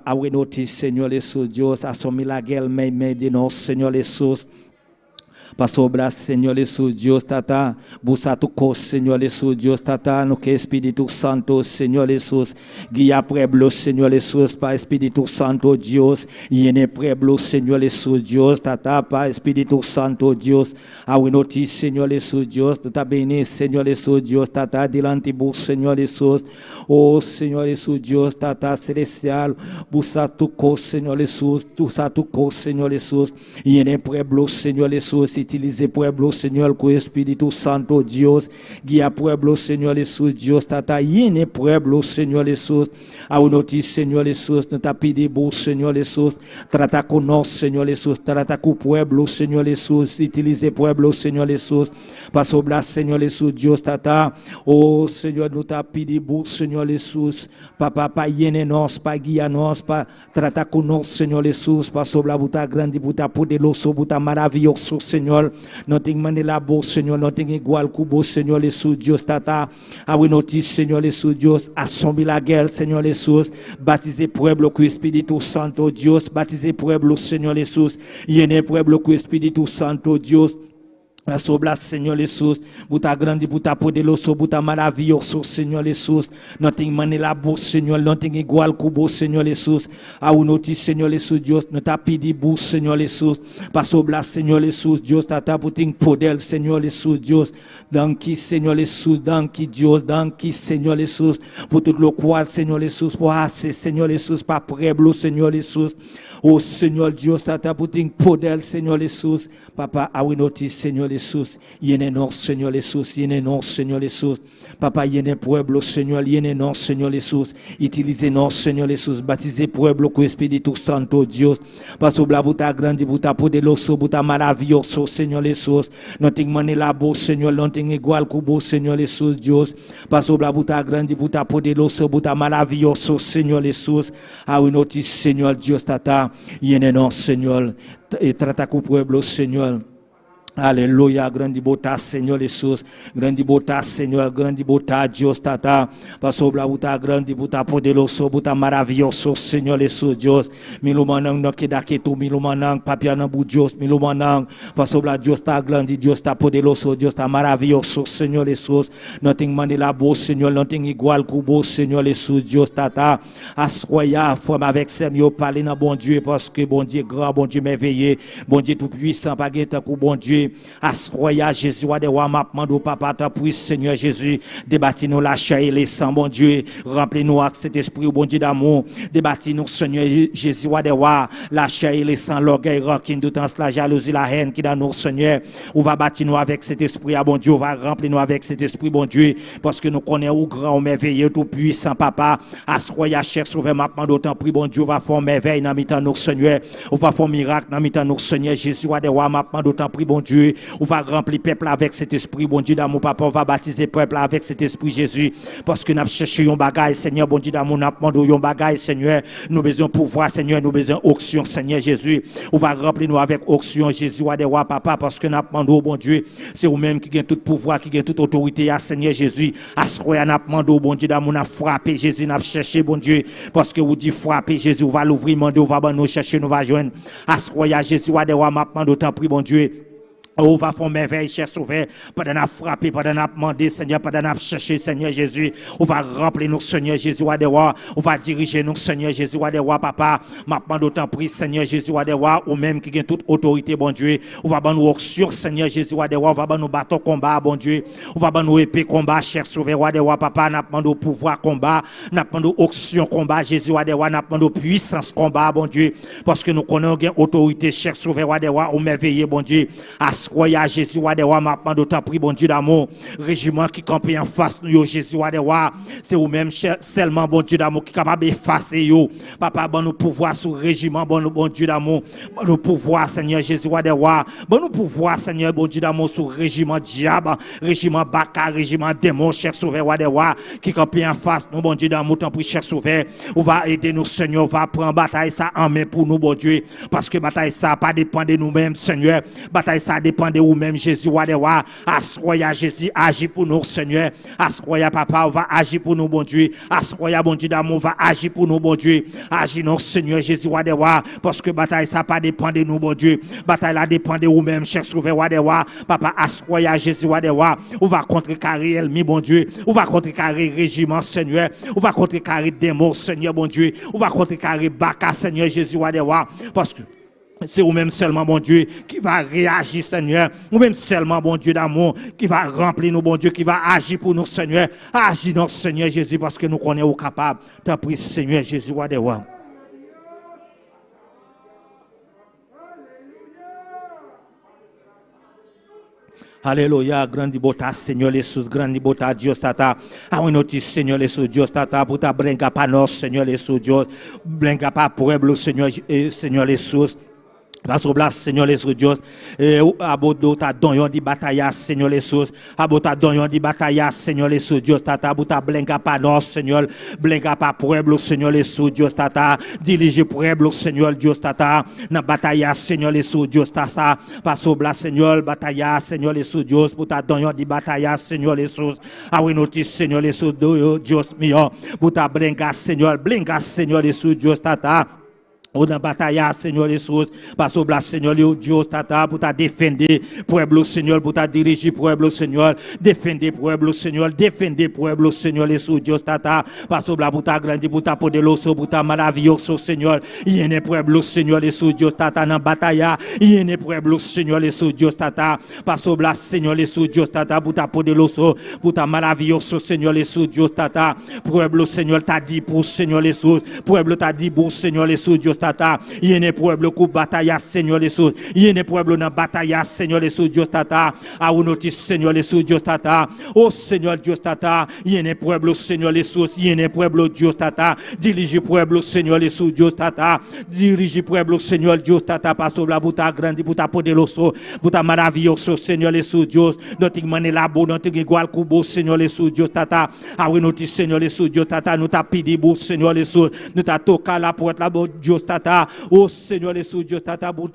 Awe nochi, Señor Hesus Dios, hasi un milager meimei di nos, Señor Hesus. Pasobra, Señor Hesus Dios Tata, Bo sa tur kos, Señor Hesus Dios Tata, no ke Spiritu Santo, Señor Hesus, guia pueblo, Señor Hesus, pa Spiritu Santo Dios, yena pueblo, Señor Hesus Dios Tata, pa Spiritu Santo Dios. Awe nochi, Señor Hesus Dios, nos ta bini, Señor Hesus Dios Tata, dilanti Bo, Señor Hesus. Oh Señor Hesus Dios Tata Celestial, Bo sa tur kos, Señor Hesus, Bo sa tur kos, Señor Hesus. Yena pueblo, Señor Hesus, utilisa pueblo, Señor, ku Spiritu Santo Dios. Guia pueblo, Señor Hesus Dios Tata, yena pueblo, Señor Hesus. Awe nochi, Señor Hesus, nos ta pidi Bo, Señor Hesus, trata ku nos, Señor Hesus, trata ku pueblo, Señor Hesus, utilisa pueblo, Señor Hesus. Pasobra, Señor Hesus Dios Tata, oh Señor, nos ta pidi Bo, Señor Hesus, Papa, pa yena nos, pa guia nos, pa trata ku nos, Señor Hesus, pasobra Bo ta grandi, Bo ta poderoso, Bo ta maravioso, Señor. No tin manera Bo, Señor, no tin igual ku Bo, Señor Hesus Dios Tata. Awe nochi, Señor Hesus Dios, hasi un milager, Señor Hesus. Batisa pueblo ku Spiritu Santo Dios, batisa pueblo, Señor Hesus. Yena pueblo ku Spiritu Santo Dios. Pasobra, Señor Hesus, Bo ta grandi, Bo ta poderoso, Bo ta maravioso, Señor Hesus. No tin manera Bo, Señor, no tin igual ku Bo, Señor Hesus. Awe nochi, Señor Hesus Dios, nos ta pidi Bo, Señor Hesus. Pasobra, Señor Hesus Dios, Tata, Bo tin poder, Señor Hesus Dios. Danki, Señor Hesus, danki Dios, danki, Señor Hesus, pa tur loke, Señor Hesus, pa hasi, Señor Hesus, pa pueblo, Señor Hesus. Oh Señor Dios, Tata, Bo tin poder, Señor Hesus. Papa, awe nochi, Señor Hesus, yena nos, Señor Hesus, yena nos, Señor Hesus. Papa, yena pueblo, Señor, yena nos, Señor Hesus. Utilisa nos, Señor Hesus. Batisa pueblo ku Spiritu Santo, Dios. Pasobra Bo ta grandi, Bo ta poderoso, Bo ta maravioso, Señor Hesus. No tin manera Bo, Señor, no tin igual ku Bo, Señor Hesus, Dios. Pasobra Bo ta grandi, Bo ta poderoso, Bo ta maravioso, Señor Hesus. Awe nochi, Señor Dios Tata, yena nos, Señor. I trata ku pueblo, Señor. Aleluya, grandi Bo ta, Señor Hesus. Grandi Bo ta, Señor, grandi Bo ta, Dios Tata. Pasobra Bo ta grandi, Bo ta poderoso, Bo ta maravioso, Señor Hesus, Dios. Mi rumannan no keda ketu, mi rumannan papia na bo Dios, mi rumannan. Pasobra Dios ta grandi, Dios ta poderoso, Dios ta maravioso, Señor Hesus. No tin manera Bo, Señor, no tin igual ku Bo, Señor Hesus, Dios Tata. Aswè a, frè m avèk sè m yo, pale nan Bondye, paske Bondye gran, Bondye mèveye, Bondye tout pwisan, pa gen tankou Bondye. Aswè a, Jezi Wa dè Wa, m ap mande w, Papa, tanpri, Senyè Jezi, debati nou lachè e lesan, Bondye, ranpli nou ak Sentespri w, Bondye damou, debati nou, Senyè Jezi Wa dè Wa, lachè e lesan, lògèy, rankin, doutans, lajalouzi, lahèn ki nan nou, Senyè, ou va bati nou avèk Sentespri a, Bondye, ou va ranpli nou avèk Sentespri, Bondye, paske nou konnen ou gran, ou mèveye, tout pwisan, Papa. Aswè a, chè Sovè, m ap mande w tanpri, Bondye, ou va fè yon mèvèy nan mitan nou, Senyè. Ou va fè yon mirak nan mitan nou, Senyè Jezi, Wa dè Wa, m ap mande w tanpri, Bondye, ou va ranpli pèp la avèk Sentespri, Bondye damou, Papa, ou va batize pèp la avèk Sentespri, Jezi, paske n ap chèche yon bagay, Senyè, Bondye damou, n ap mande w yon bagay, Senyè, nou bezwen pouvwa, Senyè, nou bezwen onksyon, Senyè Jezi, ou va ranpli nou avèk onksyon, Jezi, Wa dè Wa, Papa, paske n ap mande w, Bondye, se ou menm ki gen tout pouvwa, ki gen tout otorite a, Senyè Jezi. Aswè a n ap mande w, Bondye damou, n ap frape Jezi, n ap chèche Bondye, paske ou di frape Jezi, ou va louvri, mande ou va ban nou, chèche nou va jwenn. Aswè a Jezi Wa dè Wa, m ap mande w tanpri Bondye, ou va fè yon mèvèy, chè Sovè, pandan n ap frape, pandan n ap mande, Senyè, pandan n ap chèche, Senyè Jezi, ou va ranpli nou, Senyè Jezi Wa dè Wa, ou va dirije nou, Senyè Jezi Wa dè Wa, Papa, m ap mande w tanpri, Senyè Jezi Wa dè Wa, ou menm ki gen tout otorite, Bondye, ou va ban nou onksyon, Senyè Jezi Wa dè Wa, ou va ban nou baton konba, Bondye, Ou va ban nou epe konba, chè Sovè, Wa dè Wa, Papa, n ap mande w pouvwa konba, n ap mande w onksyon konba, Jezi, Wa dè Wa, n ap mande w pwisans konba, Bondye, paske nou konnen ou gen otorite, chè Sovè, Wa dè Wa, ou mèveye, Bondye. Aswè a, Jezi, Wa dè Wa, m ap mande w tanpri, Bondye damou, rejiman ki kanpe anfas nou yo, Jezi, Wa dè Wa, se ou menm chè sèlman, Bondye damou, ki kapab efase yo. Papa, ban nou pouvwa sou rejiman, ban nou, Bondye damou, ban nou pouvwa, Senyè Jezi, Wa dè Wa, ban nou pouvwa, Senyè Bondye damou, sou rejiman dyab, rejiman baka, rejiman demon, chè Sovè, Wa dè Wa, ki kanpe anfas nou, Bondye damou, tanpri, chè Sovè, ou va ede nou, Senyè, ou va pran batay sa an men pou nou, Bondye, paske batay sa pa depan de nou menm, Senyè, batay sa depan. depan de ou menm Jezi wa dè wa, aswè a Jezi aji pou nou Senyè, aswè a papa ou va aji pou nou Bondye, aswè a Bondye damou va aji pou nou Bondye, aji non Senyè Jezi wa dè wa, paske batay sa pa depan de nou Bondye, batay la depan de ou menm chè sovè wa dè wa, papa aswè a Jezi wa dè wa, ou va kontrekare èlmi Bondye, ou va kontrekare rejiman Senyè, ou va kontrekare denmon Senyè Bondye, ou va kontrekare baka Senyè Jezi wa dè wa, paske. Se ou menm sèlman Bondye ki va reyaji Senyè, ou menm sèlman Bondye damou ki va ranpli nou Bondye ki va aji pou nou Senyè, aji non Senyè Jezi paske nou konnen ou kapab, tanpri Senyè Jezi wa dè wa. Aleluya, grandi bo ta Señor Jesús, grandi bo ta Dios tata. Awe no ti Señor Jesús, Dios tata, puta brenga pa nos Señor Jesús, Dios, brenga pa pueblo Señor, eh, Señor Jesús. Pasobra Señor Jesús Dios, eh, abo do ta doño di bataya Señor Jesús, abo ta doño di bataya Señor Jesús Dios tata, bo ta blenga pa nos Señor, blenga pa pueblo Señor Jesús Dios tata, dirigi pueblo Señor Dios tata, na bataya Señor Jesús Dios tata, Pasobra Señor bataya Señor Jesús Dios bo ta doño di bataya Señor Jesús awe noti Señor Jesús Dios mío bo ta bringa Señor bringa Señor Jesús Dios tata o nan bataya Señor Jesús pasobra Señor Dios tata bo ta defende pueblo Señor bo ta dirigi pueblo Señor defende pueblo Señor defende pueblo Señor Jesús Dios tata Pasobra bo ta grandi, bo ta poderoso, bo ta maravioso, Señor. Yene pueblo, Señor Jesús, Dios Tata, nan bataya. Yene pueblo, Señor Jesús, Dios Tata. Pasobra, Señor Jesús, Dios Tata, bo ta poderoso, bo ta maravioso, Señor Jesús, Dios Tata. Pueblo, Señor, ta di bo, Señor Jesús. Pueblo ta di bo, Señor Jesús, Dios Tata. Yene pueblo ku bataya, Señor Jesús. Yene pueblo nan bataya, Señor Jesús, Dios Tata. Awe noti, Señor Jesús, Dios Tata. Oh, Señor Dios Tata. Yene pueblo, Señor Jesús. Yene pueblo, Dios Tata. Dirigi pueblo, Señor Jesús, Dios Tata. Dirigi pueblo, Señor Dios Tata. Pasobra bo ta grandi, bo ta poderoso, bo ta maravioso, Señor Jesús, Dios. No tin manera bo, no tin igual ku bo, Señor Jesús, Dios Tata. Awe noti, Señor Jesús, Dios Tata. No ta pidi bo, Señor Jesús. No ta toka la puerta, bo, Dios Tata. Oh, Señor Jesús, Dios Tata. Bo,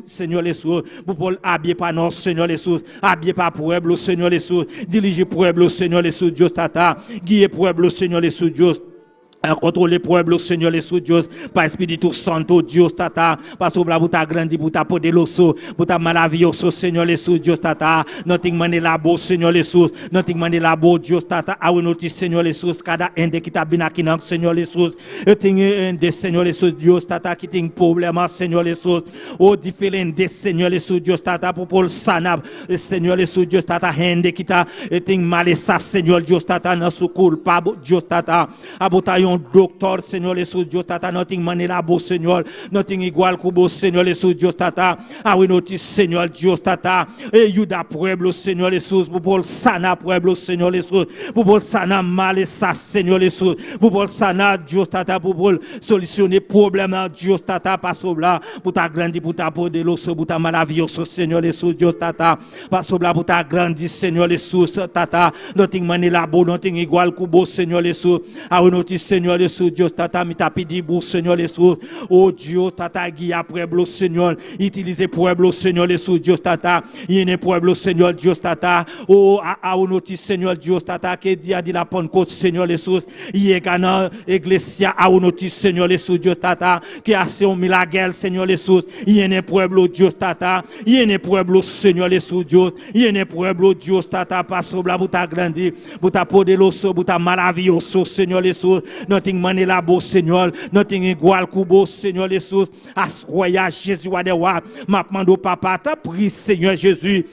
Señor Jesús. Bo por habri pa nos, Señor Jesús. Habri pa pueblo, Señor Jesús. Dirigi pueblo, Señor Jesús, Dios Tata. Guia pueblo, Señor Jesús, Dios. Controle pueblo, Señor Jesús, Dios, pa Espíritu Santo, Dios Tata, pasobra bo ta grandi, bo ta poderoso, bo ta maravioso, Señor Jesús, Dios Tata, no tin manera bo, Señor Jesús, no tin manera bo, Dios Tata, awe noti, Señor Jesús, kada hende ki ta bin akinan, Señor Jesús, tin hende, Señor Jesús, Dios Tata, ki tin problema, Señor Jesús, O diferente Señor Jesús Dios Tata pou por sana Señor Jesús Dios Tata hende ki ta tin malesa Señor Dios Tata nan su kurpa Dios Tata abo ta yon doktor Señor Jesús Dios Tata no tin manera bo Señor no tin igual ku bo Señor Jesús Dios Tata awe no ti Señor Dios Tata e yuda pueblo Señor Jesús pou por sana pueblo Señor Jesús pou por sana malesa Señor Jesús pou por sana Dios Tata pou por Solucione problema Dios Tata pasobra bo ta grandi bo ta poderoso bo ta maravioso Señor Jesús Dios Tata pasobra bo ta grandi Señor Jesús Tata no tin manera bo no tin igual ku bo Señor Jesús awe no tin Señor Jesús Dios Tata mi ta pidi bo Señor Jesús oh Dios Tata guia pueblo Señor utilize pueblo Señor Jesús Dios Tata yene pueblo Señor Dios Tata oh awe no tin Señor Dios Tata ke dia di la Pannkot Señor Jesús Yega nan iglesia awe noti Señor Jesús Dios Tata ke hase un milagel Señor Jesús yene pueblo Dios Tata yene pueblo Señor Jesús Dios yene pueblo Dios Tata pasobra bo ta grandi bo ta poderoso bo ta maravioso Señor Jesús no tin manera bo Señor no tin igual ku bo Señor Jesús aswè a Jezi wa dè wa map mande w papa tanpri Señor Jesús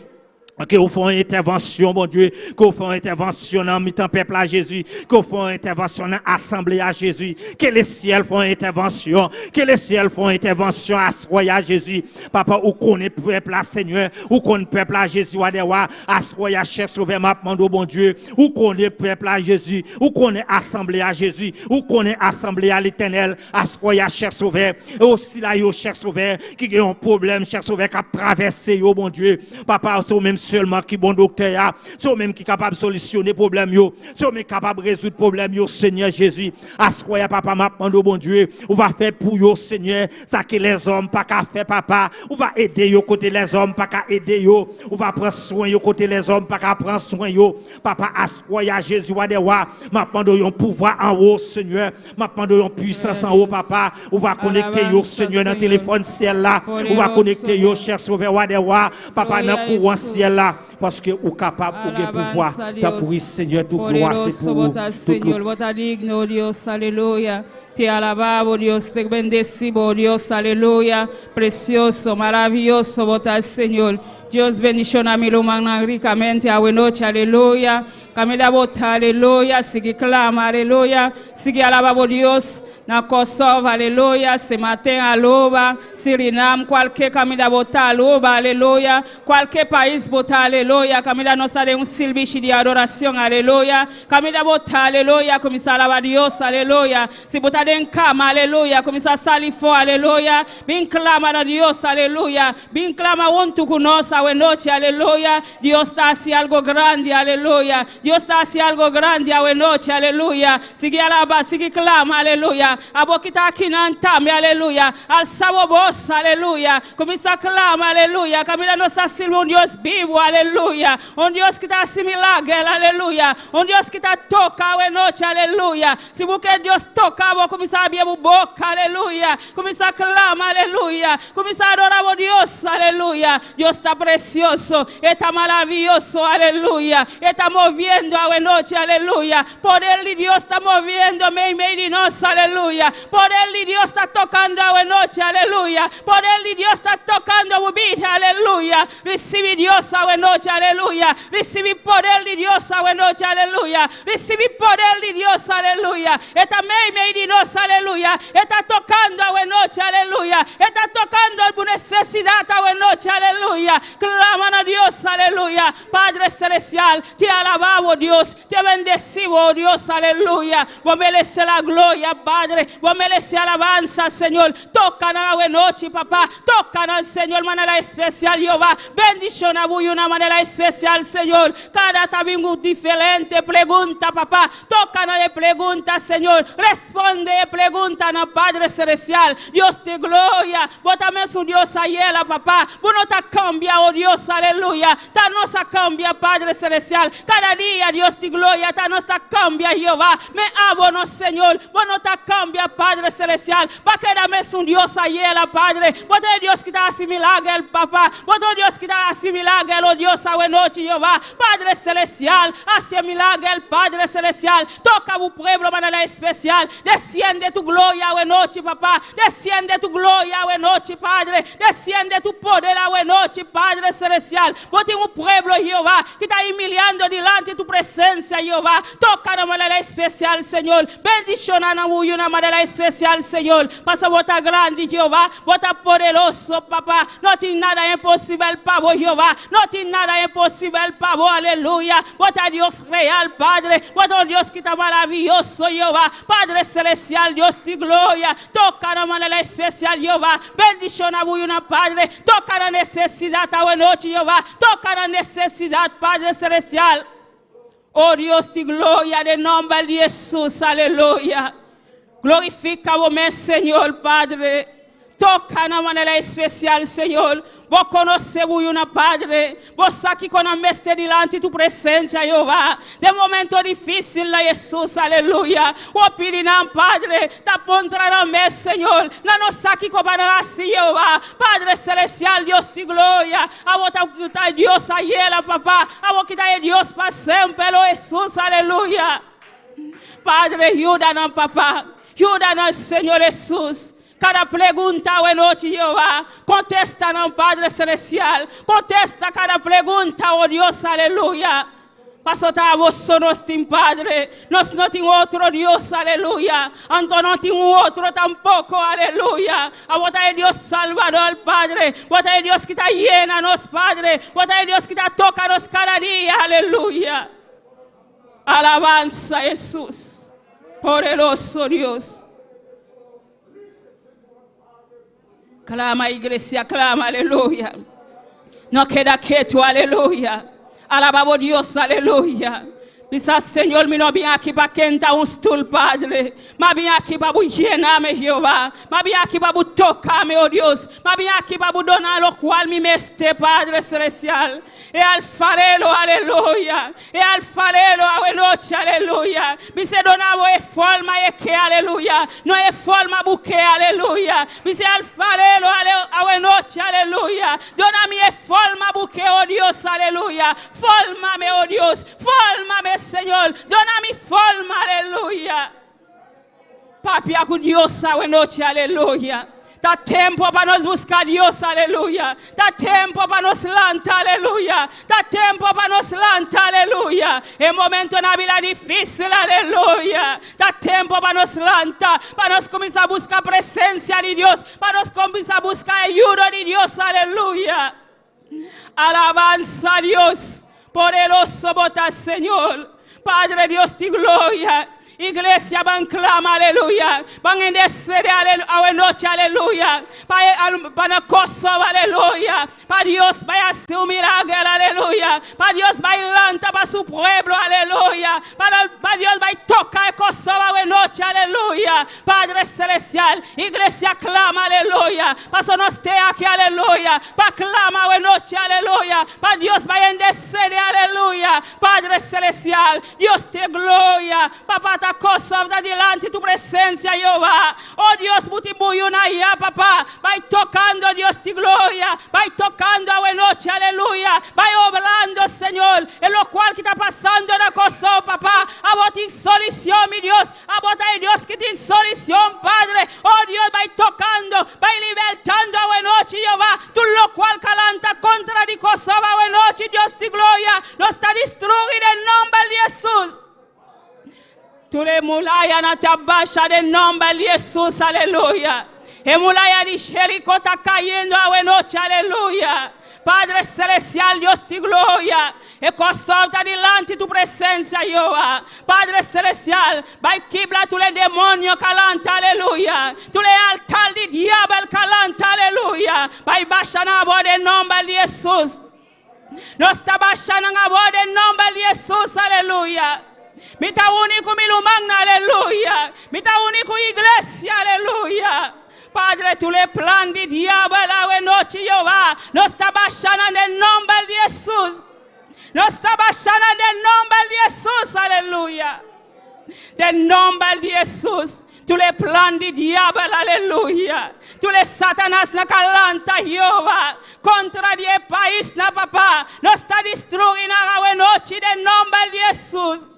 Ke ou fè yon entèvansyon Bondye, ke ou fè yon entèvansyon nan mitan pèp la Jezi, ke ou fè yon entèvansyon nan asanble a Jezi, ke le syèl fè yon entèvansyon, ke le syèl fè yon entèvansyon aswè a Jezi. Papa ou konnen pèp la Senyè, ou konn pèp la Jezi wa dè wa, aswè a chè sovè map mande w Bondye, ou konnen pèp la Jezi, ou konnen asanble a Jezi, ou konnen asanble a Letènèl, aswè a chè sovè, e osi la yo chè sovè ki gen yon pwoblèm chè sovè kap travèse yo Bondye. Papa, se ou menm sèlman ki bon doktè a, se ou menm ki kapab solisyone pwoblèm yo, se ou menm ki kapab rezoud pwoblèm yo Senyè Jezi. Aswè a papa map mande w Bondye ou va fè pou yo Senyè sa ke lèzòm paka fè papa ou va ede yo kote lèzòm paka ede yo ou va pran swen yo kote lèzòm paka pran swen yo papa aswè a Jezi wa dè wa map mande w yon pouvwa anwo Senyè map mande w yon pwisans anwo papa ou va konekte yo Senyè nan telefòn syèl la ou va konekte yo chè sovè wa dè wa papa nan kouran syèl la. Paske ou kapab, ou gen pouvwa, tanpri Senyè tout glwa se pou ou, tout lou. Vos ta digno, Dios, aleluya. Te alabamos, Dios, te bendecimos, Dios, aleluya. Precioso, maravilloso, vos ta, Señor. Dios bendiciona mi lumana ricamente a noche, aleluya. Camila bota, aleluya. Sigue clama, aleluya. Sigue alabamos, Dios. Na Kosovo, aleluya. Se maten, Aruba, Surinam, kualke kaminda bo ta Aruba, aleluya. Kualke pais bo ta, aleluya. Kaminda nos ta den un sirbishi di adorashon, aleluya. Kaminda bo ta, aleluya. Kuminsá alabá Dios, aleluya. Si bo ta den kama, aleluya. Kuminsá sali afó, aleluya. Bin klama na Dios, aleluya. Bin klama huntu ku nos, nochi, aleluya. Dios ta hasi algu grandi, aleluya. Dios ta hasi algu grandi, nochi, aleluya. Sigui alabá, sigui klama, aleluya. Abo ku ta aki nan tambe, aleluya. Alsa bo bos, aleluya. Kuminsá klama, aleluya. Kaminda nos ta sirbi un Dios bibu, aleluya. Un Dios ku ta hasi milager, aleluya. Un Dios ku ta toka nochi, aleluya. Si bo ke Dios toka, bo kuminsá habri boka, aleluya. Kuminsá klama, aleluya. Kuminsá adorá Dios, aleluya. Dios ta presioso, e ta maravioso, aleluya. E ta moviendo nochi, aleluya. Poder di Dios ta moviendo meimei di nos, aleluya. Poder di Dios ta tokando nochi, aleluya. Poder di Dios ta tokando bida, aleluya. Risibí Dios nochi, aleluya. Risibí poder di Dios nochi, aleluya. Risibí poder di Dios, aleluya. E ta meimei di nos, aleluya. E ta tokando nochi, aleluya. E ta tokando bo nesesidat nochi, aleluya. Klama na Dios, aleluya. Padre Celestial, te alabamos, Dios. Te bendecimos, Dios, aleluya. Vos merece la gloria, Padre. Vos merece alabanza, Señor. Toka nan nochi, papá. Toka nan, Señor, manera espesial, Jehová. Bendishona de un manera espesial, Señor. Kada tambe diferente pregunta, papá. Toka nan pregunta, Señor. Responde pregunta na Padre Celestial. Dios di gloria. Bo tambe ta un Dios ayera, papá. Bo no ta kambia, oh Dios, aleluya. Ta no ta kambia, Padre Celestial. Kada dia, Dios di gloria, ta no ta kambia, Jehová. Ma abo no, Señor. Bo no ta kambia, Padre Celestial. Bo a keda mesun Dios ayera, Padre. Bo ta Dios ku ta hasi milager, papá. Bo ta Dios ku ta hasi milager, oh Dios, nochi, Jehová. Padre Celestial, hasi milager, Padre Celestial. Toka e pueblo manera espesial. Desciende tu gloria, nochi, papá. Desciende tu gloria, nochi, Padre. Desciende tu poder, nochi, Padre Celestial. Bo tin un pueblo, Jehová, ku ta humiliando dilanti di tu presensia, Jehová. Toka di manera espesial, Señor. Bendishoná nan di un manera espesial, Señor. Pasobra bo ta grandi, Jehová. Bo ta poderoso, papá. No tin nada imposibel pa bo, Jehová. No tin nada imposibel pa bo, aleluya. Bo ta Dios real, Padre. Bo ta Dios ku ta maravioso, Jehová. Padre Celestial, Dios di gloria. Toka di manera espesial, Jehová. Bendishona bo, Padre. Toka nan nesesidat nochi, Jehová. Toka nan nesesidat, Padre Celestial. Oh Dios di gloria, den nòmber di Hesus, aleluya. Glorifiká bo mes, Señor, Padre. Toka di manera espesial, Señor. Bo konosé bo Padre. Bo sa ku nan mester dilanti tu presensia, Jehová. Den momento difísil, na Hesus, aleluya. O pidi nan, Padre, ta puntra nan mes, Señor. Nan no sa kiko pa hasi, Jehová. Padre Celestial, Dios di gloria. Abo ta Dios ayera, papá. Abo ku ta Dios pa semper, oh Hesus, aleluya. Padre, yuda papá. Yuda Señor Hesus. Kada pregunta nochi, Jehová. Kontestá nan, Padre Celestial. Kontestá kada pregunta, oh Dios, aleluya. Pasobra bo so nos tin Padre. Nos no tin otro Dios, aleluya. Anto no tin otro tampoko, aleluya. Abo ta Dios Salvador, Padre. Bo ta Dios ku ta yena nos, Padre. Bo ta Dios ku ta toka nos kada dia, aleluya. Alabanza Hesus. Poderoso Dios. Klama, iglesia, klama, aleluya. No keda ketu, aleluya. Alabá Dios, aleluya. Bisa, Señor, mi no a bin aki pa kenta un stul, Padre. M'a bin aki pa yena mi, Jehová. M'a bin aki pa toka mi, oh Dios. M'a bin aki pa duna loke mi mester, Padre Selestial. E alfarero, aleluya. E alfarero, nochi, aleluya. Bis'é duna bo e forma e ke, aleluya. No e forma bo ke, aleluya. Bis'é alfarero, nochi, aleluya. Duna mi e forma bo ke, oh Dios, aleluya. Fórmame, oh Dios. Fórmame, Señor. Duna mi forma, aleluya. Papia ku Dios, nochi, aleluya. Ta tempu pa nos buska Dios, aleluya. Ta tempu pa nos lanta, aleluya. Ta tempu pa nos lanta, aleluya. E momento na bida difísil, aleluya. Ta tempu pa nos lanta, pa nos kuminsá buska presensia di Dios, pa nos kuminsá buska ayudo di Dios, aleluya. Alabansa na Dios, poderoso bo ta Señor. Padre Dios di gloria. Iglesia, ban klama, aleluya. Ban intersedé, aleluya, nochi, aleluya. Pa na Kòrsou, aleluya. Pa Dios bai hasi un milager, aleluya. Pa Dios bai lanta pa su pueblo, aleluya. Pa Dios bai toka Kòrsou nochi, aleluya. Padre Selestial, iglesia klama, aleluya. Pa nos ta aki, aleluya. Pa klama nochi, aleluya. Pa Dios bai intersedé, aleluya. Padre Selestial, Dios di gloria. Papá, ta Kòrsou ta dilanti tu presensia, Jehová. Oh Dios, buti buyuna ya, papá. Bai tokando, Dios di gloria. Bai tokando anochi, aleluya. Bai obrando, Señor. En loke ku ta pasando na Kòrsou, papá. Abo tin solushon, mi Dios. Abo ta Dios ku tin solushon, Padre. Oh Dios, bai tokando, bai libertando anochi, Jehová. Tur loke ku lanta kontra di Kòrsou anochi, Dios di gloria. Nos ta destruí den nòmber di Hesus. Tur muraya nan ta basha den nòmber di Hesus, aleluya. E muraya di Jericó ta kayendo anochi, aleluya. Padre Selestial, Dios di gloria. E Kòrsou ta dilanti tu presensia, Jehová. Padre Selestial, bai kibra tur demoño ku lanta, aleluya. Tur altar di diabel ku lanta, aleluya. Bai basha nan den nòmber di Hesus. Nos ta basha nan den nòmber di Hesus, aleluya. Mi ta uni ku mi ruman, aleluya. Mi ta uni ku iglesia, aleluya. Padre, tur plan di diabel anochi, Jehová. Nos ta basha nan den nòmber di Hesus. Nos ta basha nan den nòmber di Hesus, aleluya. Den nòmber di Hesus. Tur plan di diabel, aleluya. Tur Satanas nan ku lanta, Jehová. Kontra di pais nan, papá. Nos ta destruí anochi den nòmber di Hesus.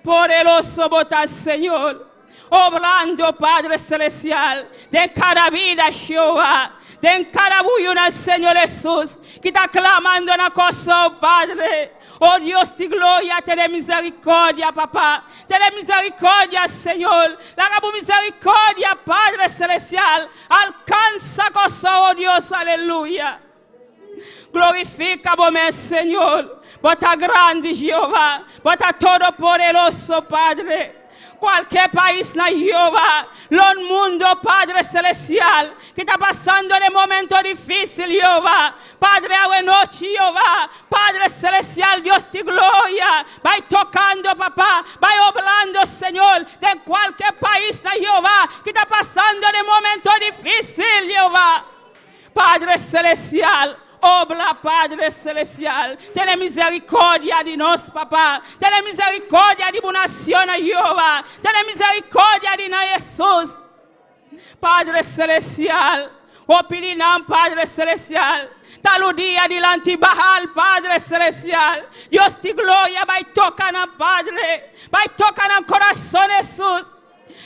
Poderoso bo ta, Señor. Obrando, Padre Selestial, den kada bida, Jehová, den kada buyuna, Señor Hesus, ku ta klamando na Kòrsou, Padre. Oh Dios di gloria, tene miserikòrdia, Papá. Tene miserikòrdia, Señor. Laga miserikòrdia, Padre Selestial. Alkansá Kòrsou, oh Dios, aleluya. Glorifiká bo mes, Señor. Bo ta grandi, Jehová. Bo ta todopoderoso, Padre. Kualke pais na Jehová, lo mundu, Padre Selestial, ku ta pasando den momento difísil, Jehová. Padre, anochi, Jehová. Padre Selestial, Dios di gloria, bai tokando, Papá, bai obrando, Señor, den kualke pais na Jehová, ku ta pasando den momento difísil, Jehová. Padre Selestial, obra, Padre Selestial, tene miserikòrdia di nos, Papá. Tene miserikòrdia di bo nashon, Jehová. Tene miserikòrdia di nos, Hesus. Padre Selestial, oh pidi Padre Selestial. Ta rudia dilanti Baal, Padre Selestial. Dios di gloria, bai toka nan, Padre. Bai toka nan kurason, Hesus.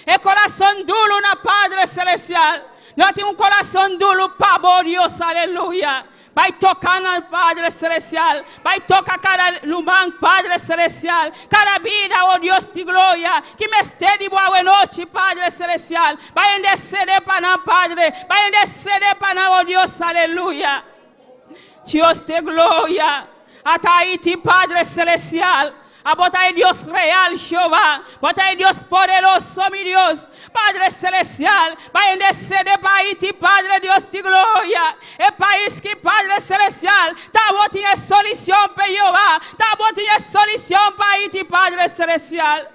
E kurason duru na Padre Selestial. Nan tin un kurason duru pa Dios, aleluya. Bai toka nan Padre Selestial. Bai toka kada ruman, Padre Selestial. Kada bida, oh Dios di gloria. Ku mester di bo anochi, Padre Selestial. Bai intersedé pa nan, Padre. Bai intersedé pa nan, oh Dios, aleluya. Dios di gloria. Ata Haiti, Padre Selestial. Abo ta Dios real, Jehová. Bo ta Dios poderoso, mi Dios. Padre Selestial, bai intersedé pa Haiti, Padre Dios di gloria. E pais aki, Padre Celestial, ta bo tin e solucion pa Jehová. Ta bo tin e solucion pa Haiti, Padre Celestial.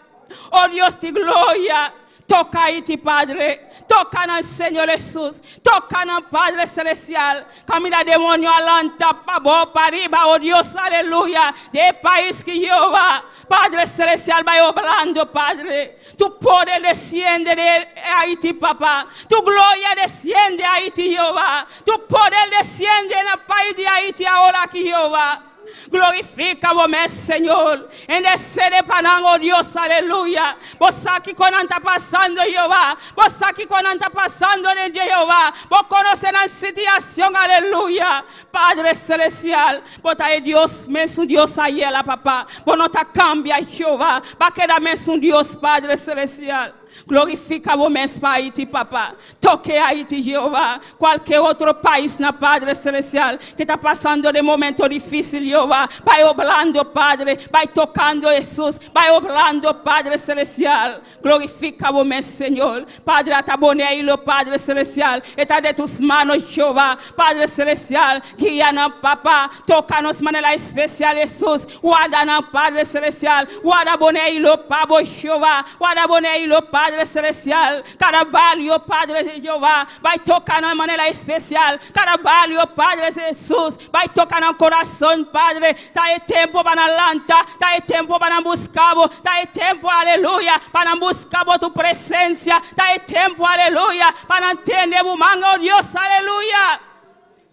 Oh Dios di gloria. Toca Haiti, Padre. Toca nan, Señor Jesus. Toca nan, Padre Celestial. Caminda demoño a lanta, pabou, pariba, oh Dios, aleluya. Den e pais aki, Jehová. Padre Celestial, bay obrando, Padre. Tu poder descende di Haiti, Papa. Tu gloria descende Haiti, Jehová. Tu poder descende na pais di Haiti awor aki, Jehová. Glorifica bo mes, Señor. Intercede pa nan, oh Dios, aleluya. Bo sa kico nan ta pasando, Jehová. Bo sa kico nan ta pasando, Jehová. Bo conoce nan situacion, aleluya. Padre Celestial, bo ta Dios, mesun Dios ayera, Papa. Bo no ta cambia, Jehová. Bo a keda mesun Dios, Padre Celestial. Glorifica bo mes pa Haiti, Papa. Toca Haiti, Jehová. Cualkier otro pais na Padre Celestial cu ta pasando den momento dificil, Jehová. Bay obrando, Padre. Bay tocando, Jesus. Bay obrando, Padre Celestial. Glorifica bo mes, Señor. Padre, ata Boneiru, Padre Celestial. Ta den tus manos, Jehová. Padre Celestial, guia nan, Papa. Toca nos manera especial, Jesus. Warda nan, Padre Celestial. Warda Boneiru, pa bo, Jehová. Warda Boneiru, Padre Celestial. Cada bario, Padre Jehová. Bay toca na manera especial. Cada bario, Padre Jesus. Bay toca na curason, Padre. Ta e tempo pa lanta. Ta e tempo pa busca. Ta e tempo, aleluya. Pa busca tu presencia. Ta e tempo, aleluya. Pa tende oh Dios, aleluya.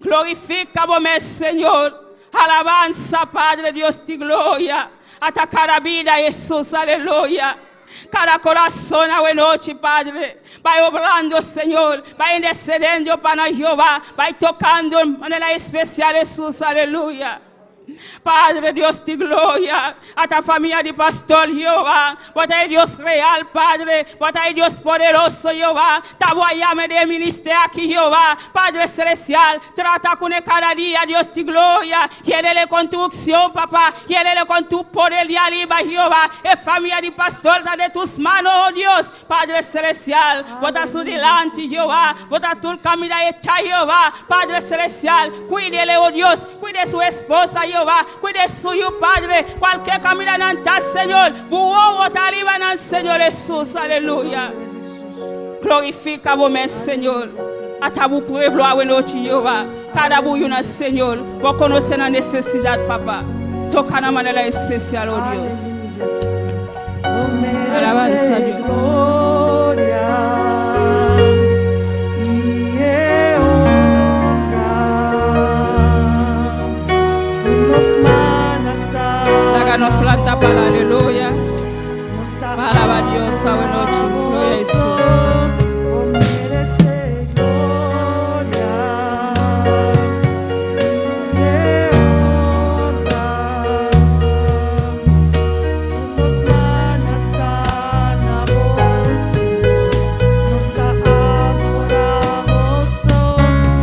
Glorifica bo mes, Señor. Alabanza, Padre Dios di gloria. Ata cada bida, Jesus, aleluya. Cada curason anochi, Padre. Bay obrando, Señor. Bay intercediendo pa Jehová. Bay tocando di manera especial, Jesus, aleluya. Padre Dios di gloria, ata famia di pastor Jehová, bo ta Dios real, Padre, bo ta Dios poderoso, Jehová, ta bo a yam'e den ministerio aki, Jehová, Padre Celestial, trata cu ne cada dia, Dios di gloria, yen'e cu tu uncion, Papa, yen'e cu tu poder di ariba, Jehová, e famia di pastor ta den tus manos, oh Dios, Padre Celestial, bo ta su dilanti, Jehová, bo ta tur caminda ta Jehová, Padre Celestial, cuid'e, oh Dios, cuida su esposa, Jehová, cuida su Padre, cualkier caminda nan ta, Señor, bo ta ariba nan, Señor Jesus, aleluya. Glorifica bo mes, Señor. Ata bo pueblo anochi, Jehová. Cada uno, Señor, bo conoce nan necesidad, Papa. Toca na manera especial, oh Dios. Alabanza a Dios. Gloria y honra. Nos Laga nos lanta pa aleluya. Alaba Dios, anochi. Gloria a Jesus. Merece gloria y honra. Nos sana nos ta adora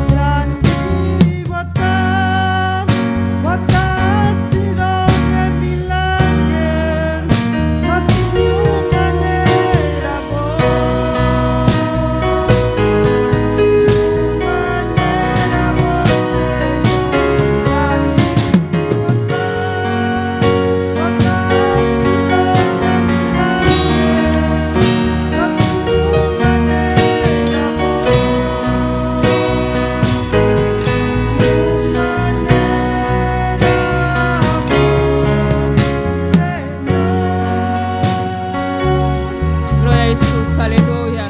Grandi bo ta, bo ta haciendo milager, no tin manera bo, manera bo, Señor, grandi bo ta, bo ta haciendo milager, no tin manera bo, manera bo, Señor. Gloria a Jesús, aleluya.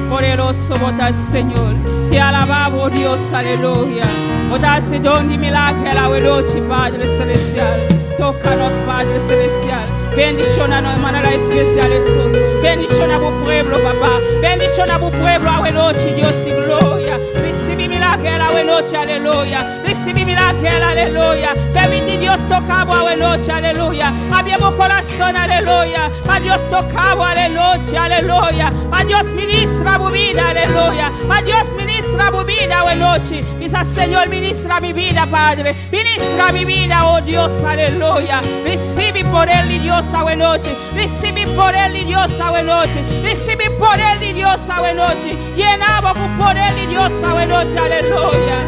Poderoso bo ta, Señor. Te alabamos, Dios, aleluya. Bo ta haciendo milager anochi, Padre Celestial. Tócanos, Padre Celestial. Bendicionanos de manera especial, Jesús. Bendiciona tu pueblo, papá. Bendiciona tu pueblo anochi, Dios de gloria. Recibe milager anochi, aleluya. Recibe milager, aleluya. Permite Dios toca anochi, aleluya. Habri curason, aleluya. Pa Dios toca aleluya, aleluya. Pa Dios ministra bo bida, aleluya. Pa Dios ministra bo bida anochi. Bisa, Señor, ministra mi bida, Padre. Ministra mi bida, oh Dios, aleluya. Recibe poder di Dios anochi. Recibe poder di Dios anochi. Recibe poder di Dios anochi. Yena bo cu poder di Dios anochi, aleluya.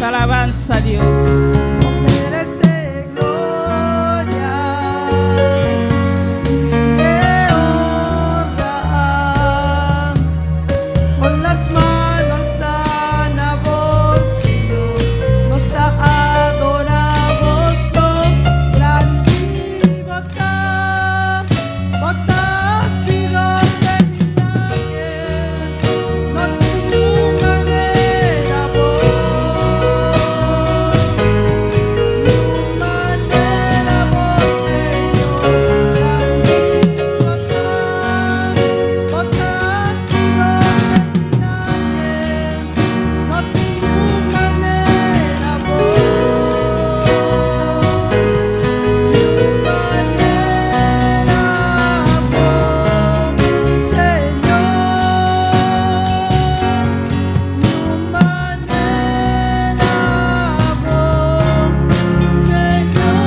Alabansa Dios. Merece gloria e honra. Con las manos na bo, Señor, nos ta adoramos, grandi bo ta, bo ta hacidor de milager, no tin manera bo, niun manera bo, Señor, grandi bo ta, bo ta hacidor de milager, no tin manera bo, niun manera bo, Señor, niun manera bo, Señor.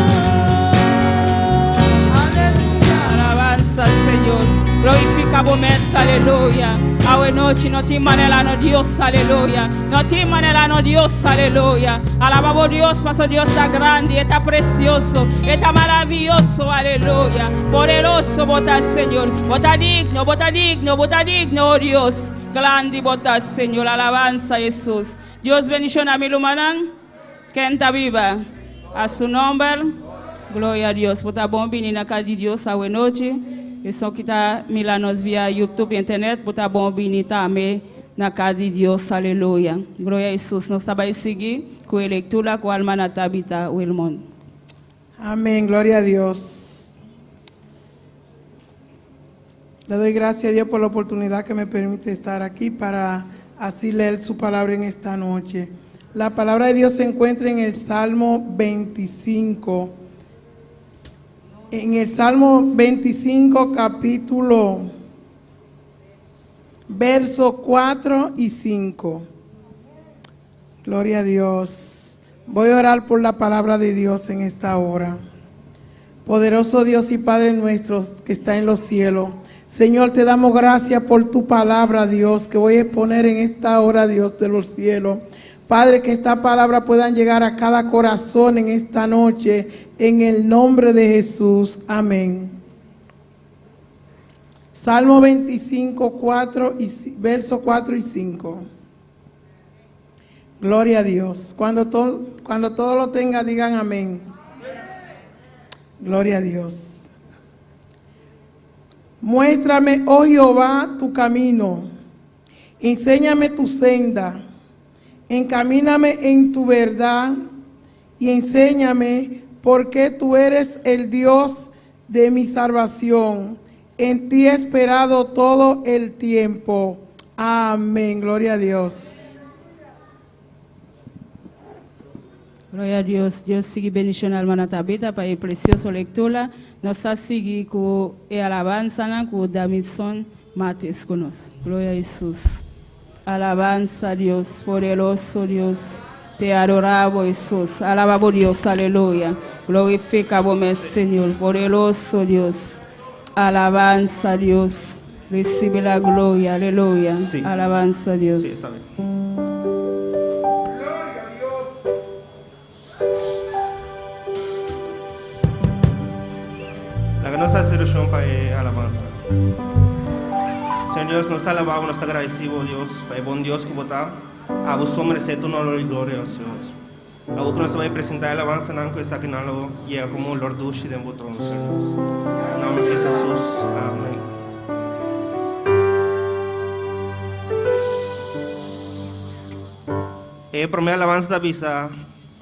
Aleluya. Alabansa, Señor. Glorifica bo mes, aleluya. Awe nochi no tin manera no Dios, aleluya. No tin manera no Dios, aleluya. Alaba Dios, paso Dios ta grandi, ta precioso, ta maravioso, aleluya. Poderoso bo ta, Señor. Bo ta digno, bo ta digno, bo ta digno, oh Dios. Grandi bo ta, Señor. Alabansa, Jesus. Dios bendiciona mi rumannan. Ken ta biba? A su nomber. Gloria a Dios. Bo ta bon bini na cas di Dios awe nochi. Esun cu ta mira nos via YouTube, internet. Bo ta bon bini tambe na cas di Dios. Aleluya. Gloria a Jesus. Nos ta bay sigui cu e lectura cu Hermana Tabita Wilmon. Amén, gloria a Dios. Le doy gracias a Dios por la oportunidad que me permite estar aquí para así leer su palabra en esta noche. La palabra de Dios se encuentra en el Salmo 25. En el Salmo 25, capítulo, verso 4 y 5. Gloria a Dios. Voy a orar por la palabra de Dios en esta hora. Poderoso Dios y Padre nuestro que está en los cielos. Señor, te damos gracias por tu palabra, Dios, que voy a exponer en esta hora, Dios de los cielos. Padre, que esta palabra puedan llegar a cada corazón en esta noche, en el nombre de Jesús. Amén. Salmo 25, 4 y, verso 4 y 5. Gloria a Dios. Cuando todo lo tenga, digan amén. Gloria a Dios. Muéstrame, oh Jehová, tu camino. Enséñame tu senda. Encamíname en tu verdad y enséñame, porque tú eres el Dios de mi salvación. En ti he esperado todo el tiempo. Amén. Gloria a Dios. Gloria a Dios. Dios sigui bendiciona hermana Tabita pa e precioso lectura. Nos ta sigui cu e alabansa cu Damison Mates cu nos. Gloria a Jesus. Alabansa Dios, poderoso Dios. Te adoramos, Jesús. Alabamos Dios, aleluya. Glorifica Señor, poderoso Dios. Alabanza Dios. Recibe la gloria, aleluya. Sí. Alabanza a Dios. Sí, está bien. Gloria a Dios. Laga nos haci oracion pa e alabansa. Señor Dios, nos ta alaba, nos ta agradecido, Dios, pa e bon Dios cu bo ta. Abo so merece tur honor y gloria, Señor. Abo cu nos ta bay presenta e alabansa nan cu esaki nan lo yega como un olor dushi den bo trono, Señor Dios. Den nomber di Jesus. Amén. E prome alabansa ta bisa,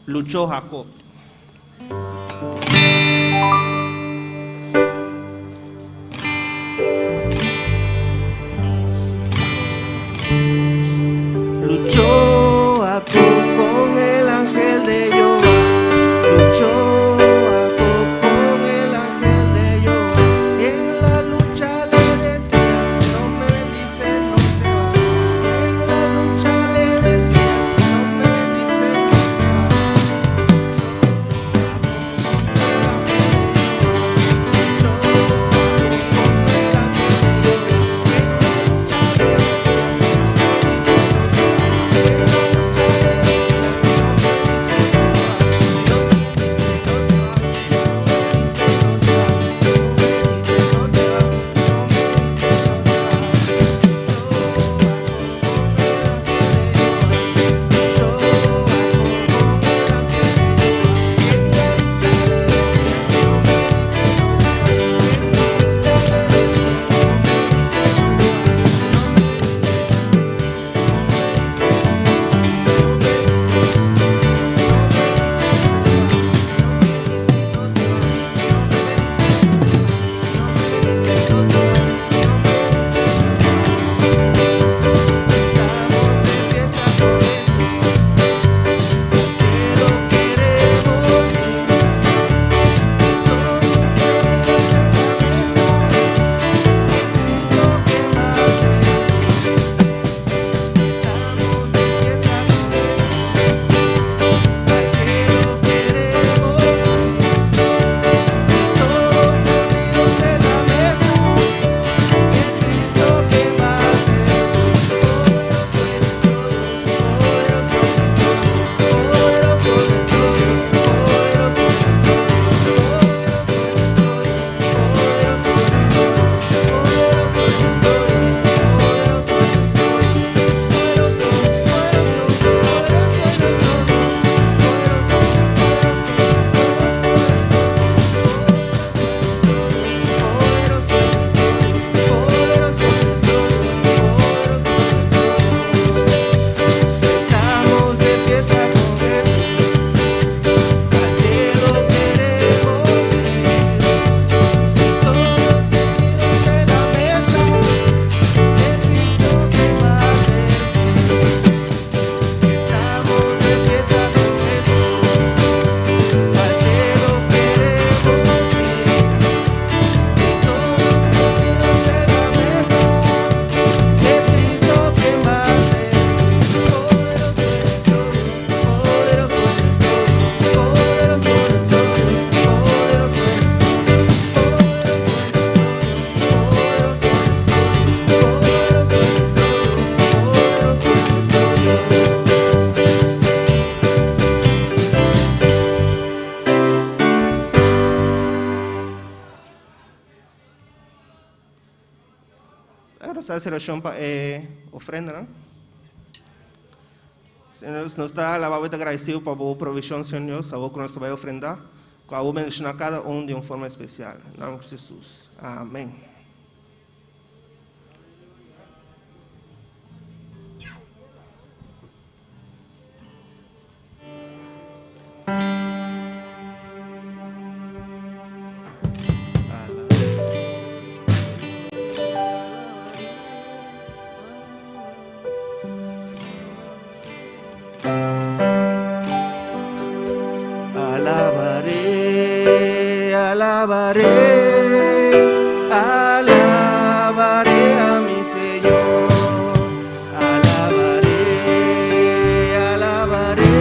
Luchó Jacob. Luchó Jacob con el ángel de Jehová. Luchó Jacob con el ángel de Jehová. En la lucha le decía, si no me bendice no te vas. En la lucha le decía, si no me bendice no te vas. Nos ta hasi orashon pa e ofrendanan. Señor Dios, nos ta alabá bo i ta gradisido pa bo provishon, Señor Dios, awor ku nos ta bai ofrendá, ku abo bendishoná kada un di un forma espesial. Na nòmber di Hesus. Amèn. Alabaré, alabaré, alabaré a mi Señor. Alabaré, alabaré,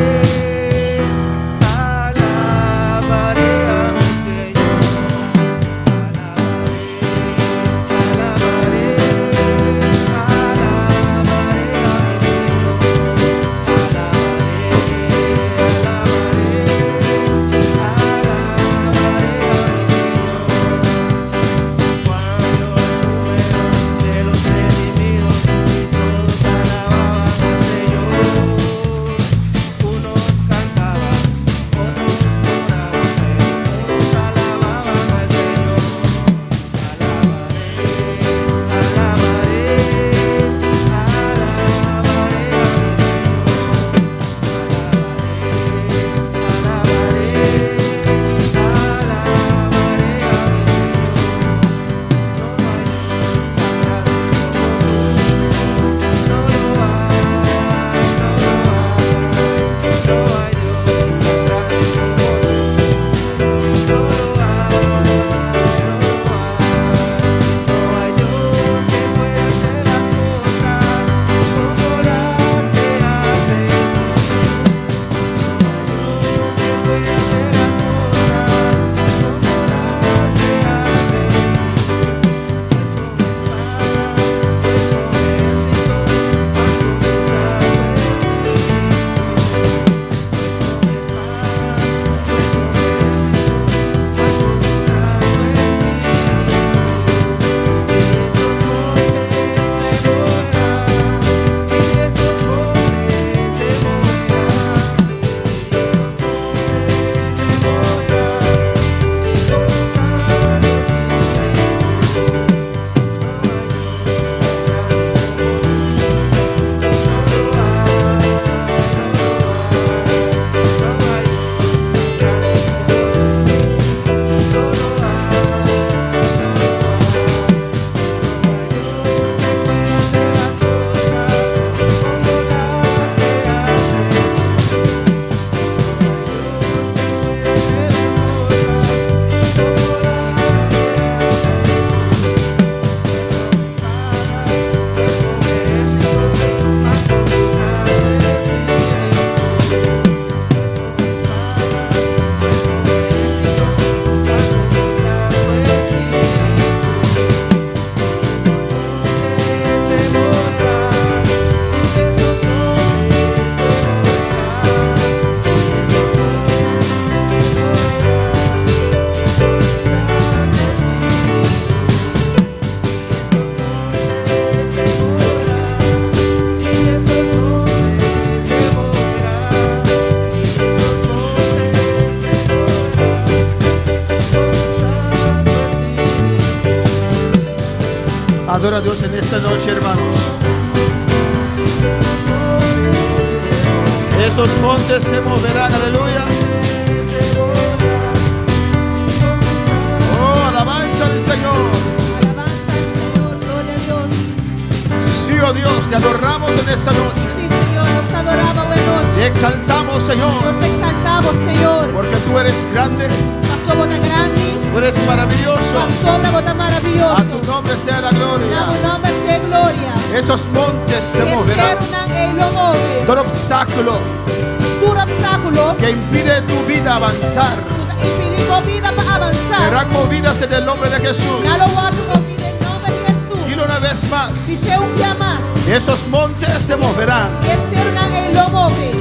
alabaré a mi Señor. Alabaré, alabaré, alabaré a mi Señor. Alabaré, alabaré, alabaré a mi Señor. Cuando el número de los redimidos y todos alababan al Señor, unos cantaban, otros oraban, pero todos alababan al Señor. Alabaré, alabaré, alabaré a mi Señor. Alabaré, alabaré, alabaré a mi Señor. No hay Dios tan grande como tú. No lo hay, no lo hay. No hay Dios tan grande como tú. No lo hay, no lo hay. No hay Dios que pueda hacer las cosas como las que haces tú. No hay Dios que pueda hacer las cosas como las que haces tú. Pues con espada, pues con ejército, mas con tu espíritu. Pues con espada, pues con ejército, mas con tu espíritu. Y esos montes se moverán, y esos montes se moverán, y esos montes se moverán, y todos a los espíritu. No hay Dios tan grande como tú. No lo hay, no lo hay. No hay Dios tan grande como tú. No lo hay, no lo hay. No hay Dios que pueda hacer las cosas como las que haces tú. No hay Dios que pueda hacer las cosas como las que haces tú. Pues con espada, pues con ejército, mas con tu santo espíritu. Pues con espada, pues con ejército, mas con tu santo espíritu. Y esos montes se moverán, y esos montes se moverán, y esos montes se moverán, y con tu santo espíritu. Y esos montes se moverán, y esos montes se moverán, y esos montes se moverán, con tu santo espíritu. Adora a Dios en esta noche, hermanos. Esos montes se moverán, aleluya. Oh, alabanza al Señor. Alabanza al Señor, gloria a Dios. Sí, oh Dios, te adoramos en esta noche. Sí, Señor, nos ta adorá awe nochi. Te exaltamos, Señor, Nos te exaltamos, Señor. porque tú eres grande, Paso bo ta grandi, tú eres maravilloso. Pasobra bo ta A maravioso. tu nombre sea la Na gloria. bo nòmber sea gloria. Esos montes se moverán. E serunan ei lo move. Todo obstáculo Tur opstákulo que impide tu vida avanzar ku ta impedí bo bida pa avansá. serán movidas en el nombre de Jesús. Nan lo wòrdu moví den nòmber di Hesus. Dilo una vez más. Bis'é un bia mas. Esos montes se moverán. E serunan ei lo move.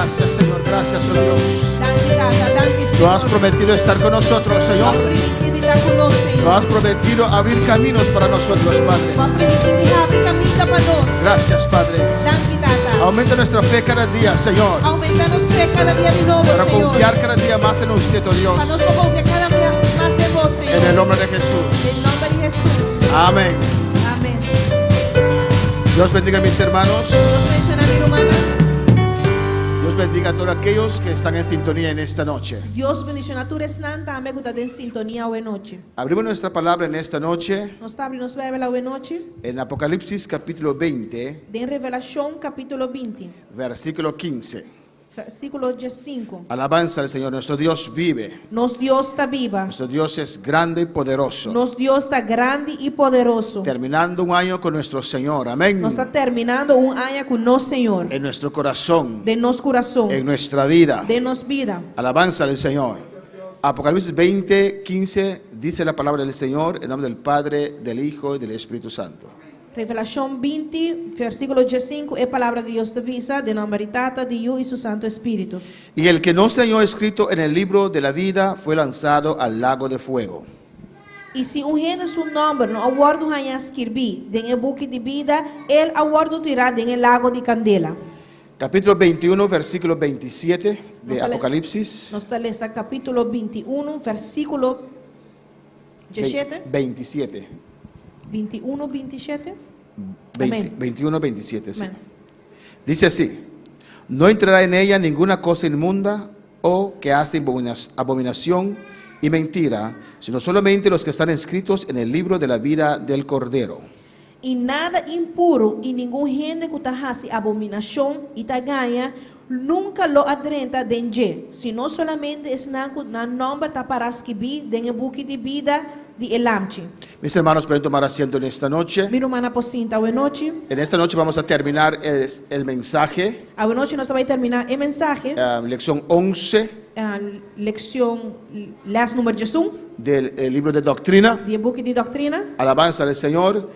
Gracias, Señor. Gracias, oh Dios. Danki, Tata. Danki, Tú has Señor. prometido estar con nosotros, Señor. Bo a primintí di ta ku nos, Tú Señor. has prometido abrir caminos para nosotros, Padre. Bo a primintí di habri kaminda pa nos. Gracias, Padre. Danki, Tata. Aumenta nuestra fe cada día, Señor. Oumentá nos fe kada dia di nobo, Para Señor. confiar cada día más en usted, oh Dios. Pa nos por konfia kada dia mas den Bo, Señor. En el nombre de Jesús. Den nòmber di Hesus. Amén. Amèn. Dios bendiga a mis hermanos. Dios bendishoná mi rumannan. Dios bendiga a todos aquellos que están en sintonía en esta noche. Dios bendishoná tur esnan tambe ku ta den sintonia awe nochi. Abrimos nuestra palabra en esta noche Nos ta habri nos Beibel awe nochi en Apocalipsis capítulo 20, den Revelashon kapítulo 20, versículo 15. versíkulo 15. Alabanza al Señor, nuestro Dios vive. Nos Dios ta biba. Nuestro Dios es grande y poderoso. Nos Dios ta grandi i poderoso. Terminando un año con nuestro Señor. Amén. Nos ta terminando un aña ku nos Señor. En nuestro corazón, Den nos kurason. en nuestra vida. Den nos bida. Alabanza al Señor. Apocalipsis 20, 15 dice la palabra del Señor en nombre del Padre, del Hijo y del Espíritu Santo. Revelashon 20, versíkulo 15, e palabra di Dios ta bisa, den nòmber di Tata, di Yu i su Santu Spiritu. Y el que no se halló escrito en el libro de la vida fue lanzado al lago de fuego. I si un hende su nòmber no a wòrdu hañá skirbí den e buki di bida, el a wòrdu tirá den e lago di kandela. Capítulo 21, versículo 27 de Nos ta le- Apocalipsis. Nos ta lesa kapítulo 21, versíkulo 17. 27. 21, 27. 20, Amén. 21, 27, sí. Amén. Dice así, no entrará en ella ninguna cosa inmunda o que hace abominación y mentira, sino solamente los que están escritos en el libro de la vida del Cordero. I nada impuru i ningun hende ku ta hasi abominashon i ta gaña nunka lo drenta den dje, sino solamente esnan ku nan nòmber ta pará skibí den e buki di bida di e Lamchi. Mis hermanos, pueden tomar asiento en esta noche. Mi rumannan por sinta awe nochi. En esta noche vamos a terminar el mensaje, Awe nochi nos ta bai terminá e mensahe, lección 11 lekshon les number 11 del el libro de doctrina, di e buki di doktrina, Alabanza al Señor,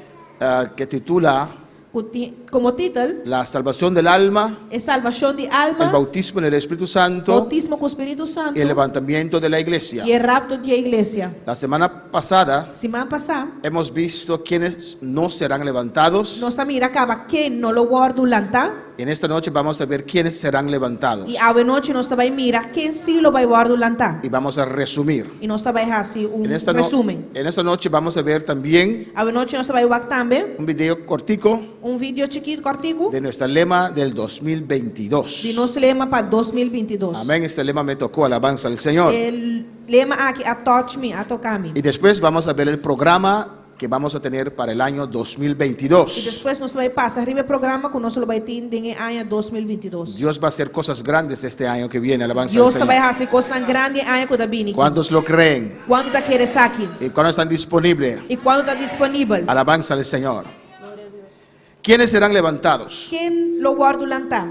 que titula ku tin komo título La salvación del alma, E salvashon di el alma, bautismo en el Espíritu Santo boutismo ku Spiritu Santu y el levantamiento de la iglesia. i e rapto di iglesia. La semana pasada Siman pasá, hemos visto quienes no serán levantados. nos a mira kaba ken no lo wòrdu lantá. En esta noche vamos a ver quiénes serán levantados. I awe nochi nos ta bai mira ken sí lo bai wòrdu lantá. Y vamos a resumir. I nos ta bai hasi un En esta, no- resúmen. en esta noche vamos a ver también Awe nochi nos ta bai wak tambe un video cortico un video chikitu kòrtiku de nuestro lema del 2022. di nos lema pa 2022. Amén. Este lema me tocó, alabanza al Señor. E lema aki a touch me, a toka mi. Y después vamos a ver el programa que vamos a tener para el año I 2022. despues nos ta bai pasa riba e programa ku nos lo bai tin den aña 2022. Dios va a hacer cosas grandes este año que viene, alabanza al Dios ta bai Señor. hasi kosnan grandi aña ku ta bini. ¿Cuántos lo creen? Kuantu ta kere esaki? ¿Y cuántos están disponibles? I kuantu ta disponibel? Alabanza al Señor. ¿Quiénes serán levantados? Ken lo wòrdu lantá?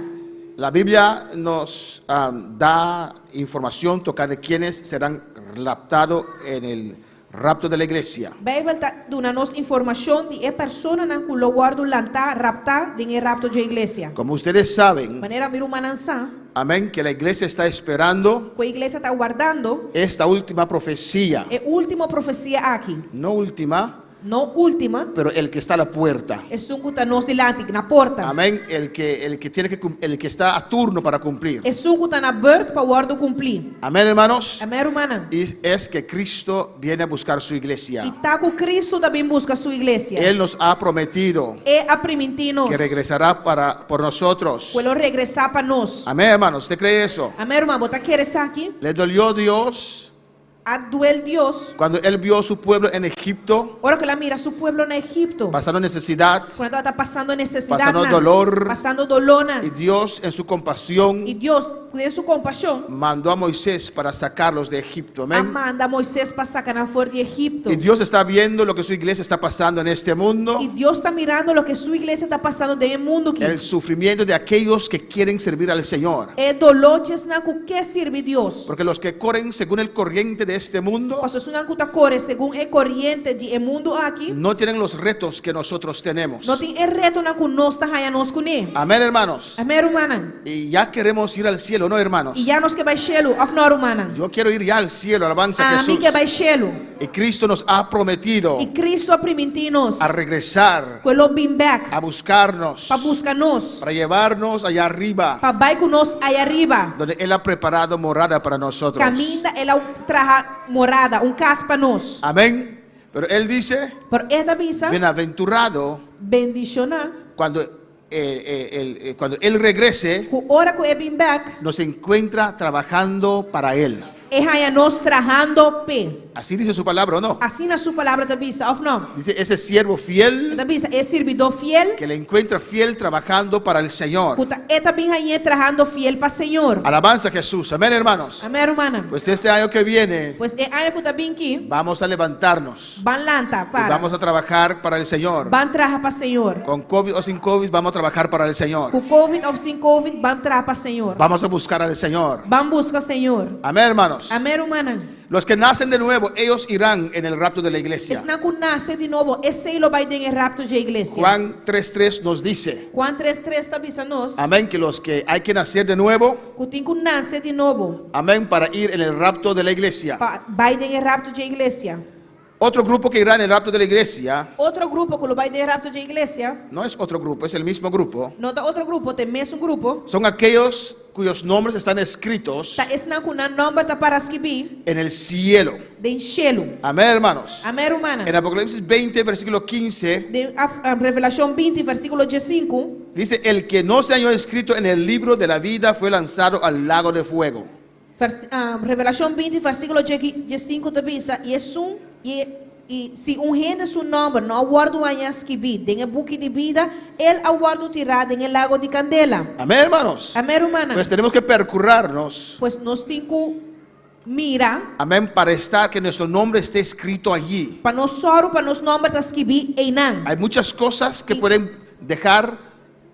La Biblia nos da información tocante quiénes serán raptados en el rapto de la iglesia. Beibel ta duna nos informashon di e personanan ku lo wòrdu lantá, raptá den e rapto di iglesia. Como ustedes saben, Manera mi rumannan sa, amén, que la iglesia está esperando ku e iglesia ta wardando esta última profecía. e último profesia aki. No última, No último, pero el que está a la puerta. esun ku ta nos dilanti, na porta. Amén, el que tiene que el que está a turno para cumplir. Esun ku ta na beurt pa wòrdu kumplí. Amén, hermanos. Amèn, rumannan. Y es que Cristo viene a buscar su iglesia. I ta ku Kristu ta bin buska su iglesia. Él nos ha prometido E a primintí nos. que regresará por nosotros. Ku e lo regresá pa nos. Amén, hermanos. ¿Usted cree eso? Amèn, ruman. Bo ta kere esaki? Le dolió Dios A duel Dios. cuando él vio a su pueblo en Egipto Ora ku el a mira su pueblo na Egipto. pasando necesidad Kuando tabata pasando nesesidat. Pasando dolor. Pasando doló. y Dios en su compasión I Dios, den su kompashon, mandó a Moisés para sacarlos de Egipto. a Amén. manda Moises pa saka nan for di Egipto. Y Dios está viendo lo que su iglesia está pasando en este mundo, I Dios ta mirando loke su iglesia ta pasando den e mundu aki. el sufrimiento de aquellos que quieren servir al Señor. E doló di esnan ku ke sirbi Dios. Porque los que corren según el corriente de este mundo Paso esunnan ku ta kore segun e koriente di e mundu aki, no tienen los retos que nosotros tenemos. no tin e retonan ku nos ta haña nos kuné. Amén, hermanos. Amèn, rumannan. Y ya queremos ir al cielo, ¿no, hermanos? I ya nos ke bai shelu, òf no, rumannan? Yo quiero ir ya al cielo, alabanza a Ami Jesús. ke bai shelu. Y Cristo nos ha prometido I Kristu a primintí nos a regresar, ku e lo bin bèk a buscarnos, pa buska nos, para llevarnos allá arriba, pa bai ku nos aya riba. donde Él ha preparado morada para nosotros. Kaminda el a traha morada, un kas pa nos. Amén. Pero Él dice, Pero e ta bisa, bienaventurado bendishoná, cuando, cuando Él regrese, ku ora ku e bin bèk, nos encuentra trabajando para Él. e haña nos trahando p'e. Así dice su palabra, ¿o no? Asina su palabra ta bisa, òf no? Dice ese siervo fiel E ta bisa, e sirbidó fiel, que le encuentra fiel trabajando para el Señor. ku ta e ta bin hañ'é trahando fiel pa Señor. Alabanza a Jesús. Amén, hermanos. Amèn, rumannan. Pues este año que viene Pues e aña ku ta bin akí, vamos a levantarnos ban lanta, y para. vamos a trabajar para el Señor. Ban traha pa Señor. Con COVID o sin COVID vamos a trabajar para el Señor. Ku COVID òf sin COVID, ban traha pa Señor. Vamos a buscar al Señor. Ban buska Señor. Amén, hermanos. Amèn, rumannan. Los que nacen de nuevo, ellos irán en el rapto de la iglesia. Esnan ku nase di nobo, esei lo bai den e rapto di iglesia. Juan 3.3 nos dice, Juan 3:3 ta bisa nos, amén, que los que hay que nacer de nuevo, ku tin ku nase di nobo, amén, para ir en el rapto de la iglesia. pa bai den e rapto di iglesia. Otro grupo que irá en el rapto de la iglesia, Otro grupo ku lo bai den e rapto di iglesia, no es otro grupo, es el mismo grupo, no ta otro grupo, ta e mesun grupo, son aquellos cuyos nombres están escritos ta esnan ku nan nòmber ta pará skibí en el cielo. den shelu. Amén, hermanos. Amèn, rumannan. En Apocalipsis 20, versículo 15, Den Revelashon 20, versíkulo 15, dice, el que no se halló escrito en el libro de la vida fue lanzado al lago de fuego. Vers, Revelashon 20, versíkulo 15 ta bisa, i esun, i, i si un hende su nòmber no a wòrdu hañá skibí den e buki di bida, el a wòrdu tirá den e lago di kandela. Amén, hermanos. Amèn, rumannan. Pues tenemos que percurarnos, Pues nos tin ku mira, amén, para estar que nuestro nombre esté escrito allí. pa nos sòru pa nos nòmber ta skibí einan. Hay muchas cosas que pueden dejar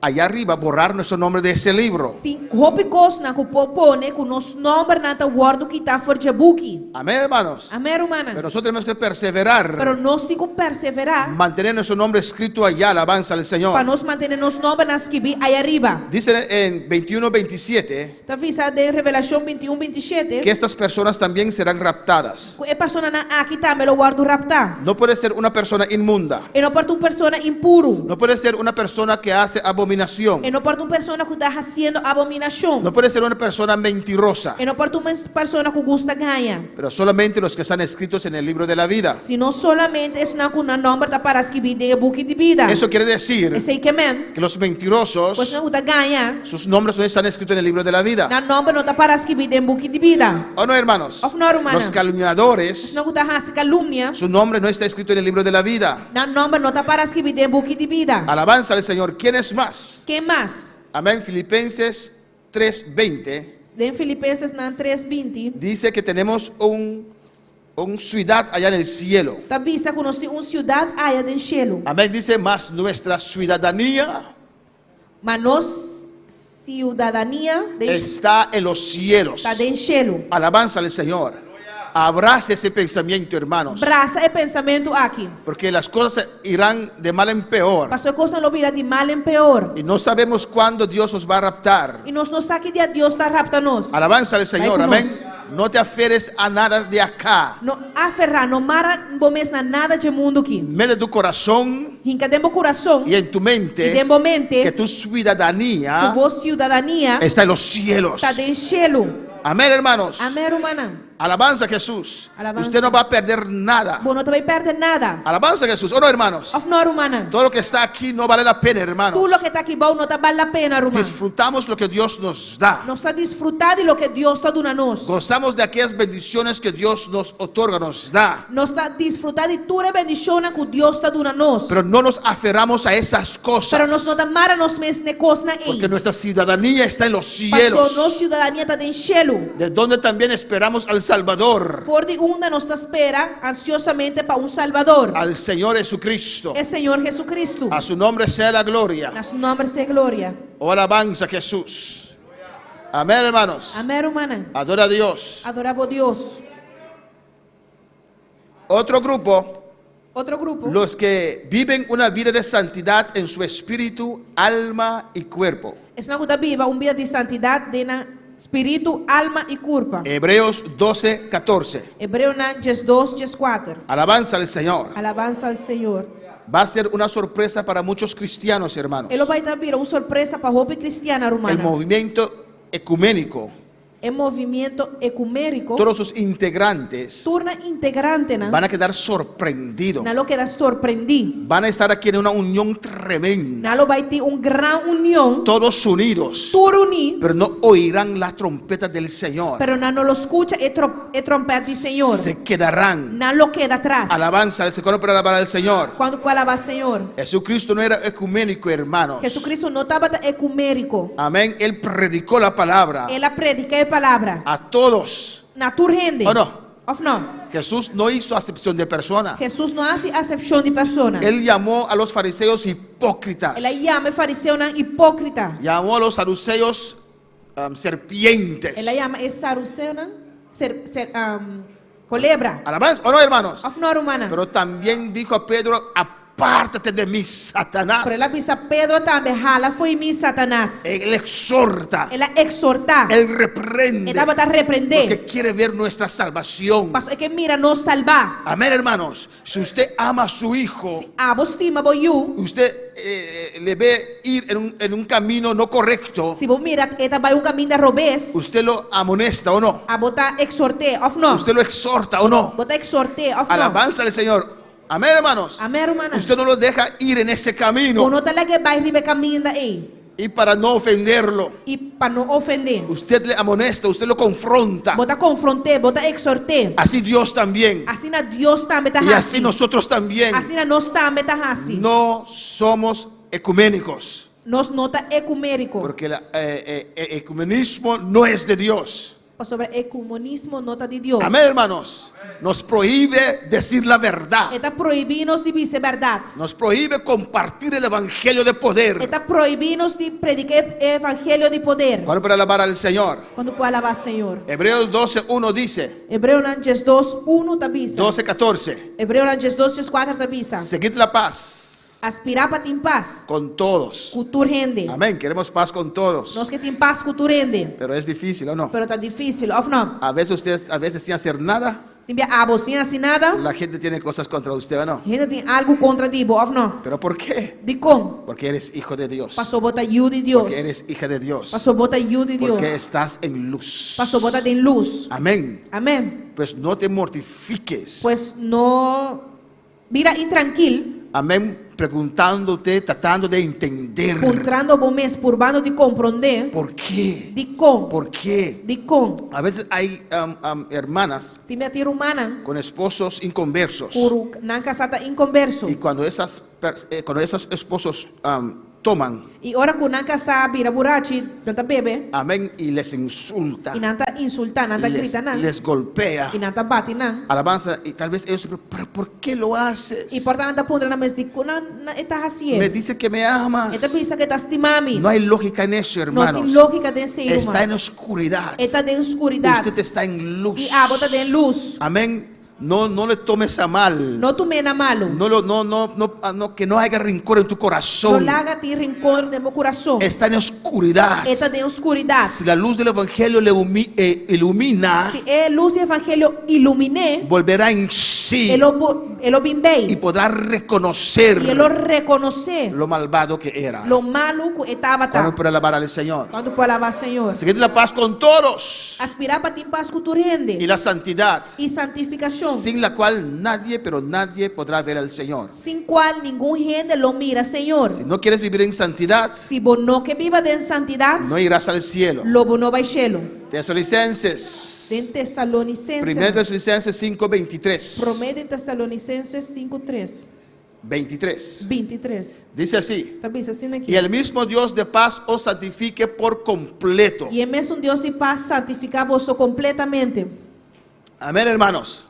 allá arriba, borrar nuestro nombre de ese libro. Tin hopi kosnan ku por pone ku nos nòmbernan ta wòrdu kitá for di e buki. Amén, hermanos. Amèn, rumannan. Pero nosotros tenemos que perseverar, Pero nos tin ku perseverá mantener nuestro nombre escrito allá, alabanza al pa Señor. nos mantené nos nòmbernan skibí aya ariba. Dice en 21, 27 Ta bisa den Revelashon 21, 27 que estas personas también serán raptadas. ku e personanan aki tambe lo wòrdu raptá. No puede ser una persona inmunda. E no por ta un persona impuru. No puede ser una persona que hace abominación. E no por ta un persona ku ta hasiendo abominashon. No puede ser una persona mentirosa. E no por ta un persona ku gusta gaña. Pero solamente los que están escritos en el libro de la vida. Sino solamente esnan ku nan nòmber ta pará skibí den e buki di bida. Eso quiere decir Esei ke men. que los Pues mentirosos, esnan ku ta gaña, sus nombres no están escritos en el libro de la vida. nan nòmber no ta pará skibí den buki di bida. ¿O no, hermanos? Òf no, rumannan. Los calumniadores, Esnan ku ta hasi kalumnia, su nombre no está escrito en el libro de la vida. nan nòmber no ta pará skibí den buki di bida. Alabanza al Señor. ¿Quién es más? Ken mas? Amén. Filipenses 3:20 Den Filipensenan 3:20, dice que tenemos un ciudad allá en el cielo. Ta bisa ku nos tin un siudat aya den shelu. Amén. Dice mas nuestra ciudadanía Ma nos siudadania den, está en los cielos. ta den shelu. Alabanza al Señor. Abrace ese pensamiento, hermanos. Brasa e pensamentu aki. Porque las cosas irán de mal en peor. Paso e kosnan lo bira di mal en peor. Y no sabemos cuándo Dios nos va a raptar. I nos no sa ki dia Dios ta rapta nos. Alabanza al Señor, Bai ku amén. nos. No te aferres a nada de acá. No aferrá, no mara bo mes na nada di e mundu aki. Mete tu corazón Hinka den bo kurason y en tu i mente den bo mente que tu ciudadanía ku bo siudadania está en los cielos. ta den shelu. Amén, hermanos. Amèn, rumannan. Alabanza a Jesús. Alabanza. Usted no va a perder nada. Bo no ta bai pèrdè nada. Alabanza a Jesús. ¿O no, hermanos? Òf no, rumannan. Todo lo que está aquí no vale la pena, hermanos. Tur loke ta aki bou no ta bal la pena, ruman. Disfrutamos lo que Dios nos da. Nos ta disfrutá di loke Dios ta duna nos. Gozamos de aquellas bendiciones que Dios nos otorga, nos da. Nos ta disfrutá di tur e bendishonnan ku Dios ta duna nos. Pero no nos aferramos a esas cosas. Pero nos no ta mara nos mes na e kosnan Porque ei. nuestra ciudadanía está en los Paso cielos. nos siudadania ta den shelu. De donde también esperamos al Salvador, For di unda nos ta spera ansiosamente pa un Salbador. al Señor Jesucristo. E Señor Jesucristo. A su nombre sea la gloria. Na su nòmber sea gloria. Oh, alabanza a Jesús. Amén, hermanos. Amèn, rumannan. Adora a Dios. Adorá bo Dios. Otro grupo, Otro grupo. los que viven una vida de santidad en su espíritu, alma y cuerpo. Esnan ku ta biba un bida di santidat den nan spiritu, alma i kurpa. Hebreos 12, 14. Hebreonan 12, 14. Alabanza al Señor. Alabansa na Señor. Va a ser una sorpresa para muchos cristianos, hermanos. E lo bai ta bira un sorpresa pa hopi kristian, El ruman. movimiento ecuménico, E movementu ekuméniko. todos sus integrantes Tur nan integrantenan. van a quedar sorprendidos. Nan lo keda sorprendí. Van a estar aquí en una unión tremenda, Nan lo bai tin un gran union. todos unidos, Tur uní. pero no oirán la trompeta del Señor. Pero nan no lo skucha e, tro, e tròmpèt di Señor. Se quedarán. Nan lo keda atras. Alabanza al Señor para alabar al Señor. Kuantu por alabá Señor? Jesucristo no era ecuménico, hermanos. Hesukristu no tabata ekuméniko. Amén. Él predicó la palabra El a prediká e palabra. a todos. Na tur hende. ¿O no? Òf no? Jesús no hizo acepción de persona. Hesus no a hasi asepshon di persona. Él llamó a los fariseos hipócritas. El a yama e fariseonan hipókrita. Llamó a los saduceos serpientes. El a yama e saduseonan ser, ser, kolebra. Alabanza, ¿o no, hermanos? Òf no, ruman? Pero también dijo a Pedro: "Apártate de mí, Satanás". Pero el a bisa Pedro tambe: "Hala fo'i mi, Satanas". Él exhorta, El a ekshortá. él reprende. E tabata reprendé. Porque quiere ver nuestra salvación. Paso e ke mira nos salbá. Amén, hermanos. Si usted ama a su hijo, Si abo stima bo yu, usted le ve ir en un camino no correcto, si bo mira e ta bai un kaminda robes, usted lo amonesta o no. abo ta ekshort'é, òf no. Usted lo exhorta o no. Bo ta ekshort'é, òf no. Alabanza al Señor. Amén, hermanos. Amèn, ruman. Usted no lo deja ir en ese camino. Bo no ta lag'é bai riba e kaminda ei. Y para no ofenderlo, I pa no ofendé. usted le amonesta, usted lo confronta. Bo ta konfront'é, bo ta ekshort'é. Así Dios también. Asina Dios tambe ta Y así hasi. nosotros también. Asina nos tambe ta hasi. No somos ecuménicos. Nos no ta ekuméniko. Porque el ecumenismo no es de Dios. Pasobra ekumenismo no ta di Dios. Amén, hermanos. Nos prohíbe decir la verdad. E ta prohibí nos di bisa berdat. Nos prohíbe compartir el evangelio de poder. E ta prohibí nos di prediká evangelio di poder. ¿Cuál para alabar al Señor? Kuantu por alabá Señor? Hebreos 12.1 dice, Hebreonan 12, 1 ta bisa. 12.14, Hebreonan 12, 4 ta bisa. Seguid la paz Aspirá pa tin pas. con todos. Ku tur hende. Amén. Queremos paz con todos. Nos ke tin pas ku tur hende. Pero es difícil, ¿o no? Pero ta difísil, òf no? A veces ustedes, a veces sin hacer nada, Tin bia abo sin hasi nada. la gente tiene cosas contra usted, ¿o no? Hende tin algu kontra di bo, òf no? ¿Pero por qué? Dikon? Porque eres hijo de Dios. Paso bo ta yu di Dios. Porque eres hija de Dios. Paso bo ta yu di Dios. Porque estás en luz. Paso bo ta den lus. Amén. Amèn. Pues no te mortifiques. Pues no bira intrankil. Amén. Preguntándote, tratando de entender. Puntrando bo mes, purbando di komprondé. ¿Por qué? Dikon. ¿Por qué? Dikon. A veces hay hermanas Tin bia tin ruman. con esposos inconversos. Ku nan kasá ta inkonverso. Y cuando esos esposos toman, I ora ku nan kasá bira burachi, nan ta bebe. amén, y les insulta, I nan ta insultá, nan ta les, grita nan. les golpea, I nan ta bati nan. alabanza, y tal vez ellos, pero ¿por qué lo haces? I por ta nan ta puntra nan mes dikon nan e ta hasi. Me dice que me amas. E ta bisa ku e ta stima mi. No hay lógica en eso, No hermanos. tin lógika den esei, Está ruman. en oscuridad. E ta den skuridat. Usted está en luz. I abo ta den lus. Amén. No, no le tomes a mal. No tum'é na malu. No, no, no, no, ah, no, que no haya rencor en tu No corazón. laga tin renkor den bo kurason. Está en oscuridad. E ta den skuridat. Si la luz del evangelio le ilumina, Si e lus di evangelio ilumin'é, volverá en sí e lo, e lo y bin bei. podrá reconocer I e lo rekonosé lo malvado que era. lo malu ku e tabata. ¿Cuándo puede alabar al Señor? Kuantu por alabá Señor? Seguid la paz con todos Aspirá pa tin pas ku tur hende. y la santidad, I santifikashon. sin la cual nadie, pero nadie podrá ver al Señor. Sin kual ningun hende lo mira, Señor. Si no quieres vivir en santidad, Si bo no ke biba den santidat, no irás al cielo. lo bo no bai shelu. Tesalonicenses. Den Tesalonisenses. Primero Tesalonicenses 5, 23. Promé di Tesalonisenses 5, 3. 23. 23. Dice así: Ta bisa asina aki. Y el mismo Dios de paz os santifique por completo. I e mesun Dios di pas santifiká boso kompletamente. Amén, hermanos.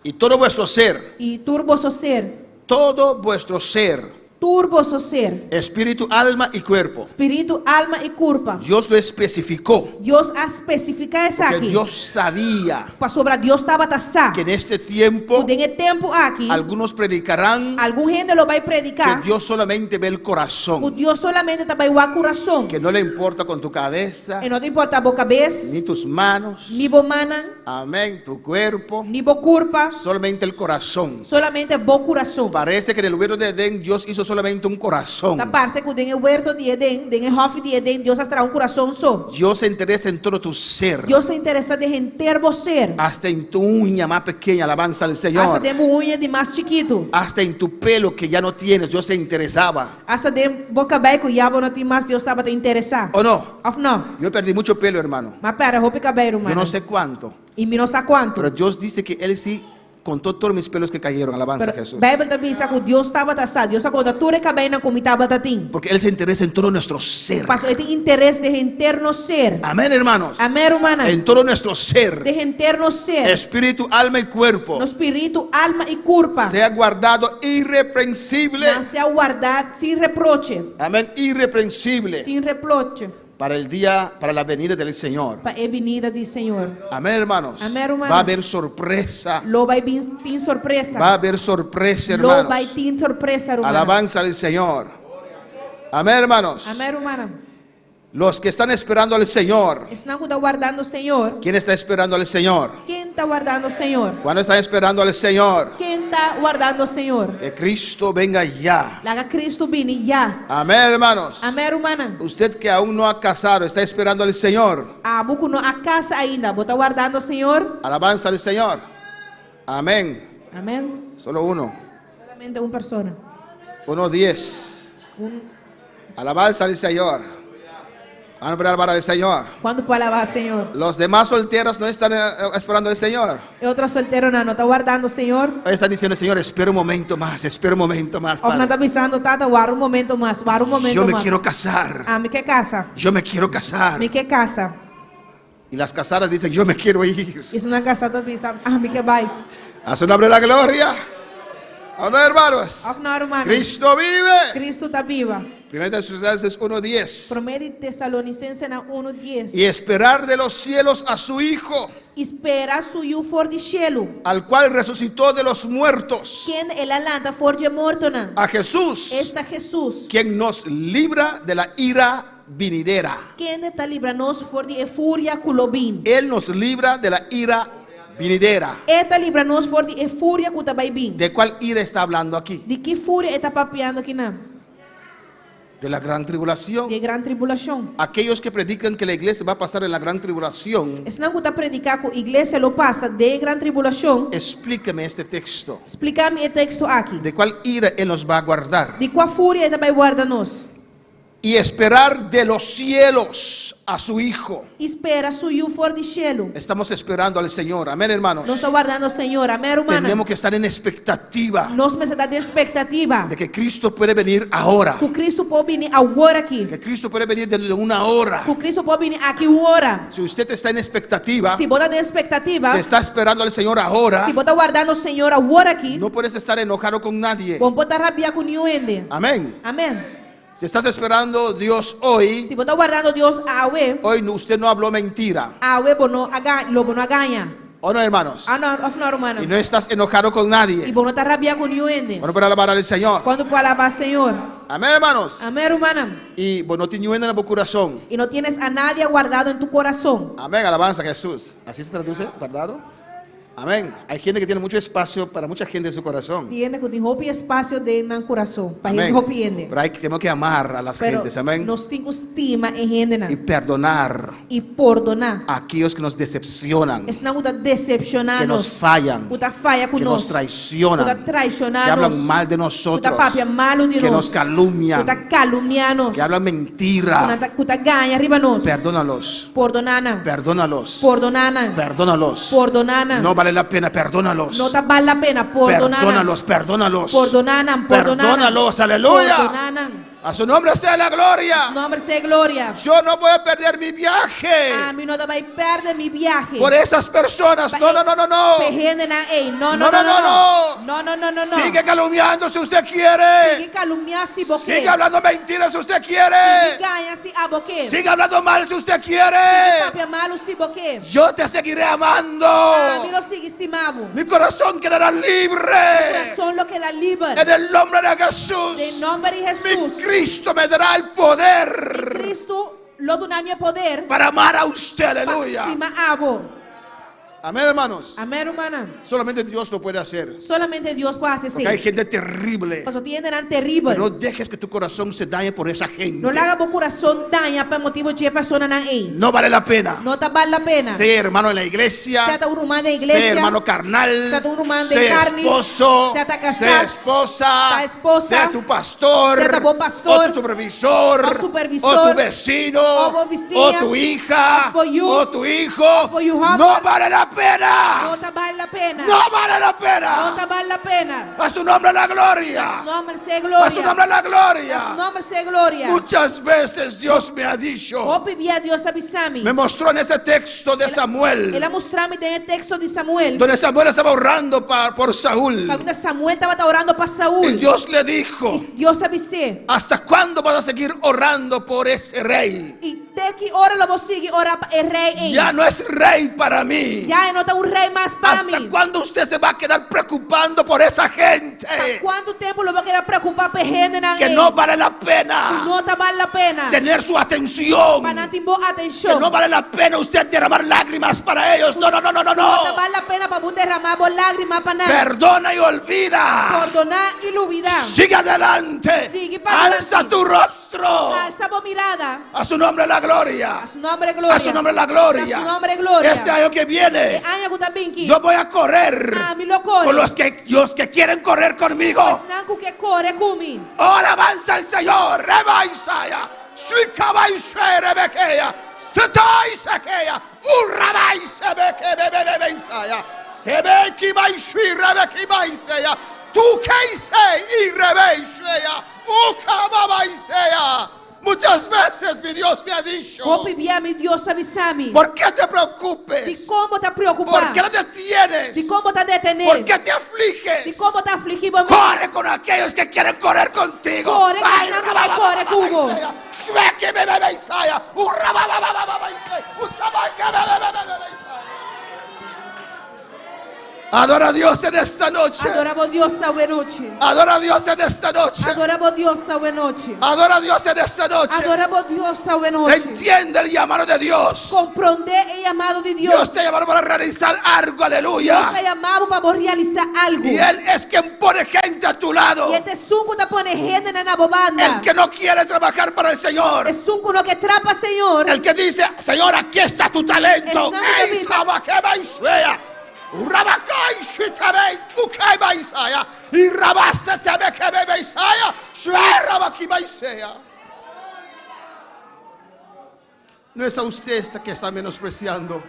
Y todo vuestro ser, I tur boso ser, todo vuestro ser, Tur boso ser. Espíritu, alma y cuerpo. Spiritu, alma i kurpa. Dios lo especificó. Dios a spesifiká Porque esaki. Dios sabía Pasobra Dios tabata sa. que en este tiempo Ku den e tempu aki, algunos predicarán algun hende lo bai que prediká Dios solamente ve el ku corazón, Dios solamente ta bai wak kurason. que no le importa con tu cabeza, E no ta importá bo kabes, ni tus manos, ni bo mannan, amén, tu cuerpo, ni bo kurpa, solamente el corazón. solamente bo kurason. Parece que en el huerto de Edén Dios hizo solamente un corazón. Ta parse ku den e huerto di Edén, den e hòfi di Edén, Dios a traha un kurason so. Dios se interesa en todo tu ser, Dios ta interesá den henter bo ser. hasta en tu uña más pequeña, alabanza al Hasta Señor. den bo uña di mas chikitu. Hasta en tu pelo que ya no tienes, Dios se interesaba. Hasta den bo kabei ku ya bo no tin mas, Dios tabata interesá. ¿O no? Òf no? Yo perdí mucho pelo, hermano. M'a pèrdè hopi kabei, Yo ruman. no sé cuánto. I mi no sa kuantu. Pero Dios dice que Él sí contó todos mis pelos que cayeron. Alabanza a Pero Jesús. Beibel ta bisa ku Dios tabata sa. Dios a konta tur e kabeinan ku mi tabatin. Porque Él se interesa en todo nuestro ser. Paso e tin interes den henter nos ser. Amén, hermanos. Amèn, rumannan. En todo nuestro ser. Den henter nos ser. Espíritu, alma y cuerpo. Nos spiritu, alma i kurpa. Sea guardado irreprensible. Nan sea wardá sin reproche. Amén. Irreprensible. Sin reproche. Para el día, para la venida del Señor. Pa e binida di Señor. Amén, hermanos. Amén, hermano. Va a haber sorpresa. Lo bai bin tin sorpresa. Va a haber sorpresa, Lo bai hermanos. tin sorpresa, ruman. Alabanza al Señor. Amén, hermanos. Amèn, ruman. Los que están esperando al Señor. Esnan ku ta wardando Señor. ¿Quién está esperando al Señor? Ken ta wardando Señor? ¿Cuándo están esperando al Señor? Ken ta wardando Señor? Que Cristo venga ya. Laga Kristu bini ya. Amén, hermanos. Amèn, ruman. Usted que aún no ha casado, está esperando al Señor. Abo ku no a kasa ainda, bo ta wardando Señor? Alabanza al Señor. Amén. Amèn. Solo uno. Solamente un persona. 1:10. Un, Alabanza al Señor. Van a alabar al Señor. ¿Kuantu por alabá Señor? Los demás solteros no están esperando al Señor. E otro solteronan no ta wardando Señor. Están diciendo, Señor, espera un momento más, espera un momento más. Òf nan Padre. ta bisando, Tata, warda un momento mas, warda un momento Yo me mas. quiero casar. Ami ke kasa. Yo me quiero casar. Mi ke kasa. Y las casadas dicen, yo me quiero ir. I esnan kasá ta bisa, ami ke bai. A su nombre la gloria. Ahora, hermanos. Òf no, ruman. Cristo vive. Kristu ta biba. Primera de Tesalonicenses 1:10. Promé di Tesalonisensenan 1:10. Y esperar de los cielos a su Hijo, Spera su Yu for di shelu. al cual resucitó de los muertos, Ken el a lanta for di mortonan. a Jesús, Esta Hesus. quien nos libra de la ira venidera. Ken ta libra nos for di e furia ku lo bin. Él nos libra de la ira venidera. E ta libra nos for di e furia ku ta bai bin. ¿De cuál ira está hablando aquí? Di ki furia e ta papiando akinan? De la gran tribulación. Di gran tribulashon. Aquellos que predican que la iglesia va a pasar en la gran tribulación, Esnan ku ta prediká ku iglesia lo pasa den gran tribulashon. explíqueme este texto. Splika mi e teksto aki. ¿De cuál ira Él nos va a guardar? Di kua furia e ta bai warda nos? Y esperar de los cielos a su Hijo. Spera su Yu for di shelu. Estamos esperando al Señor. Amén, hermanos. Nos ta wardando Señor. Amèn, ruman. Tenemos que estar en expectativa Nos mester ta den ekspektativa. de que Cristo puede venir ahora. Ku Kristu por bini awor aki. Que Cristo puede venir dentro de una hora. Ku Kristu por bini aki un ora. Si usted está en expectativa, Si bo ta den ekspektativa, se está esperando al Señor ahora, si bo ta wardando Señor awor aki, no puedes estar enojado con nadie. bo no por ta rabia ku ningun hende. Amén. Amèn. Si estás esperando Dios hoy, Si bo ta wardando Dios awe, hoy no- usted no habló mentira. awe bo no a ga, lo bo no a gaña. ¿O no, hermanos? Ah, no, òf no, ruman. Y no estás enojado con I nadie. bo no ta rabia ku ningun hende. Bueno, para alabar al Señor. Kuantu por alabá Señor? Amén, hermanos. Amèn, ruman. Y bueno, no tiene en el corazón. Y no tienes a nadie guardado en tu corazón. Amén, alabanza a Jesús. Así se traduce, guardado. Amén. Hay gente que tiene mucho espacio para mucha gente en su corazón. Tin hende ku tin hopi espasio den nan kurason. Pa Amén. hende hopi hende. Pero hay, tenemos que amar a las Pero gentes, amén. nos tin ku stima e hendenan. Y perdonar I pordoná. a aquellos que nos decepcionan, Esnan ku ta desepshoná que nos nos. fallan, Ku ta falla ku que nos nos. traicionan, Ku ta traishoná que hablan nos. mal de Ku ta nosotros, papia malu di que nos nos. Ku calumnian, ta kalumniá nos. que hablan mentira. Ku ta gaña riba nos. Perdónalos, Pordoná nan. perdónalos, Pordoná nan. perdónalos. Pordoná nan. No vale la pena, perdónalos. No ta bale la pena. Pordoná nan. Perdónalos, perdónalos. Pordoná nan. Pordoná nan. Perdónalos, aleluya. Pordoná nan. A su nombre sea la gloria. Nòmber sea gloria. Yo no voy a perder mi viaje Ami no ta bai pèrdè mi biahe. por esas personas. No, no, no, no, no. Pa e hendenan ei. No, no, No, no, no, no. no, No, no, no, no, no. Sigue calumniando si usted quiere. Sigui kalumniá si bo ke. Sigue hablando mentiras si usted Sigui quiere. gaña si abo ke. Sigue hablando mal si usted Sigui quiere. papia malu si bo ke. Yo te seguiré amando. Ami lo sigui stima bo. Mi corazón quedará libre. Kurason lo keda liber. En el nombre de Jesús. Den nòmber di Mi Hesus. Cristo me dará el poder Kristu lo duna mi poder. para amar a usted. Aleluya. Pa stima abo. Amén, hermanos. Amèn, rumannan. Solamente Dios lo puede hacer. Solamente Dios por hasi Porque hay esei. gente terrible. Pasobra tin hendenan teribel. Pero no dejes que tu corazón se dañe por esa gente. No laga bo kurason daña pa motibu di e personanan ei. No vale la pena. No ta bale la pena. Sea hermano en la iglesia. Sea un ruman den iglesia. Sea hermano carnal. Sea un ruman den Sea karni. esposo. Sea ta kasá. Sea esposa. Ta esposa. Sea tu pastor. Sea ta bo pastor. O tu supervisor. O supervisor. O tu vecino. O bo bisiña. O tu hija. O bo yu. O tu hijo. O bo yu hòmber. No vale la pena. No ta bale la pena. No vale la No pena. ta bale la pena. A su nombre la gloria. Nòmber sea gloria. A su nombre la A su gloria. nòmber sea gloria. Muchas veces Dios me ha dicho, Hopi bia Dios a bisa mi. me mostró en ese texto de Samuel, El a mustra mi den e teksto di Samuel. donde Samuel estaba orando por Saúl. Kaminda Samuel tabata orando pa Y Saul. Dios le dijo, I Dios a bis'é. ¿hasta cuándo vas a seguir orando por ese rey? I te ki ora lo bo sigui ora pa e rei ei. Ya no es rey para mí. Ya e no ta un rei mas pa ¿Hasta mi. cuándo usted se va a quedar preocupando por esa gente Kuantu tempu lo bo keda preokupá pa e hendenan que ei? no vale la pena No ta bale la pena. tener su atención? Pa nan tin bo Que atenshon. no vale la pena usted derramar lágrimas para ellos. No, no, no, no, no, No ta no. bale la pena pa bo derramá bo lágrima pa nan. Perdona y olvida. Pordoná i lubidá. Sigue adelante. Sigue para Alza adelante. tu rostro. Alsa bo mirada. A su nombre la gloria. A su nòmber gloria. A su nombre la gloria. A su nòmber gloria. Este año que viene, E aña ku ta bin aki. yo voy a correr Ami lo kore. con los que quieren correr conmigo. Esnan ku ke kore ku mi. Oh, alabanza al Señor. Reba Isaiah. Suikabaise rebekeya. Setaisekeya. Urabaise beke bebe bebe Isaiah. Sebeki baisui rebeki baiseya. Tukeise y rebeisea. Ukababaisea. Muchas veces mi Dios me ha dicho, Hopi bia mi Dios a bisa mi. ¿por qué te Di preocupes? kon bo ta preokupá? ¿Por qué no te tienes? Di kon bo ta detené? ¿Por qué te Di afliges? kon bo ta afligí bo mes? Corre con aquellos que quieren correr contigo. Kore ku Ay, esnan ku rabba, ke kore ku bo. Isaiah. Shweke, be, be, be, Isaiah. Urra, ba, ba, ba, ba, ba, ba, Isaiah. Utabake, be, be, be, be, be, Isaiah. Adora a Dios en esta noche. Adorá bo Dios awe nochi. Adora a Dios en esta noche. Adorá bo Dios awe nochi. Adora a Dios en esta noche. Adorá bo Dios awe nochi. Entiende el llamado de Dios. Komprondé e yamado di Dios. Dios te llamaron para realizar algo, Dios aleluya. a yama bo pa realisá algu. Y Él es quien pone gente a tu lado. I E ta esun ku ta pone hende na bo banda. El que no quiere trabajar para el Señor. Esun ku no ke traha pa Señor. El que dice, Señor, aquí está tu talento. Es nada Ey, que sabakebaisea. Urabakaishitabei, ukaibaisaya. Y rabasetebekebebeisaya. Shuerabakibaisea. No es a usted esta que está menospreciando,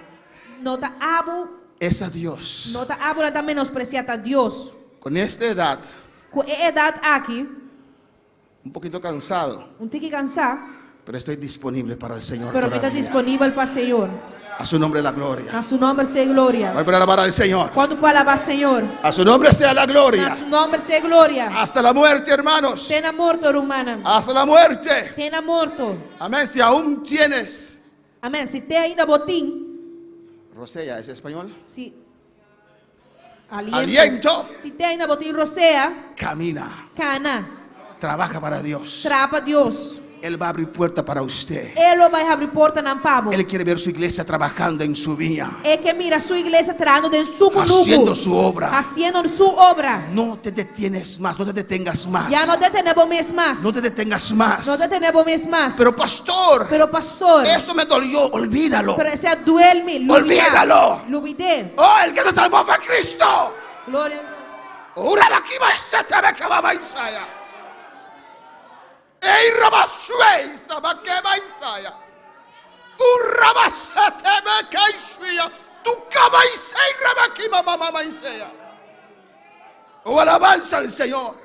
No ta abo, es a Dios. no ta abo nan ta menospresiá, ta Dios. Con esta edad, Ku e edat aki, un poquito cansado, un tiki kansá, pero estoy disponible para el Señor. pero mi ta todavía. disponibel pa Señor. A su nombre la gloria. Na su nòmber sea gloria. Voy a alabar al Señor. Kuantu por alabá Señor? A su nombre sea la Na gloria. su nòmber sea gloria. Hasta la muerte, hermanos. Te na morto, rumannan. Hasta la muerte. Te na morto. Amén. Si aún tienes. Amèn. Si te ainda bo tin, Rosea, ¿es español? si aliento. Aliento. Si te ainda bo tin rosea, Camina. kana, Trabaja para Dios. traha pa Dios. Él va a abrir puerta para usted. E lo bai habri portanan pa bo. Él quiere ver su iglesia trabajando en su viña. E ke mira su iglesia trahando den su kunuku. Haciendo su obra. Hasiendo su obra. No te detienes más. No te detengas más. Ya no detené bo mes mas. No te detengas más. No detené bo mes mas. Pero pastor, Pero pastor, eso me dolió. Olvídalo. pero esei a duel mi. Olvídalo. Lubid'é. Oh, el que te salvó fue Cristo. Gloria a Dios. Urabakibaisatebekababaisaya. Ei rabasueisabakebaisaya. Urabasetebekaishuya. Tukabaisei rabakimamamamaisea. Oh, alabanza al Señor.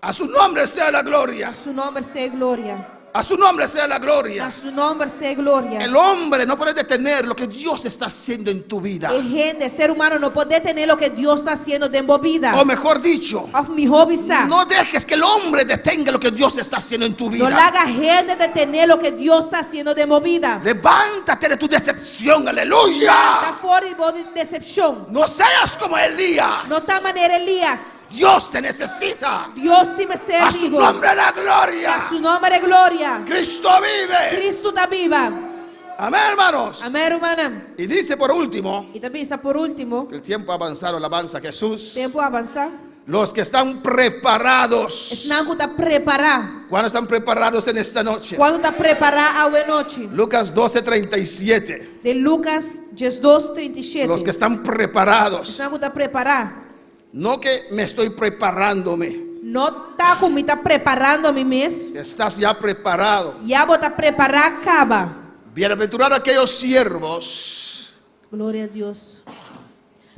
A su nombre sea la gloria. Na su nòmber sea gloria. A su nombre sea la Na gloria. su nòmber sea gloria. El hombre no puede detener lo que Dios está haciendo en tu vida. E hende, ser humano, no por detené loke Dios ta hasiendo den bo bida. O mejor dicho, Òf mihó bisá. no dejes que el hombre detenga lo que Dios está haciendo en tu No vida. laga hende detené loke Dios ta hasiendo den bo bida. Levántate de tu decepción, aleluya. Lanta for di bo desepshon. No seas como Elías. No ta manera Elías. Dios te necesita. Dios tin mester A su di bo. nombre la gloria. Na su nòmber gloria. Cristo vive. Kristu ta biba. Amén, hermanos. Amèn, rumannan. Y dice por último, I ta bisa por último, que el tiempo ha avanzado, alabanza a Jesús. Tempu a avansá. Los que están preparados. Esnan ku ta prepará. ¿Cuándo están preparados en esta noche? Kuantu ta prepará awe nochi? Lucas 12:37. Den Lucas 12, 37. Los que están preparados. Esnan ku ta prepará. No que me estoy preparándome. No ta ku mi ta preparando mi mes. Estás ya preparado. Ya bo ta prepará kaba. Bienaventurados aquellos siervos Gloria na Dios.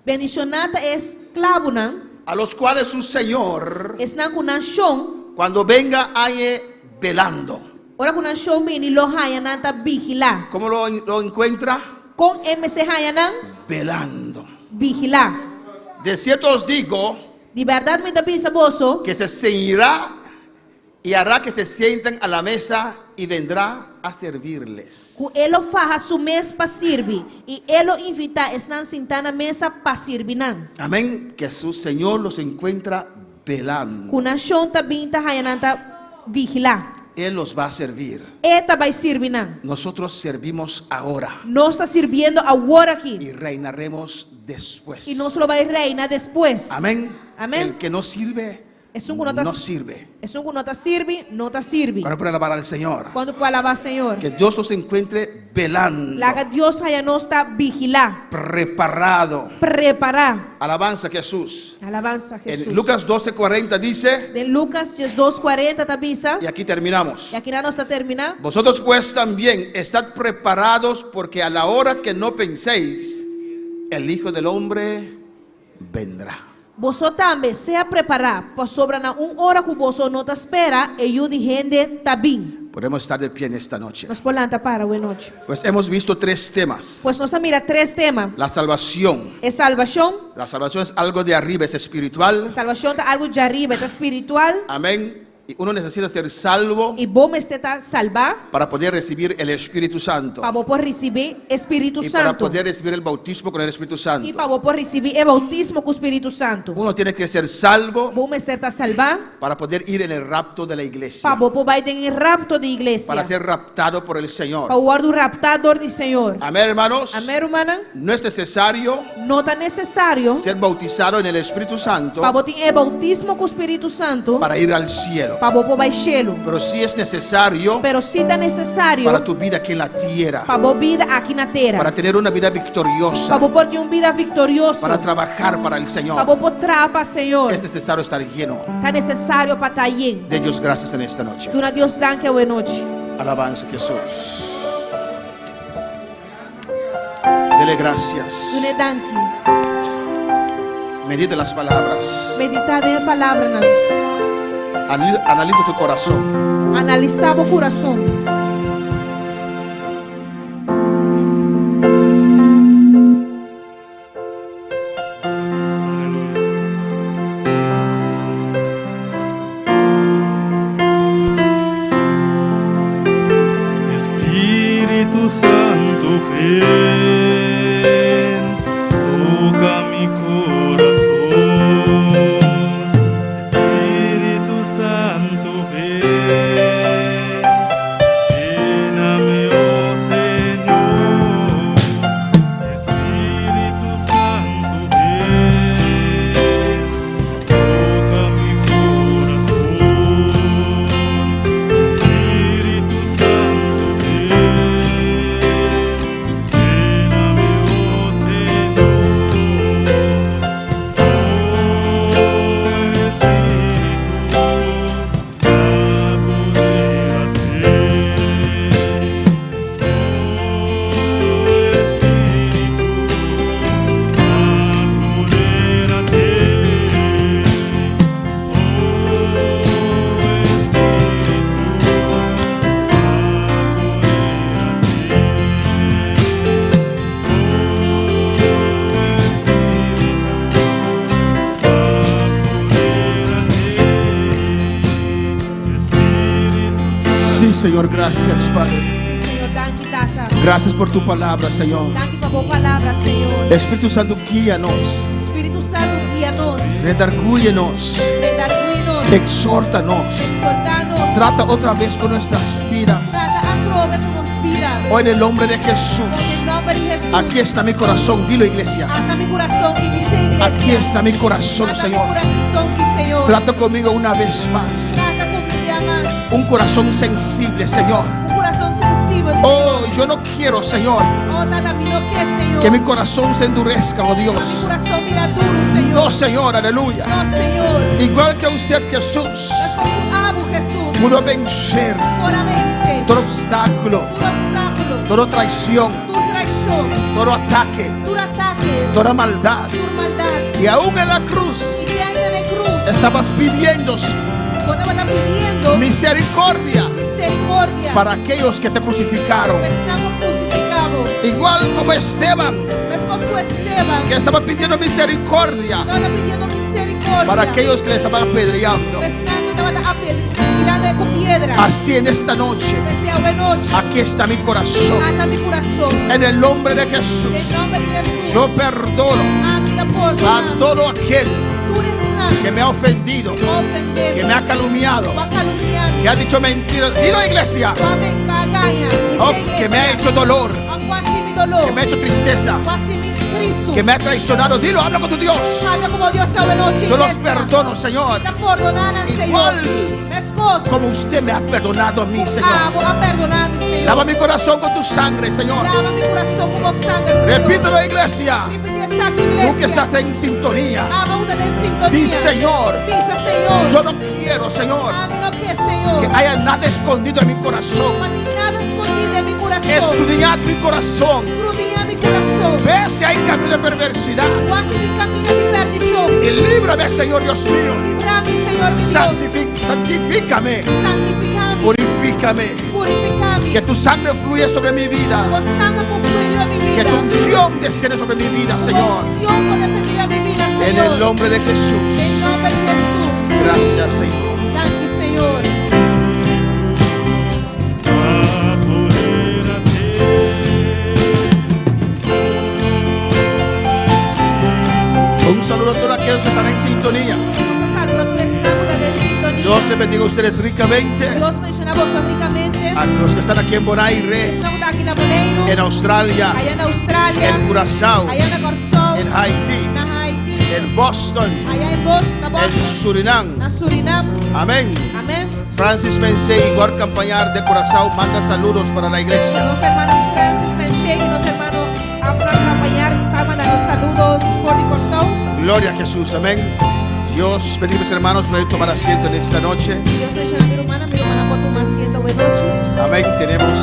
Bendishoná ta e esklabonan. a los cuales su Señor, Esnan ku nan shon. cuando venga, halle velando. Ora ku nan shon bini lo haña nan ta vigilá. ¿Cómo lo encuentra? Kon e mester haña nan? Velando. Vigilá. De cierto os digo Di bèrdat mi ta bisa boso. Que se ceñirá y hará que se sienten a la mesa y vendrá a servirles. Ku e lo faha su mes pa sirbi i e lo invitá esnan sintá na mesa pa sirbi nan. Amén. Que su Señor los encuentra velando. Ku nan shon ta bin ta haña nan ta vigilá. Él los va a servir. E ta bai sirbi nan. Nosotros servimos ahora Nos ta sirbiendo awor aki. y reinaremos después. I nos lo bai reina despues. Amén. Amén. El que no sirve, Esun ku no ta, no sirve. Esun ku no ta sirbi, no ta sirbi. Para poder alabar al Señor. Kuantu por alabá Señor? Que Dios nos encuentre velando. Laga Dios haña nos ta vigilá. Preparado. Prepará. Alabanza a Jesús. Alabansa En Jesús. Lucas 12:40 dice, Den Lucas 12:40 ta bisa. y aquí terminamos. I aki nos ta terminá. Vosotros pues también estad preparados porque a la hora que no penséis, el Hijo del Hombre vendrá. Boso tambe sea prepará, pasobra na un ora ku boso no ta spera, e Yu di hende ta bin. Podemos estar de pie en esta noche. Nos por lanta para, awe nochi. Pues hemos visto tres temas. Pues nos a mira tres tema. La salvación. E salvashon. La salvación es algo de arriba, es espiritual. Salvashon ta algu di ariba, ta spiritual. Amén. Y uno necesita ser salvo I bo mester ta salvá para poder recibir el Espíritu Santo. pa bo por risibí Spiritu Y para Santu. poder recibir el bautismo con el Espíritu I Santo. pa bo por risibí e boutismo ku Spiritu Santu. Uno tiene que ser salvo Bo mester ta salvá para poder ir en el rapto de la iglesia. pa bo por bai den e rapto di iglesia. Para ser raptado por el Señor. Pa wòrdu raptá dor di Señor. Amén, hermanos. Amèn, rumannan? No es necesario No ta nesesario ser bautizado en el Espíritu Santo pa bo tin e boutismo ku Spiritu Santu para ir al cielo. pa bo por bai shelu. Pero sí es necesario Pero sí ta nesesario para tu vida aquí en la tierra. pa bo bida aki na tera. Para tener una vida victoriosa. Pa bo por tin un bida viktorioso. Para trabajar para el Señor. Pa bo por traha pa Señor. Es necesario estar lleno. Ta nesesario pa ta yen. De Dios gracias en esta noche. Duna Dios danki awe nochi. Alabanza a Jesús. Dele gracias. Dun'é danki. Medita las palabras. Meditá den e palabranan. Analiza tu corazón. Analisá bo kurason. Espíritu Santo, ven, toca mi corazón. Espíritu Santo, ven, lléname, oh Señor. Espíritu Santo, ven, toca mi corazón. Espíritu Santo, ven, lléname, oh Señor. Señor, gracias, Padre. Sí, Señor, danki Tata. Gracias por tu palabra, Señor. Danki pa bo palabra, Señor. Espíritu Santo, guíanos, Spiritu Santu, guia nos. redargúyenos, Redarguí nos. exhórtanos. Exhortá nos. Trata otra vez con nuestras vidas. Trata atrobe ku nos bida. Hoy en el nombre de Jesús. Den nòmber di Hesus. Aquí está mi corazón, dilo iglesia. Ata mi kurason, bisa iglesia. Aquí está mi corazón, Ata mi Señor. kurason, Señor. Trata conmigo una vez más. Trata ku mi mas. Un corazón sensible, Señor. Un kurason sensibel, Señor. Oh, yo no quiero, Señor, Oh, Tata, mi no ke, Señor. que mi corazón se endurezca, oh Mi Dios. kurason bira duru, Señor. No, Señor, aleluya. No, Señor. Igual que usted, Jesús, Meskos ku abo, Hesus. pudo vencer Por a vense. todo obstáculo, Tur opstákulo. toda traición, Tur traishon. todo ataque, Tur atake. toda maldad. Tur maldat. Y aún en la cruz I te ainda na krus. estabas pidiendo Bo tabata pidiendo misericordia miserikòrdia. para aquellos que te crucificaron. Pa esnan ku a krusifiká bo. Igual como Esteban, Meskos ku Esteban. que estaba pidiendo misericordia Tabata pidiendo miserikòrdia. para aquellos que le estaban apedreando. Pa esnan ku tabata tirando ku piedra. Así en esta noche, P'esei awe nochi. aquí está mi corazón. Ata mi kurason. En el nombre de Jesús, Den nòmber di Hesus. yo perdono Ami ta pordoná. a todo aquel Tur esnan. que me ha ofendido, Ofendé. que me ha calumniado, Ku a kalumniá. que ha dicho mentiras. Dilo, iglesia. Ku a gaña. Oh, que me ha hecho dolor, Ku a hasi mi doló. que me ha hecho tristeza, Ku a hasi mi tristu. que me ha traicionado. Dilo, habla con tu Dios. Papia ku bo Dios awe nochi. Yo los iglesia. perdono, Señor. Mi ta pordoná nan, Señor. Igual Meskos. como usted me ha perdonado a mí, Señor. Abo a pordoná mi, Señor. Lava mi corazón con tu sangre, Señor. Laba mi kurason ku bo sanger, Señor. Repítelo, iglesia. Ripití esaki, iglesia. Tú que estás en sintonía. Abo ku ta den sintonia. Di, Señor. Bisa, Señor. Yo no quiero, Señor, Ami no ke, Señor. que haya nada escondido en mi corazón. Pa tin nada skondí den mi kurason. Escudriñad mi corazón. Skrudiñá mi kurason. Ve si hay camino de perversidad. Wak si tin kaminda di perdishon. Y líbrame, Señor Dios mío. Libra mi, Señor, mi Dios. Santifícame. Santifiká mi. Purifícame. Purifiká mi. Que tu sangre fluya sobre mi vida. Bo sanger por flui riba mi bida. Que tu unción descienda sobre mi vida, Señor. Bo unshon por desendé riba mi bida, Señor. En el nombre de Jesús. Den nòmber di Hesus. Gracias, Señor. Danki, Señor. Un saludo a todos aquellos que están en sintonía. Un saludo a tur esnan ku ta den sintonia. Dios les bendiga a ustedes ricamente. Dios bendishoná boso rikamente. A los que están aquí en Bonaire, Esnan ku ta aki na Boneiru. en Australia, Aya na Australia. en Curazao, Aya na Kòrsou. en Haití, Na Haiti. en Boston, Aya na Boston. Na en Boston. Surinam. Na Surinam. Amén. Amèn. Francis Mense y Igor Campañar de Curazao manda saludos para la iglesia. Nos ruman Francis Menche i nos ruman Abraham Campañar ta manda saludo for di Kòrsou. Gloria a Jesús. Amén. Dios bendiga mis hermanos. Pueden tomar asiento en esta noche. Dios bendishoná mi rumannan, mi rumannan por tuma asiento awe nochi. Amén. Tenemos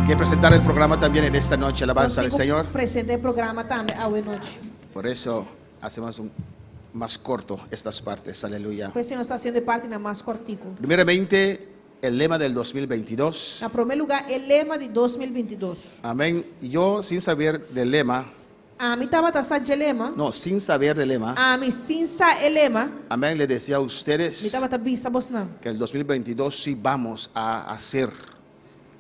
que presentar el programa también en esta noche. Alabanza al Señor. Presentá e programa tambe awe nochi. Por eso hacemos un más corto estas partes. Aleluya. P'esei nos ta hasiendo e partinan mas kòrtiku. Primeramente, el lema del 2022. Na promé lugá, e lema di 2022. Amén. Y yo, sin saber del lema, Ami tabata sa e lema. no, sin saber del lema, Ami sin sa e lema. amén, le decía a ustedes Mi tabata bisa bosnan. que el 2022 sí vamos a hacer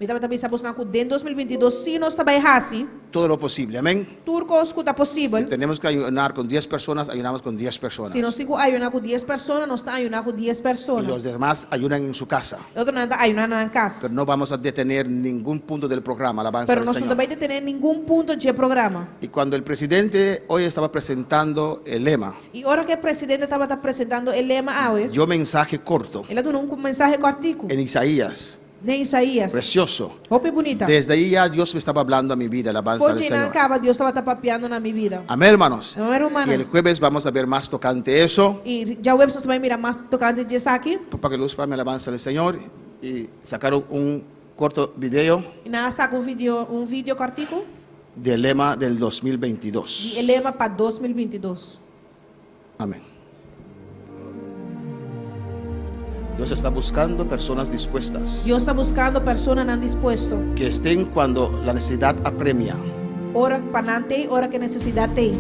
Mi tabata bisa bosnan ku den 2022 sí nos ta bai hasi. todo lo posible. Amén. Tur kos ku ta Si posibel. tenemos que ayunar con 10 personas, ayunamos con 10 personas. Si nos tin ku ayuná ku 10 persona, nos ta ayuná ku 10 Y persona. los demás ayunan en su casa. Otronan ta ayuná na kas. Pero no vamos a detener ningún punto del programa, alabanza Pero al nos no Señor. ta bai detené ningun punto di e programa. Y cuando el presidente hoy estaba presentando el lema, I ora ku e presidente tabata presentando e lema awe, dio mensaje corto el a duna un mensahe kòrtiku. en Isaías, Den Isaías. precioso. Hopi bunita. Desde ahí ya Dios me estaba hablando a mi vida, alabanza For al di einan Señor. kaba Dios tabata papiando na mi bida. Amén, hermanos. Amèn, rumannan. Y el jueves vamos a ver más tocante eso. I djaweps nos ta bai mira mas tokante di esaki. Para que luz para mi alabanza al Señor. Y sacaron un corto video I nan a saka un video kòrtiku del lema del di 2022. e lema pa 2022. Amén. Dios está buscando personas dispuestas Dios ta buskando personanan dispuesto. que estén cuando la necesidad apremia, Ora pa nan t'ei, ora ku nesesidat tin.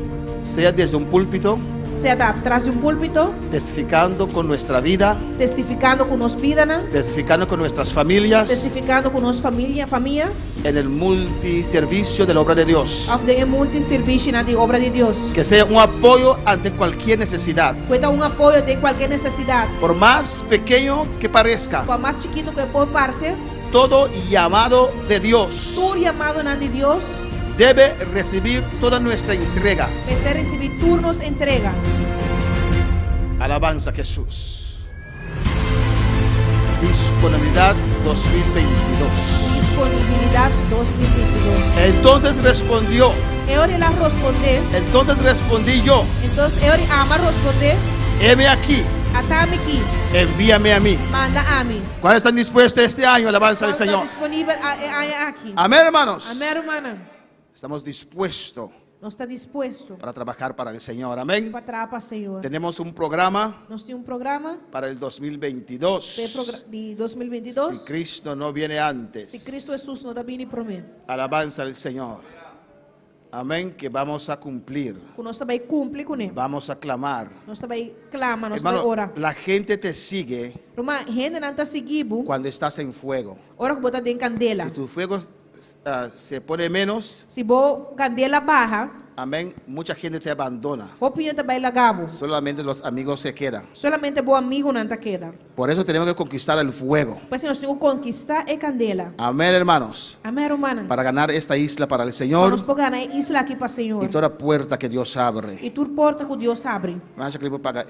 sea desde un púlpito, Sea ta tras di un púlpito, testificando con nuestra vida, testifikando ku nos bidanan, testificando con nuestras familias, testifikando ku nos famia, famia, en el multiservicio de la obra de Dios. Òf den e multiservisionan di obra di Dios. Que sea un apoyo ante cualquier necesidad. Ku ta un apoyo den kualke nesesidat. Por más pequeño que parezca. Pa mas chikitu ku e por parse. Todo llamado de Dios. Tur yamadonan di Dios. Debe recibir toda nuestra entrega. Mester risibí tur nos entrega. Alabanza a Jesús. Disponibilidad 2022. Disponibilidat 2022. Entonces respondió. E ora el a rospondé. Entonces respondí yo. Entonces e ora ami a rospondé. Heme aquí. Ata mi aki. Envíame a mí. Manda ami. ¿Cuáles están dispuestos este año? Alabanza al Kuantu ta Señor. disponibel e aña aki? Amén, hermanos. Amèn, rumannan. Estamos dispuestos Nos ta dispuesto para trabajar para el Señor. Amén. pa traha pa Señor. Tenemos un programa Nos tin un programa para el 2022. pa e di 2022. Si Cristo no viene antes. Si Cristo Jesús no ta bini promé. Alabanza al Señor. Amén, que vamos a cumplir. Ku nos ta bai kumpli kuné. Vamos a clamar. Nos ta bai klama, nos ta bai Hermano, ora. la gente te sigue Ruman, hendenan ta sigui bo cuando estás en fuego. ora ku bo ta den kandela. Si tu fuego se pone menos, Si bo kandela baha, amén, mucha gente te abandona. hopi hende ta bai laga bo. Solamente los amigos se quedan. Solamente bo amigunan ta keda. Por eso tenemos que conquistar el fuego. P'esei nos tin ku konkistá e kandela. Amén, hermanos. Amén, rumannan. Para ganar esta isla para el Pa Señor nos por gana e isla aki pa Señor. y toda puerta que Dios abre. I tur porta ku Dios habri. Vamos a clic para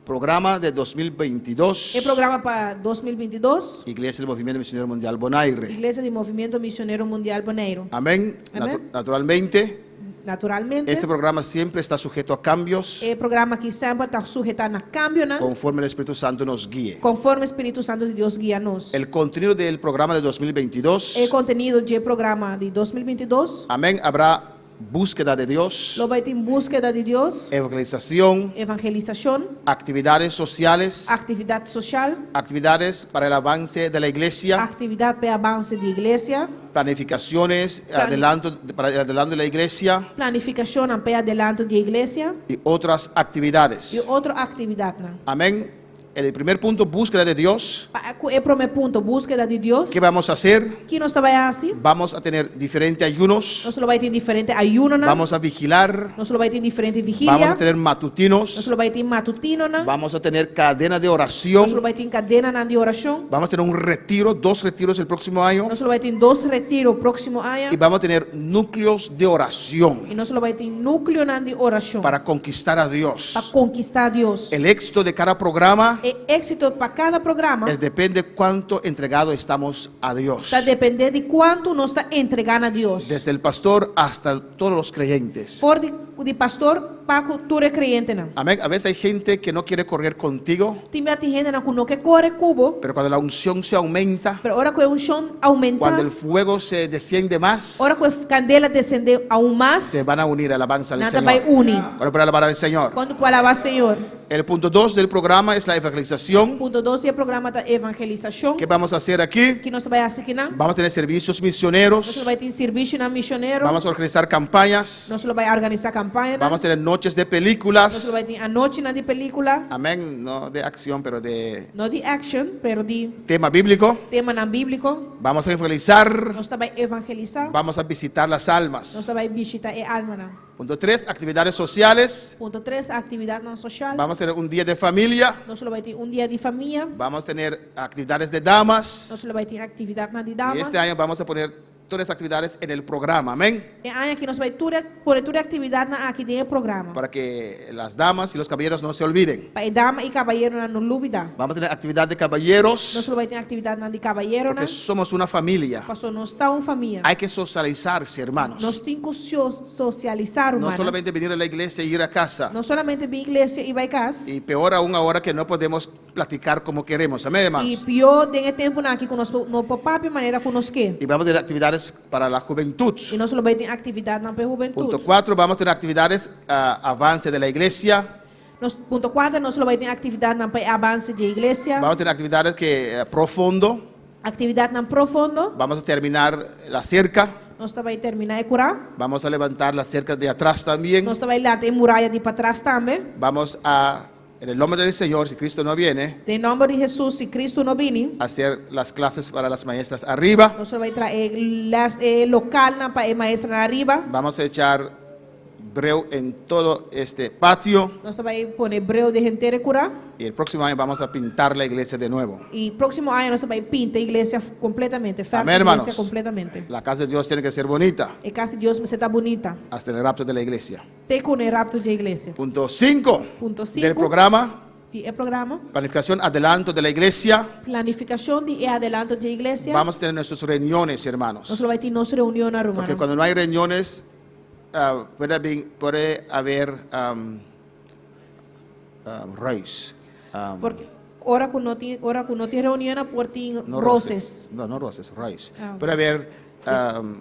programa de 2022. E programa pa 2022. Iglesia del Movimiento Misionero Mundial Bonaire. Iglesia di Movimiento Misionero Mundial Boneiru. Amén. Amén. Naturalmente, Naturalmente, este programa siempre está sujeto a cambios e programa aki semper ta suhetá na kambionan, conforme el Espíritu Santo nos guíe. konforme Spiritu Santu di Dios guia nos. El contenido del programa de 2022, E kontenido di e programa di 2022, amén, habrá búsqueda de Dios, lo bai tin búskeda di Dios, evangelización, evangelisashon, actividades sociales, aktividat sosial, actividades para el avance de la iglesia, aktividat pa e avanse di iglesia, planificaciones adelanto, para el adelanto de la iglesia planifikashonnan pa e adelanto di iglesia y otras actividades. i otro aktividatnan. Amén. El primer punto, búsqueda de Dios. Pa ku e promé punto, búskeda di Dios. ¿Qué vamos a hacer? Ki nos ta bai hasi? Vamos a tener diferentes ayunos. Nos lo bai tin diferente ayunonan. Vamos a vigilar. Nos lo bai tin diferente vigilia. Vamos a tener matutinos. Nos lo bai tin matutinonan. Vamos a tener cadena de oración. Nos lo bai tin kadenanan di orashon. Vamos a tener un retiro, dos retiros el próximo año. Nos lo bai tin dos retiro próksimo aña. Y vamos a tener núcleos de oración. I nos lo bai tin núkleonan di orashon. Para conquistar a Dios. Pa konkistá Dios. El éxito de cada programa. E éksito pa kada programa. Es depende cuánto entregado estamos a Dios. Ta dependé di kuantu nos ta entregá na Dios. Desde el pastor hasta todos los creyentes. For di di pastor pa ku tur e kreyentenan. Amén. A veces hay gente que no quiere correr contigo. Tin bia tin hendenan ku no ke kore ku bo. Pero cuando la unción se aumenta. Pero ora ku e unshon oumentá. Cuando el fuego se desciende más. Ora ku e kandela desendé aun mas. Se van a unir a la alabanza del Nan ta Señor. bai uni. Cuando para alabar al Señor. Kuantu por alabá Señor. El punto 2 del programa es la evangelización. Punto 2 di e programa ta evangelisashon. ¿Qué vamos a hacer aquí? Ki nos ta bai hasi akinan? Vamos a tener servicios misioneros. Nos lo bai tin servisionan misionero. Vamos a organizar campañas. Nos lo bai organisá kampañanan. Vamos a tener noches de películas. Nos lo bai tin anochinan di pelíkula. Amén, no de acción, pero de No di action, pero di tema bíblico. temanan bíbliko. Vamos a evangelizar. Nos ta bai evangelisá. Vamos a visitar las almas. Nos ta bai bishitá e almanan. Punto 3, actividades sociales. Punto 3, aktividatnan sosial. Vamos a tener un día de familia. Nos lo bai tin un dia di famia. Vamos a tener actividades de damas. Nos lo bai tin aktividatnan di damas. Y este año vamos a poner todas las actividades en el programa. Amén. E aña aki nos bai tur pone tur e aktividatnan aki den e programa. Para que las damas y los caballeros no se olviden. Pa e dama i kabayeronan no lubidá. Vamos a tener actividad de caballeros. Nos lo bai tin aktividatnan di kabayeronan. Porque somos una familia. Paso nos ta un famia. Hay que socializarse, hermanos. Nos tin ku sosialisá, No rumannan. solamente venir a la iglesia e ir a casa. No solamente bin iglesia i bai kas. Y peor aún ahora que no podemos platicar como queremos. Amén, hermanos. I pió den e tempunan aki ku nos no por papia manera ku nos ke. Y vamos a tener actividades para la juventud. I nos lo bai tin aktividatnan pa e hubentut. Punto 4, vamos a tener actividades ah, avance de la iglesia. Nos, punto 4, nos lo bai tin aktividatnan pa e avance di iglesia. Vamos a tener actividades que eh, profundo. Aktividatnan profundo. Vamos a terminar la cerca. Nos ta bai terminá e kurá. Vamos a levantar la cerca de atrás también. Nos ta bai lanta e muraya di patras tambe. Vamos a, en el nombre del Señor, si Cristo no viene, Den nòmber di Hesus, si Kristu no bini, hacer las clases para las maestras arriba. nos ta bai traha e lès e lokalnan pa e maestranan ariba. Vamos a echar breu en todo este patio. Nos ta bai pone breu den henter e kurá. Y el próximo año vamos a pintar la iglesia de nuevo. I próksimo aña nos ta bai pinta e iglesia kompletamente, fèrf Amén, e iglesia hermanos. kompletamente. La casa de Dios tiene que ser bonita E kas di Dios mester ta bunita. hasta el rapto de la iglesia. Te ku e rapto dje iglesia. Punto 5 Punto del 5 programa, di e programa. planificación adelanto de la iglesia. Planifikashon di e adelanto dje iglesia. Vamos a tener nuestras reuniones, hermanos. Nos lo bai tin nos reunionnan, Porque rumannan. cuando no hay reuniones, puede haber ruis. Porque ora ku no tin, ora ku no tin reunionnan por tin No roces. No, no roces, ruis. Ah. Puede haber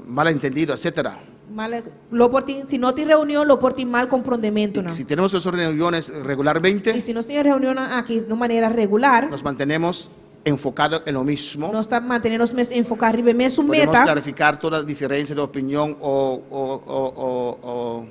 malentendido, etcétera. Mal, lo por tin, si no tin reunion, lo por tin mal komprondementu, Y no. si tenemos esas reuniones regularmente, I si nos tin reunion aki di manera regular, nos mantenemos enfocados en lo mismo. nos ta mantené nos mes enfoká riba e mesun Podemos meta. clarificar toda diferencia de opinión o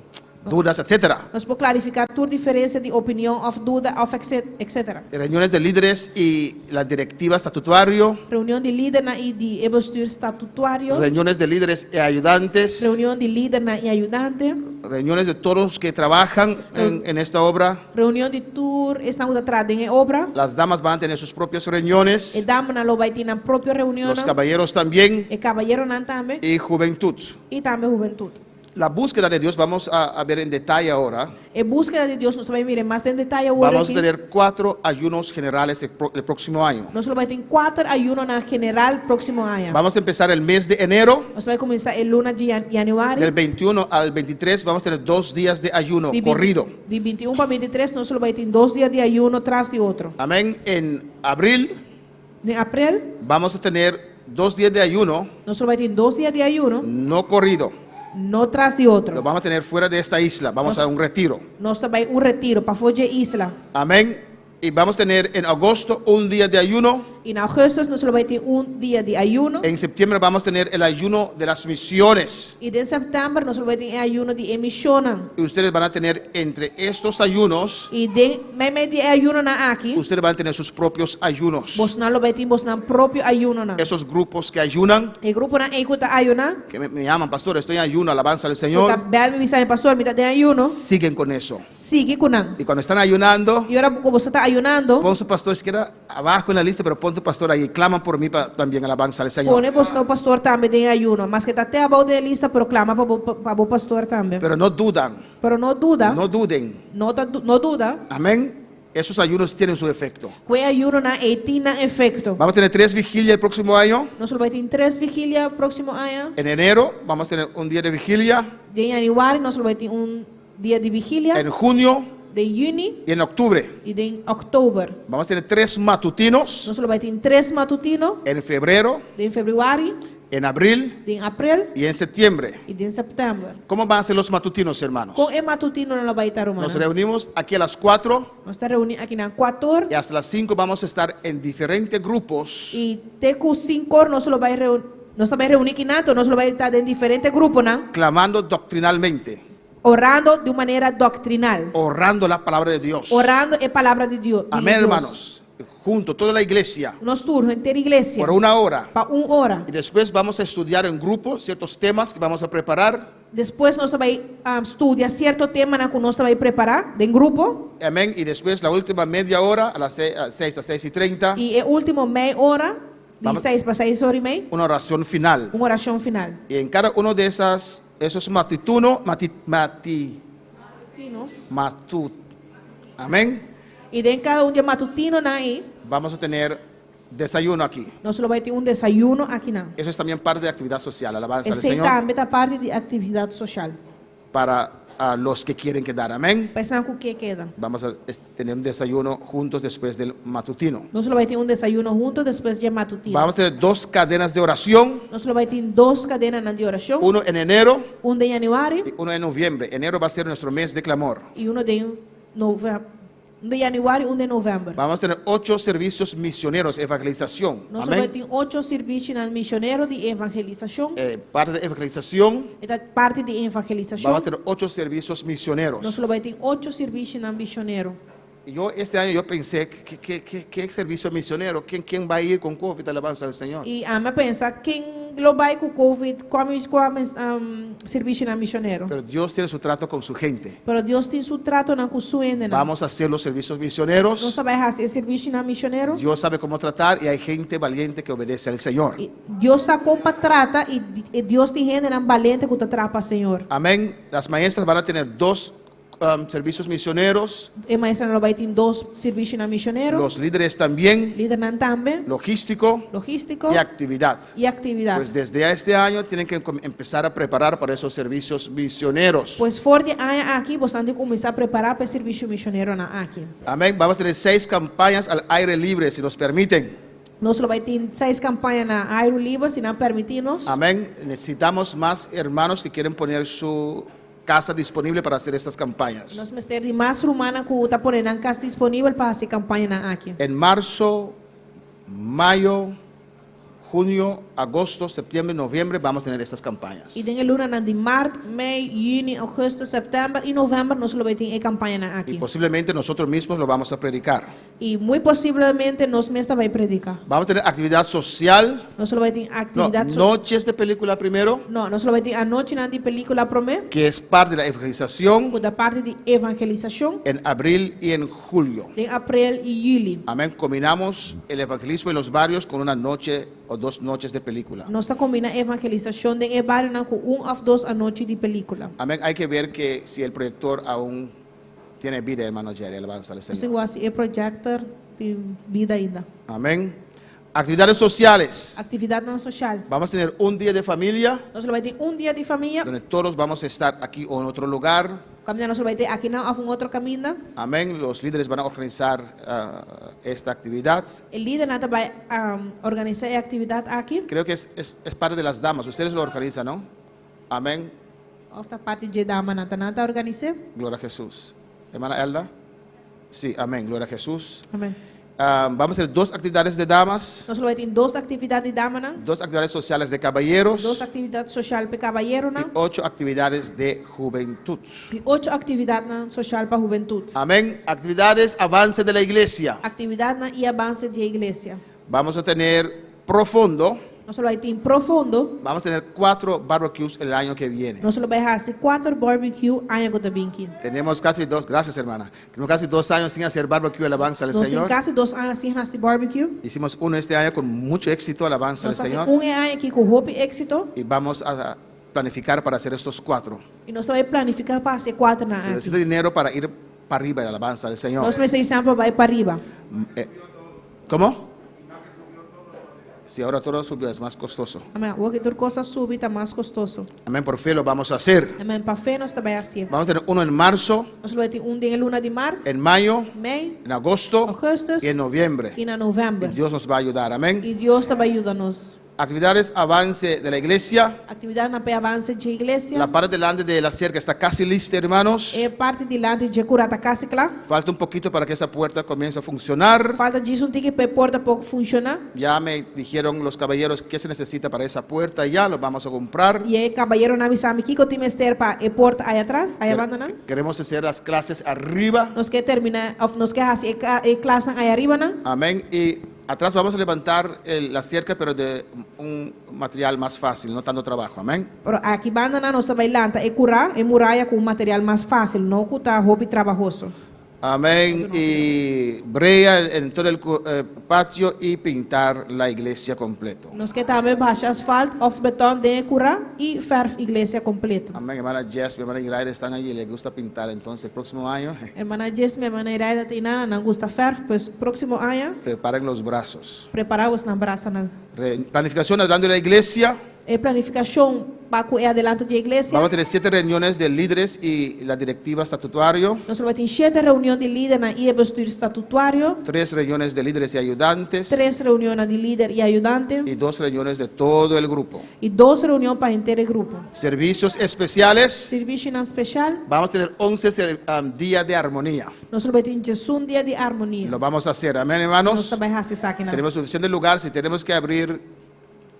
dudas, etcétera. Nos por klarifiká tur diferensia di opinion òf duda òf etc. Reuniones de líderes y la directiva estatutario, Reunion di lidernan i di e bestuur estatutario. reuniones de líderes e ayudantes, Reunion di lidernan i ayudante. reuniones de todos los que trabajan en esta obra. Reunion di tur esnan ku ta traha den e obra. Las damas van a tener sus propias reuniones, E damanan lo bai tin nan propio reunion. los caballeros también E kabayeronan tambe. y juventud. I tambe hubentut. La búsqueda de Dios vamos a ver en detalle ahora. E búskeda di Dios nos ta bai mira mas den detaye awor Vamos a aki. tener cuatro ayunos generales el próximo año. Nos lo bai tin kuater ayunonan general próksimo aña. Vamos a empezar el mes de enero. Nos ta bai kuminsá e luna di yanüari. Del 21 al 23 vamos a tener 2 días de ayuno Di corrido. Di 21 pa 23 nos lo bai tin 2 dia di ayuno tras di otro. Amén. En abril Na aprel vamos a tener 2 días de ayuno nos lo bai tin 2 dia di ayuno, no corrido. no tras di Lo otro. vamos a tener fuera de esta isla. Vamos a un retiro. Nos ta bai un retiro pafó di e isla. Amén. Y vamos a tener en agosto un día de ayuno. I na ougùstùs nos lo bai tin un dia di ayuno. En septiembre vamos a tener el ayuno de las misiones. I na sèptèmber nos lo bai tin e ayuno di mishonnan. Y ustedes van a tener entre estos ayunos, I den meimei di e ayunonan aki, ustedes van a tener sus propios ayunos. bosonan lo bai tin bosonan propio ayunonan. Esos grupos que ayunan, E gruponan ei ku ta ayuná, que me llaman, pastor, estoy en ayuno, alabanza al ku ta Señor. bèl mi bisa, pastor, mi ta den ayuno, Siguen con eso. sigui ku nan. Y cuando están ayunando, I ora ku boso ta ayunando, pon su pastor, se queda abajo en la lista, pero pon tu pastor ahí. Claman por mí también, alabanza al Señor. pone bo pastor tambe den ayuno. Maske ta te abou den lista, pero klama pa bo pastor tambe. Pero no dudan, Pero no duda, no duden. no, ta, no duda, Amén. Esos ayunos tienen su efecto. ku e ayunonan ei tin nan efekto. Vamos a tener tres vigilias el próximo año. Nos lo bai tin tres vigilia próksimo aña. En enero vamos a tener un día de vigilia. Den yanüari nos lo bai tin un dia di vigilia. En junio Den yüni y en octubre. i den òktober. Vamos a tener tres matutinos. Nos lo bai tin tres matutino. En febrero, Den febrüari, en abril den aprel y en septiembre. i den sèptèmber. ¿Cómo van a ser los matutinos, hermanos? Kon e matutinonan lo bai ta, ruman. Nos reunimos aquí a las 4 Nos ta reuní aki na 4 y hasta las 5 vamos a estar en diferentes grupos. i te ku 5 nos lo bai reuní. Nos ta bai reuní akinan, nos lo bai ta den diferente gruponan, Clamando doctrinalmente, orando di un manera doktrinal, orando la palabra de Dios. orando e palabra di Dios. Amén, hermanos. Junto, toda la iglesia, Nos tur, henter iglesia, por una hora. pa un ora. Y después vamos a estudiar en grupo ciertos temas que vamos a preparar. Despues nos ta bai studia sierto temanan ku nos ta bai prepará den grupo. Amén. Y después la última media hora, a las 6 a 6:30, I e último mei ora, di Vamos- 6 pa 6 or i mei, una oración final. un orashon final. Y en cada uno de esos matituno, mati, mati, matut, amén, I den kada un di e matutinonan ei, vamos a tener desayuno aquí. nos lo bai tin un desayuno akinan. Eso es también parte de actividad social, alabanza al Esei Señor, tambe ta parti di aktividat sosial. Para a los que quieren quedar, amén. Pa esnan ku ke keda. Vamos a tener un desayuno juntos después del matutino. Nos lo bai tin un desayuno huntu despues di matutino. Vamos a tener dos cadenas de oración, Nos lo bai tin dos kadenanan di orashon, uno en enero un den yanüari y uno en noviembre. Enero va a ser nuestro mes de clamor. i un den Un di yanüari, un di novèmber. Vamos a tener ocho servicios misioneros, evangelización. Nos lo bai Amén. tin ocho servisionan misionero di evangelisashon. Parte de evangelización. E ta parti di evangelisashon. Vamos a tener ocho servicios misioneros. Nos lo bai tin ocho servisionan misionero. Y yo este año yo pensé, ¿qué, qué, qué, qué servicio misionero? ¿Quién va a ir con COVID? Alabanza al Señor. I ami a pensa, ken lo bai ku COVID, kua kua servisionan misionero? Pero Dios tiene su trato con su gente. Pero Dios tin su tratonan ku su hendenan. Vamos a hacer los servicios misioneros. Nos ta bai hasi e servisionan misionero. Dios sabe cómo tratar y hay gente valiente que obedece al Señor. I Dios sa kon pa trata i Dios tin hendenan balente ku ta traha pa Señor. Amén. Las maestras van a tener dos servicios misioneros. E maestranan lo bai tin dos servisionan misionero. Los líderes también. Lidernan tambe. Logístico. Logístiko. Y actividad. I aktividat. Pues desde este año tienen que empezar a preparar para esos servicios misioneros. Pues for di e aña aki, boso tin ku kuminsá prepará pa e servisio misioneronan aki. Amén. Vamos a tener seis campañas al aire libre, si nos permiten. Nos lo bai tin seis kampaña na airu liber, si nan permití nos. Amén. Necesitamos más hermanos que quieren poner su casa disponible para hacer estas campañas. Nos mester di mas rumannan ku ta pone nan kas disponibel pa hasi e kampañanan aki. En marzo, mayo, junio, agosto, septiembre, noviembre vamos a tener estas campañas. I den e lunanan di mart, mei, yüni, ougùstùs, sèptèmber i novèmber nos lo bai tin e kampañanan Y aki. posiblemente nosotros mismos lo vamos a predicar. I muy posiblemente nos mes ta bai prediká. Vamos a tener actividad social. Nos lo bai tin No, aktividat so noches de película primero, No, nos lo bai tin anochinan di pelíkula promé, que es parte de la evangelización ku ta parti di evangelisashon en abril y en julio. den aprel i yüli. Amén. Combinamos el evangelismo en los barrios con una noche o dos noches de película. Nos ta kombiná evangelisashon den e barionan ku un òf dos anochi di pelíkula. Amén. Hay que ver que si el proyector aún tiene vida, hermano Jerry. Alabanza al Nos tin Señor. ku wak si e projector tin bida ainda. Amén. Actividades sociales. Aktividatnan sosial. Vamos a tener un día de familia Nos lo bai tin un dia di famia. donde todos vamos a estar aquí o en otro lugar. Kaminda nos lo bai ta akinan òf un otro kaminda. Amén. Los líderes van a organizar esta actividad. E lidernan ta bai organisá e aktividat aki. Creo que es parte de las damas. Ustedes lo organizan, ¿no? Amén. Òf ta parti di damanan, ta nan ta organis'é. Gloria a Jesús. Hermana Elda. Sí, amén. Gloria a Jesús. Amèn. Ah, vamos a tener dos actividades de damas, Nos lo bai tin dos aktividat di damanan. dos actividades sociales de caballeros Dos aktividat sosial pa y kabayeronan. ocho actividades de juventud. I ocho aktividatnan sosial pa hubentut. Amén. Actividades, avance de la iglesia. Aktividatnan i avanse di iglesia. Vamos a tener profundo. Nos lo bai tin profundo. Vamos a tener cuatro barbecues el año que viene. Nos lo bai hasi kuater barbecue aña ku ta bin aki. Tenemos casi dos, gracias hermana. Tenemos casi 2 años sin hacer barbecue, alabanza al Nos tin Señor. kasi dos aña sin hasi barbecue. Hicimos uno este año con mucho éxito, alabanza al Nos a hasi Señor. un aña aki ku hopi éksito. Y vamos a planificar para hacer estos cuatro. I nos ta bai planifiká pa hasi e kuaternan Se necesita aki. dinero para ir para arriba, alabanza al Señor. Nos mester sèn pa bai pariba. ¿Cómo? Si ahora todo subió, es más costoso. Amèn. Awor ku tur kos a subi ta mas kostoso. Amén, por fe lo vamos a hacer. Amèn. Pa fe nos ta bai hasi. Vamos a tener uno en marzo, Nos lo bai tin un den luna di mart, en mayo, mei, en agosto ougùstùs y en noviembre. i na Y novèmber. Dios nos va a ayudar. Amén. I Dios ta bai yuda nos. Actividades, avance de la iglesia. Aktividatnan pa avanse di iglesia. La parte delante de la cerca está casi lista, hermanos. E parti dilanti di kurá ta kasi kla. Falta un poquito para que esa puerta comience a funcionar. Falta djis un tiki pa e porta por funshoná. Ya me dijeron los caballeros qué se necesita para esa puerta. Ya lo vamos a comprar. I e kabayeronan a bisa mi kiko tin mester pa e porta ei atras, ei banda nan. Queremos hacer las clases arriba. Nos ke terminá, òf nos ke hasi e, e klasnan ei ariba nan. Amén. Y atrás vamos a levantar la cerca, pero de un material más fácil, no tanto trabajo. Amén. Pero aki banda nan nos ta bai lanta e kurá, e muraya ku un material mas fásil, no ku ta hopi trabahoso. Amén. Y brea en todo el patio y pintar la iglesia completo. Nos ke tambe basha asfalt òf beton den e kurá i fèrf iglesia kompleto. Amén. Hermana Jess, mi hermana Iraida están allí y les gusta pintar. Entonces, el próximo año, Hermana Jess, mi hermana Iraida ta einan, nan gusta fèrf, pues próksimo aña preparen los brazos. prepará boso brasanan. Planificación hablando de la iglesia. E planifikashon pa ku e adelanto di iglesia. Vamos a tener siete reuniones de líderes y la directiva estatutario, Nos lo bai tin shete reunion di lidernan i e bestuur estatutario, tres reuniones de líderes y ayudantes tres reunionnan di lider i ayudante y dos reuniones de todo el grupo. i dos reunion pa henter e grupo. Servicios especiales. Sirbishinan speshal. Vamos a tener 11 días de armonía. Nos lo bai tin 11 dia di armonia. Lo vamos a hacer. Amén, Nos hermanos. ta bai hasi esakinan. Tenemos suficiente lugar. Si tenemos que abrir,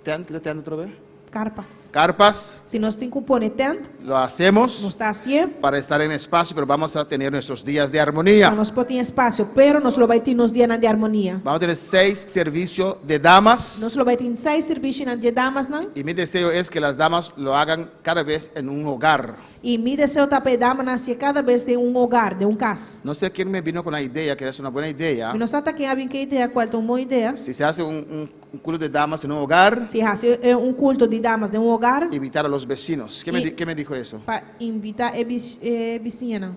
¿te ¿qué te otra vez? Karpas. Carpas, Si nos tin ku pone tènt, lo hacemos nos ta hasié. para estar en espacio, pero vamos a tener nuestros días de Pa armonía. nos por tin espasio, pero nos lo bai tin nos dianan di armonia. Vamos a tener seis servicios de damas. Nos lo bai tin seis servishinan di damasnan. Y mi deseo es que las damas lo hagan cada vez en un hogar. I mi deseo ta pa e damanan hasié kada bes den un hogar, den un kas. No sé quién me vino con la idea, que es una buena idea. Mi no sa ta ken a bin ku e idea, kual ta un bon idea. Si se hace un culto de damas en un hogar, Si hasi un kulto di damas den un hogar, invitar a los vecinos. ¿Quién qué me dijo eso? Pa invitá e e bisiñanan.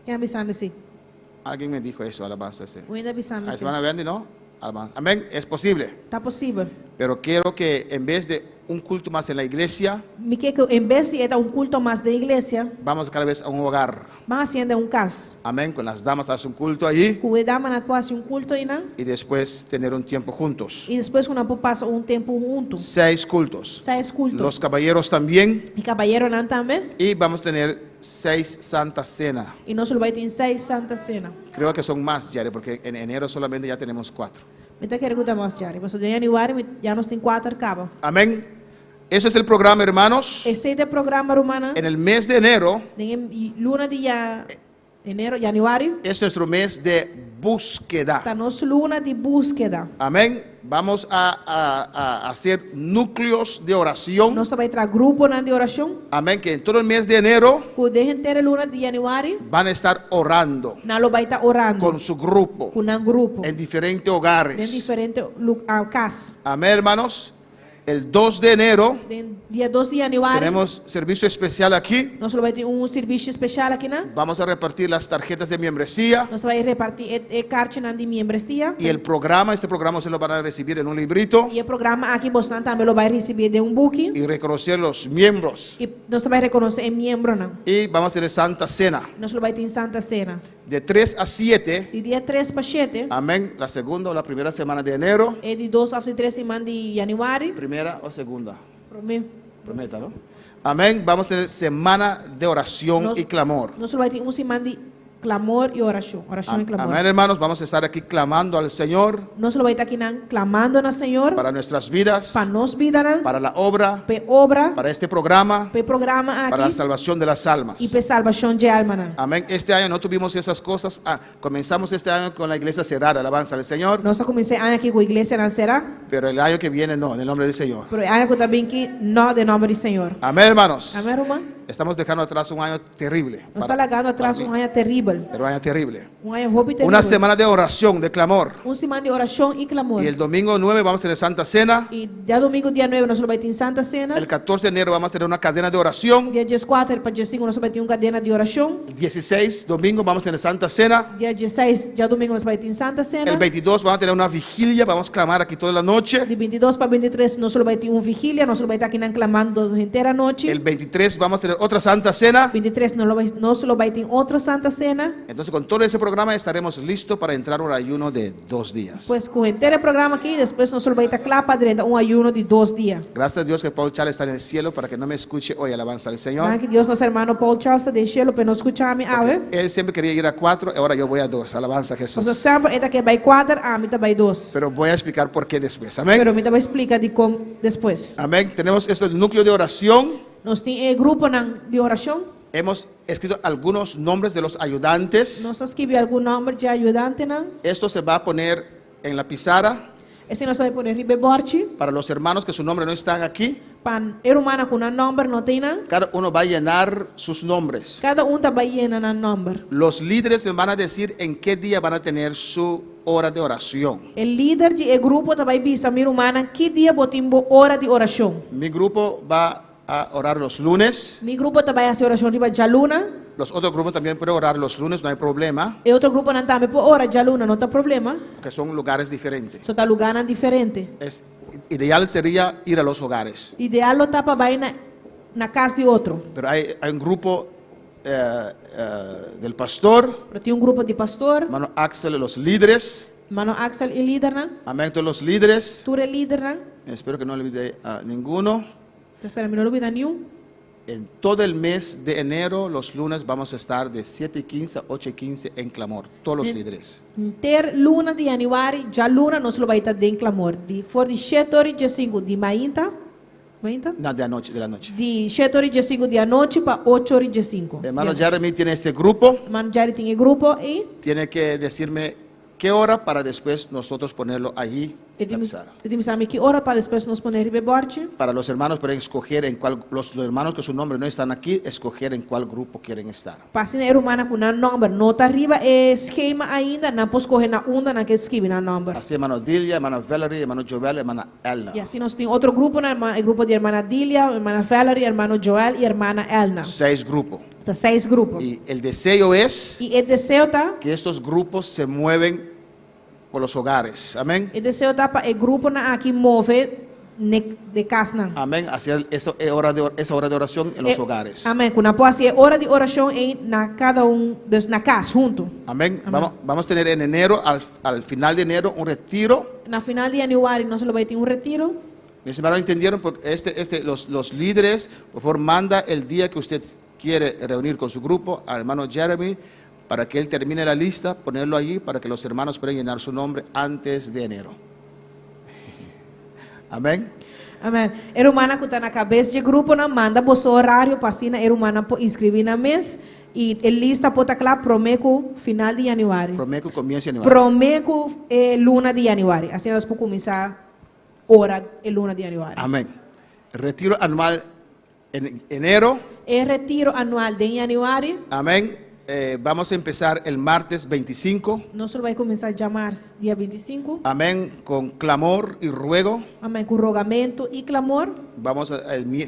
Ken a bisa mi esei? Alguien me dijo eso, alabanza. Sí. Un hende a bisa mi Ahí esei. se van a ver, ¿no? Alabanza. Amén, es posible. Ta posibel. Pero quiero que en vez de un culto más en la iglesia, Mi ke ku en bes di e ta un kulto mas den iglesia, vamos cada vez a un hogar. ban hasié den un kas. Amén, con las damas hace un culto allí Ku e damanan por hasi un kulto einan y después tener un tiempo juntos. i despues ku nan por pasa un tempu huntu. Seis cultos. Seis kulto. Los caballeros también. I kabayeronan tambe. Y vamos a tener seis Santa Cena. I nos lo bai tin seis Santa Sena. Creo que son más, Jerry, porque en enero solamente ya tenemos cuatro. Mi ta kere ku ta mas, Jerry. Pasobra den yanüari ya nos tin kuater kaba. Amén. Ese es el programa, hermanos. Esei ta e programa, rumannan. En el mes de enero Den e luna di ya enero, yanüari, es nuestro mes de búsqueda. ta nos luna di búskeda. Amén. Vamos a hacer núcleos de oración. Nos ta bai traha gruponan di orashon. Amén. Que en todo el mes de enero Ku den henter e luna di yanüari, van a estar orando nan lo bai ta orando con su grupo ku nan grupo en diferentes den hogares. diferente kas. Amén, hermanos. El 2 de enero Den dia 2 di yanüari, tenemos servicio especial aquí. nos lo bai tin un servisio spesial akinan. Vamos a repartir las tarjetas de membresía Nos ta bai repartí e karchinan di membresia. y el programa. Este programa se lo van a recibir en un librito I e programa aki boso tambe lo bai risibí den un buki. y reconocer los miembros. I nos ta bai rekonosé e miembronan. Y vamos a tener Santa Cena Nos lo bai tin Santa Sena. de 3 a 7. Di dia 3 pa 7, Amén. La segunda o la primera semana de enero. e di 2 òf di 3 siman di yanüari. Primera o segunda. Promé. Prometa, ¿no? Amén. Vamos a tener semana de oración y clamor. Nos lo bai tin un siman di klamor i orashon. Orashon i klamor. Amén, hermanos. Vamos a estar aquí clamando al Señor Nos lo bai ta akinan klamando na Señor para nuestras vidas, pa nos bidanan, para la obra, pa e obra, para este programa, pa e programa para la aki salvación de las almas. i pa salbashon di almanan. Amén. Este año no tuvimos esas cosas. Ah, comenzamos este año con la iglesia cerrada, alabanza al Señor. Nos a kuminsá e aña aki ku iglesianan será, Pero el año que viene no, en el nombre del Señor. pero e aña ku ta bin aki no, den nòmber di Señor. Amén, hermanos. Amèn, ruman? Estamos dejando atrás un año terrible. Nos ta lagando atras para un mí. aña teribel. Era un año terrible. Un aña hopi teribel. Una semana de oración, de clamor. Un siman di orashon i klamor. Y el domingo 9 vamos a tener Santa Cena. I djadumingu dia 9 nos lo bai tin Santa Sena. El 14 de enero vamos a tener una cadena de oración. Dia 14 pa 15 nos lo bai tin un kadena di orashon. El 16, domingo, vamos a tener Santa Cena. Dia 16, djadumingu nos bai tin Santa Sena. El 22 vamos a tener una vigilia. Vamos a clamar aquí toda la noche. Di 22 pa 23 nos lo bai tin un vigilia, nos lo bai ta akinan klamando henter anochi. El 23 vamos a tener otra Santa Cena. 23 nos lo bai, nos lo bai tin otro Santa Sena. Entonces, con todo ese programa estaremos listos para entrar a un ayuno de 2 días. Pues ku henter e programa aki, despues nos lo bai ta kla pa drenta un ayuno di 2 dia. Gracias a Dios que Paul Charles está en el cielo para que no me escuche hoy. Alabanza al Señor. Danki Dios, nos ruman Paul Charles ta den shelu pa e no skucha mi awe. Porque él siempre quería ir a 4, ahora yo voy a 2. Alabanza a Jesús. Paso semper e ta ke bai 4, ami ta bai 2. Pero voy a explicar por qué después. Amén. Pero mi ta bai splika dikon despues. Amén. Tenemos esto, el núcleo de oración. Nos tin e gruponan di orashon. Hemos escrito algunos nombres de los ayudantes. Nos a skirbi algun nòmber di ayudantenan. Esto se va a poner en la pizarra Esei nos ta bai pone riba e bòrchi. para los hermanos que su nombre no están aquí. Pa e rumannan ku nan nòmber no ta einan. Cada uno va a llenar sus nombres. Kada un ta bai yena nan nòmber. Los líderes me van a decir en qué día van a tener su hora de oración. E lider di e grupo ta bai bisa mi rumannan ki dia bo tin bo ora di orashon. Mi grupo va a orar los lunes. Mi grupo ta bai hasi orashon riba djaluna. Los otros grupos también pueden orar los lunes, no hay problema, E otro gruponan tambe por ora djaluna, no ta problema. porque son lugares diferentes. So ta lugánan diferente. Es, ideal sería ir a los hogares, Ideal lo ta pa bai na, na kas di otro. Pero hay un grupo del pastor, Pero tin un grupo di pastor, hermano Axel, los líderes, Ruman Axel i lidernan, amén, todos los líderes. Tur e lidernan. Espero que no olvide a ninguno. Spera mi no lubidá niun. En todo el mes de enero, los lunes, vamos a estar de 7:15 a 8:15 en clamor, todos los líderes. Henter luna di yanüari, djaluna nos lo bai ta den clamor. Di for di 7 or i 15 di mainta, mainta? No, de anoche, de la noche. Di 7 or i 15 di anochi pa 8 or i 15. Hermano Jeremy tiene este grupo, Ruman Jerry tin e grupo ei. Tiene que decirme qué hora para después nosotros ponerlo allí E en la pizarra. tin di bisa mi ki ora pa despues nos pone riba e bòrchi. Para los hermanos pueden escoger en cuál, los hermanos que su nombre no están aquí, escoger en cuál grupo quieren estar. Pa asina e rumannan ku nan nòmber no ta riba e skema ainda, nan por skohe na unda nan ke skibi nan nòmber. Así hermano Dilia, hermano Valerie, hermano Joel, hermana Elna. I asina nos tin otro gruponan, e grupo di hermana Dilia, hermana Valerie, hermano Joel i hermana Elna. Seis grupos. Ta seis grupo. Y el deseo es I e deseo ta. Que estos grupos se mueven por los hogares. Amén. E deseo ta pa e gruponan aki move ne de kasnan. Amén. Hacer esa hora de oración en los E- hogares. Amén. Ku nan por hasi e ora di orashon ei na kada un, dus na kas, huntu. Amén. Amén. Vamos a tener en enero, al final de enero, un retiro. Na final di yanüari nos lo bai tin un retiro. Mis hermanos, ¿entendieron? Porque los líderes, por favor, manda el día que usted quiere reunir con su grupo al hermano Jeremy para que él termine la lista, ponerlo allí para que los hermanos puedan llenar su nombre antes de enero. Amén. Amèn. E rumannan ku ta na kabes di e gruponan, manda boso orario pa asina e rumannan por inskribí nan mes i e lista por ta kla promé ku final di yanüari. Promé ku komienso yanüari. Promé ku e luna di yanüari. Asina nos por kuminsá ora e luna di yanüari. Amén. Retiro anual en enero. E retiro anual den yanüari. Amén. Vamos a empezar el martes 25. Nos lo bai kuminsá djamars dia 25. Amén. Con clamor y ruego. Amèn. Ku rogamentu i klamor. Vamos a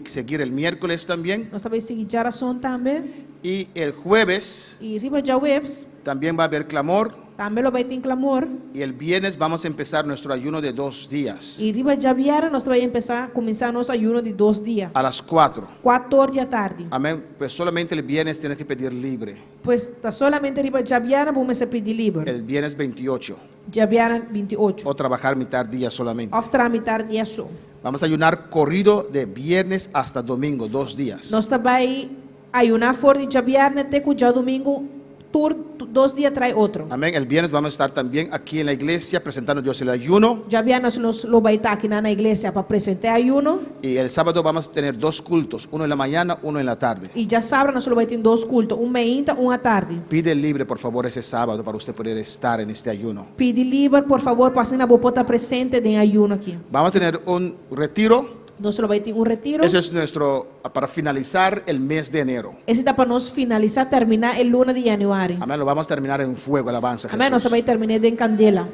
seguir el miércoles también. Nos ta bai sigui djarason tambe. Y el jueves I riba djaweps. También va a haber clamor. Tambe lo bai tin klamor. Y el viernes vamos a empezar nuestro ayuno de 2 días. I riba djabièrnè nos ta bai kuminsá kuminsá nos ayuno di dos dia. A las 4. 4 or di atardi. Amén. Pues solamente el viernes tienes que pedir libre. Pues ta solamente riba djabièrnè bo mester pidi liber. El viernes 28. Djabièrnè 28. O trabajar mitad día solamente. Òf traha mitar dia so. Vamos a ayunar corrido de viernes hasta domingo, 2 días. Nos ta bai ayuná for di djabièrnè te ku djadumingu tur dos dia tras otro. Amén. El viernes vamos a estar también aquí en la iglesia presentando a Dios el ayuno. Djabièrnè nos lo bai ta aki na iglesia pa presentá ayuno. Y el sábado vamos a tener dos cultos, uno en la mañana, uno en la tarde. I djasabra nos lo bai tin dos kulto, un mainta, un atardi. Pide libre, por favor, ese sábado para usted poder estar en este ayuno. Pidi liber, por fabor, pa asina bo por ta presente den ayuno aki. Vamos a tener un retiro. Nos lo bai tin un retiro. Eso es nuestro, para finalizar el mes de enero. Esei ta pa nos finalisá, terminá e luna di yanüari. Amén. Lo vamos a terminar en fuego, alabanza a Amèn. Nos Jesús. bai termin'é den kandela.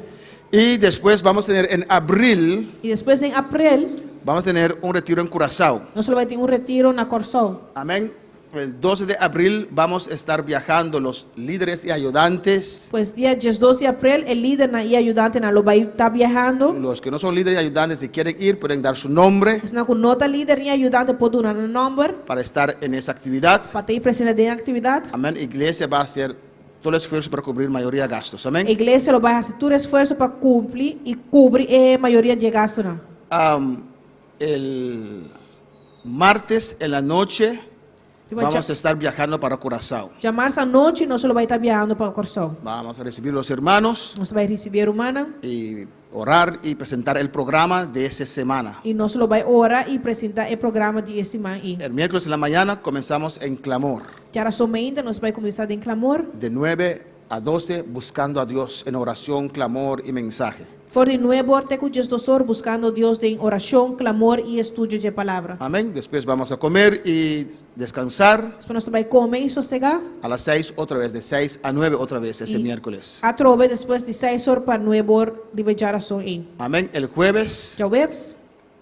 Y después vamos a tener en abril, I despues den aprel, vamos a tener un retiro en Curazao. nos lo bai tin un retiro na Kòrsou. Amén. El 12 de abril vamos a estar viajando los líderes y ayudantes. Pues dia 12 di aprel, e lidernan i ayudantenan lo bai ta biahando. Los que no son líderes y ayudantes, si quieren ir, pueden dar su nombre Esnan ku no ta lider ni ayudante por duna nan nòmber para estar en esa actividad. pa ta presente den e aktividat. Amén. Iglesia va a hacer todo el esfuerzo para cubrir mayoría de gastos. Amén. Iglesia lo bai hasi tur esfuerso pa kumpli i kubri e mayoria di gastonan. El martes en la noche vamos a estar viajando para Curazao. Djamars anochi nos lo bai ta biahando pa Kòrsou. Vamos a recibir los hermanos Nos bai risibí rumannan y orar y presentar el programa de esa semana. i nos lo bai ora i presentá e programa di e siman ei. El miércoles en la mañana comenzamos en clamor, Djarason mainta nos bai kuminsá den klamor. De 9 a 12, buscando a Dios en oración, clamor y mensaje. For di 9 or te ku 12 or buskando Dios den orashon, klamor i estudio di palabra. Amén. Después vamos a comer y descansar. Despues nos bai kome i sosegá. A las 6 otra vez, de 6 a 9 otra vez ese I miércoles. Atrobe despues di 6 or pa 9 or riba djarason ei. Amén. El jueves, Djaweps,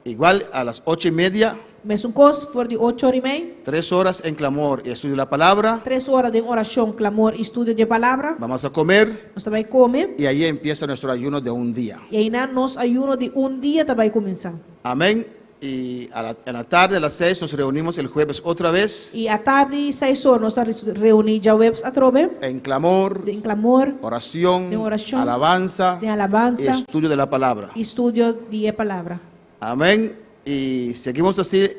igual a las 8:30, Mesun kos for di 8 or i mei. 3 horas en clamor y estudio de la palabra. 3 ora di orashon, klamor i estudio di palabra. Vamos a comer Nos ta bai kome. Y ahí empieza nuestro ayuno de un día. I einan nos ayuno di un dia ta bai kuminsá. Amén. Y en la tarde a las 6 nos reunimos el jueves otra vez I atardi 6 or nos ta reuní djaweps atrobe. En clamor, Den klamor, oración, den orashon, alabanza den y alabansa estudio de la palabra. I estudio di palabra. Amén. Y seguimos así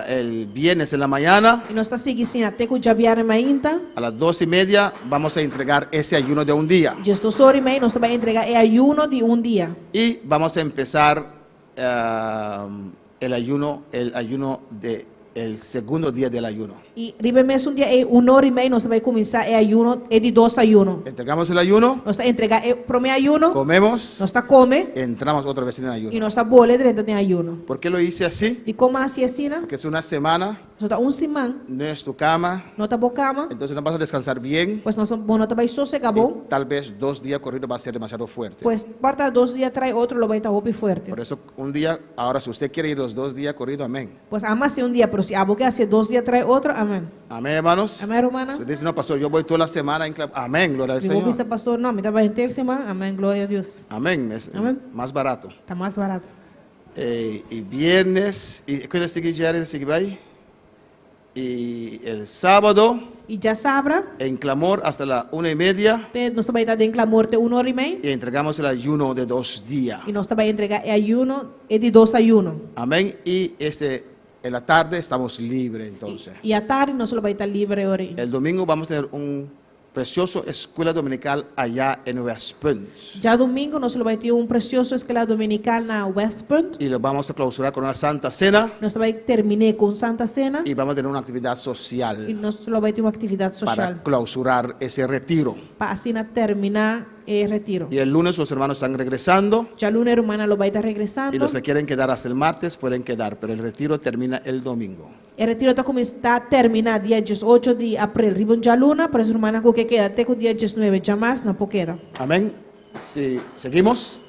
el viernes en la mañana. I nos ta sigui asina te ku djabièrnè mainta. A las 2:30 vamos a entregar ese ayuno de un día. 12 or i mei nos ta bai entregá e ayuno di un dia. Y vamos a empezar el ayuno de el segundo día del ayuno. I riba mesun dia ei 1 or i mei nos ta bai kuminsá e ayuno, e di dos ayuno. Entregamos el ayuno, Nos ta entregá e promé ayuno, comemos, nos ta kome entramos otra vez en el i ayuno. Nos ta bolbe drenta den ayuno. ¿Por qué lo hice así? Dikon m'a hasi asina? Porque es una semana, Pasobra ta un siman, no es tu cama, no ta bo kama, entonces no vas a descansar bien. pues no, bo no ta bai sosegá Y bon. tal vez 2 días corridos va a ser demasiado fuerte. Pues por ta 2 dia tras otro lo bai ta hopi fuerte. Por eso un día, ahora si usted quiere ir los 2 días corridos, amén. Pues ami a hasi un dia, pero si abo ke hasi 2 dia tras otro, amèn. Amén, hermanos. Amèn, ruman. Usted dice: "No, pastor, yo voy toda la semana en Amén, gloria al Si bo Señor. bisa, "Pastor, no, mi ta bai henter siman", amèn, gloria na Dios. Amén, es Amén. Más barato. Ta mas barata. Y viernes, y ¿qué sigue Jerry? Sigue ahí. Y el sábado, I djasabra, en clamor hasta la 1:30, nos ta bai ta den klamor te 1 or i mei. Y entregamos el ayuno de 2 días. I nos ta bai entregá e ayuno, e di dos ayuno. Amén. Y en la tarde estamos libres entonces. I atardi nos lo bai ta liber ora. El domingo vamos a tener un precioso escuela dominical allá en Westpunt. Djadumingu nos lo bai tin un presioso skol dominikal na Westpunt. Y lo vamos a clausurar con una santa cena Nos ta bai terminá ku Santa Sena y vamos a tener una actividad i social nos lo bai tin un aktividat para sosial clausurar ese retiro. Pa asina terminá e retiro. Y el lunes los hermanos están regresando Djaluna rumannan lo bai ta y regresando. los que quieren quedar hasta el martes pueden quedar, pero el retiro termina el domingo. E retiro ta kuminsá terminá dia 18 di aprel. Riba un djaluna, pero rumannan ku ke keda te ku dia 19 djamars, nan por keda. Amén. Si seguimos.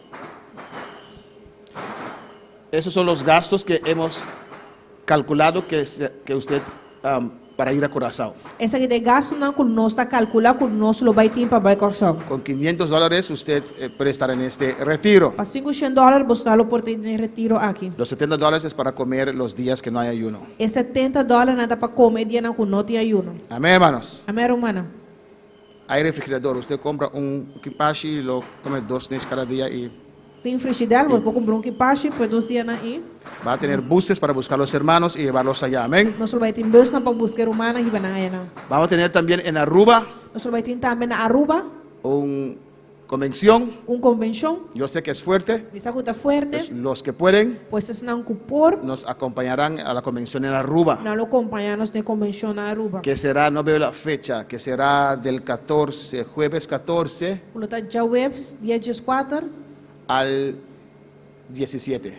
Esos son los gastos que hemos calculado que usted para ir a Curazao. Esaki ta e gastunan ku nos a kalkulá ku nos lo bai tin pa bai Kòrsou. Con $500 usted puede estar en este retiro. Pa 500 dòler bo lo por ta den e retiro aki. Los $70 es para comer los días que no hay ayuno. E 70 dòler ta pa kome dianan ku no tin ayuno. Amén, hermanos. Amèn, ruman. Hay refrigerador. Usted compra un kipashi y lo come 2 días cada día y Tin frishidèr, bo por kumpra un kipashi, pa 2 dia ei. Va a tener buses para buscar a los hermanos y llevarlos allá. Amén. Nos lo bai tin bùs pa buska rumannan i hiba nan einan. Vamos a tener también en Aruba Nos lo bai tin tambe na Aruba una convención. Un konvenshon. Yo sé que es fuerte. Mi sa ku ta fuerte. Pues los que pueden Pues esnan ku por nos acompañarán a la convención en Aruba. Nan lo kompañá nos na konvenshon na Aruba. Que será, no veo la fecha, que será del 14, jueves 14 Ku ta djaweps, dia 14, al 17.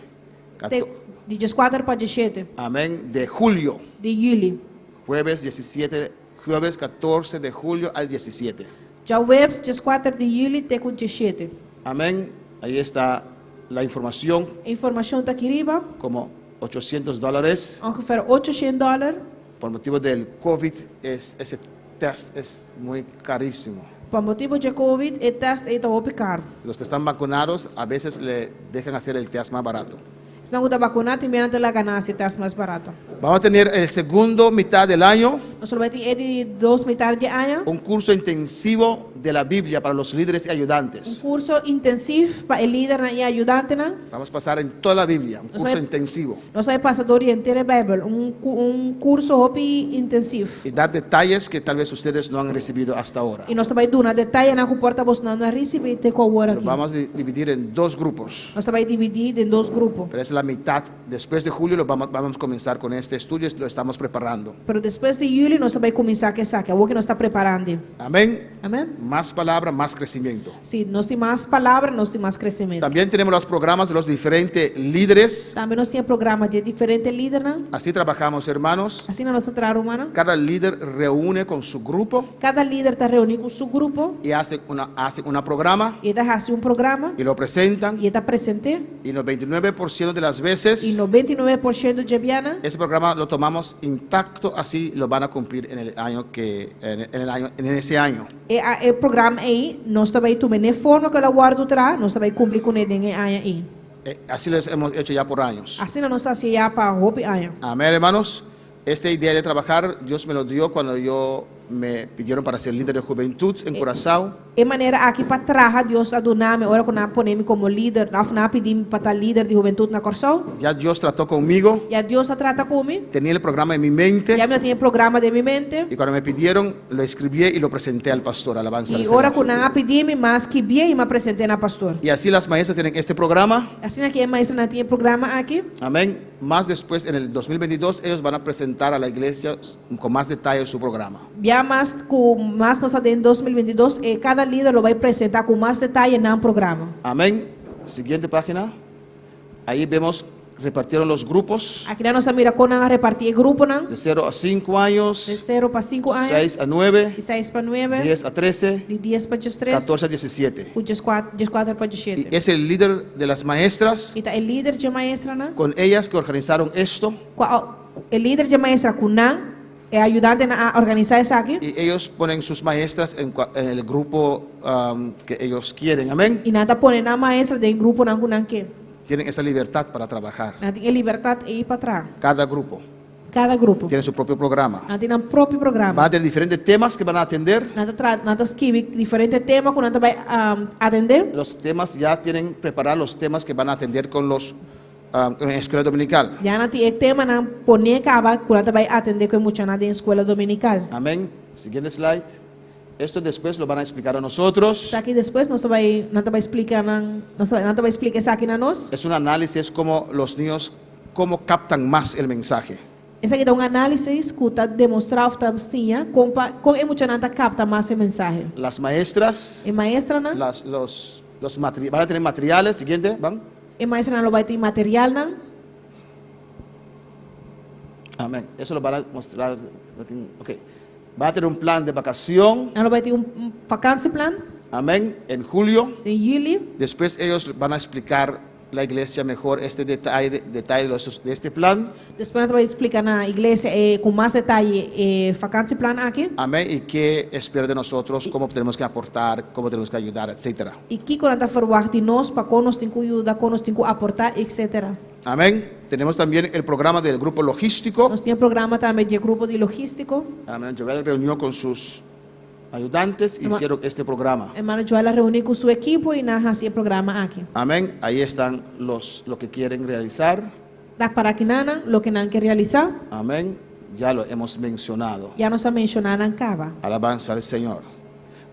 Di 14 pa 17 Amén. De julio. Di yüli. Jueves 17, jueves 14 de julio al 17. Djaweps, 14 di yüli, te ku 17. Amén. Ahí está la información, Informashon ta aki riba, como $800 ongeveer 800 dòler. Por motivo del COVID. Ese test es muy carísimo. Pa motibu di COVID, e test ei ta hopi karu. Los que están vacunados a veces le dejan hacer el test más barato. Esnan ku ta vakuná, tin bia nan ta laga nan hasi test mas barata. Vamos a tener el segundo mitad del año Nos lo bai tin e di dos mitar di aña. Un curso intensivo de la Biblia para los líderes y Un ayudantes. kurso intensivo pa e lidernan i ayudantenan. Vamos a pasar en toda la Biblia, un O curso sea, intensivo. Nos ta bai pasa dor di henter Beibel, un kurso hopi intensivo. Y dar detalles que tal vez ustedes no han recibido hasta ahora. I nos ta bai duna detayenan ku por ta boso no a risibí te ku awor Lo aki. vamos a dividir en dos grupos. Nos ta bai dividí den dos grupo. Pero es la mitad. Después de julio vamos a comenzar con este estudio, lo estamos preparando. Pero despues di yüli nos ta bai kuminsá ku esaki, awor ku nos ta preparando. Amén. Amèn? Más palabra, más crecimiento. Si nos tin mas palabra, nos tin mas kresementu. También tenemos los programas de los diferentes líderes. Tambe nos tin programa di diferente lidernan. Así trabajamos, hermanos. Asina nos ta traha, rumannan. Cada líder reúne con su grupo Kada lider ta reuní ku su grupo y hace una programa i ta hasi un programa y lo presentan. I ta present'é. Y 99% de las veces I 99% di biaha, ese programa lo tomamos intacto, así lo van a cumplir en el año que en el año en ese año. E programa ei, nos ta bai tuma e forma ku el a wòrdu trahá, nos ta bai kumpli kuné den e aña ei. Así lo hemos hecho ya por años. Asina nos a hasi ya pa hopi aña. Amén, hermanos. Esta idea de trabajar, Dios me lo dio cuando yo me pidieron para ser líder de juventud en Curazao. E manera aki pa traha, Dios a duna mi, ora ku nan a pone mi komo lider, òf nan a pidi mi pa ta lider di hubentut na Kòrsou. Ya Dios trató conmigo, Ya Dios a trata ku mi. Tenía el programa en mi mente. Ya mi tabatin e programa den mi mente. Y cuando me pidieron, lo escribí y lo presenté al pastor. Alabanza al I ora Señor. ku nan a pidi mi, m'a skibié i m'a present'é na pastor. Y así las maestras tienen este programa. Asina ku e maestronan tin e programa aki. Amén. Más después, en el 2022, ellos van a presentar a la iglesia con más detalle su programa. Ya mas ku mas nos den 2022, kada lider lo bai presentá ku mas detaye nan programa. Amén. Siguiente página. Ahí vemos, repartieron los grupos Aki nos ta mira kon nan a repartí e gruponan, de 0 a 5 años, di 0 pa 5 aña, 6 a 9, di 6 pa 9, 10 a 13, di 10 pa 13, 14 a 17. 14 pa Y 17. es el líder de las maestras, I ta e lider di maestronan, con ellas que organizaron esto. E lider di maestra ku nan, e ayudantenan a organisá esaki. Y ellos ponen sus maestras en el grupo que ellos quieren. Amén. I nan ta pone nan maestra den gruponan ku nan ke. Tienen esa libertad para trabajar. Nan tin e libertat ei pa traha. Cada grupo Kada grupo. tiene su propio programa. Nan tin nan propio programa. Van a tener diferentes temas que van a atender. Nan ta skibi diferente tema ku nan ta bai atendé. Los temas ya tienen preparados los temas que van a atender en la escuela dominical. Ya nan tin e temanan poné kaba ku nan ta bai atendé ku e muchanan den skol dominikal. Amén. Siguiente slide. Esto después lo van a explicar a nosotros. Esaki despues nos ta bai nan ta bai splika nan nos nan ta bai splika esaki na nos. Es un análisis cómo los niños, cómo captan más el mensaje. Esaki ta un análisis ku ta demostrá òf ta siña kon pa kon e muchanan ta kapta mas e mensahe. Las maestras, E maestronan, las, los materi- van a tener materiales. Siguiente, van. E maestronan lo bai tin materialnan. Amén. Eso lo van a mostrar. Ok. Va a tener un plan de vacación. Nan lo bai tin un vakantieplan Amén. En julio. den yüli. Después ellos van a explicar la iglesia mejor este detalle de este plan. Despues nan ta bai splika na iglesia ku mas detaye e vakantieplan aki. Amén. Y qué espera de nosotros, cómo tenemos que aportar, cómo tenemos que ayudar, etcétera. I kiko nan ta verwacht di nos, pa kon nos tin ku yuda, kon nos tin ku aportá, etc. Amén. Tenemos también el programa del grupo logístico. Nos tin programa tambe di grupo di logístiko. Amén. Joel reunió con sus ayudantes e hicieron este programa. Ruman Joel a reuní ku su ekipo i nan a hasi e programa aki. Amén. Ahí están lo que quieren realizar. Ta pará akinan, loke nan ke realisá. Amén. Ya lo hemos mencionado. Ya nos a menshoná nan kaba. Alabanza al Señor.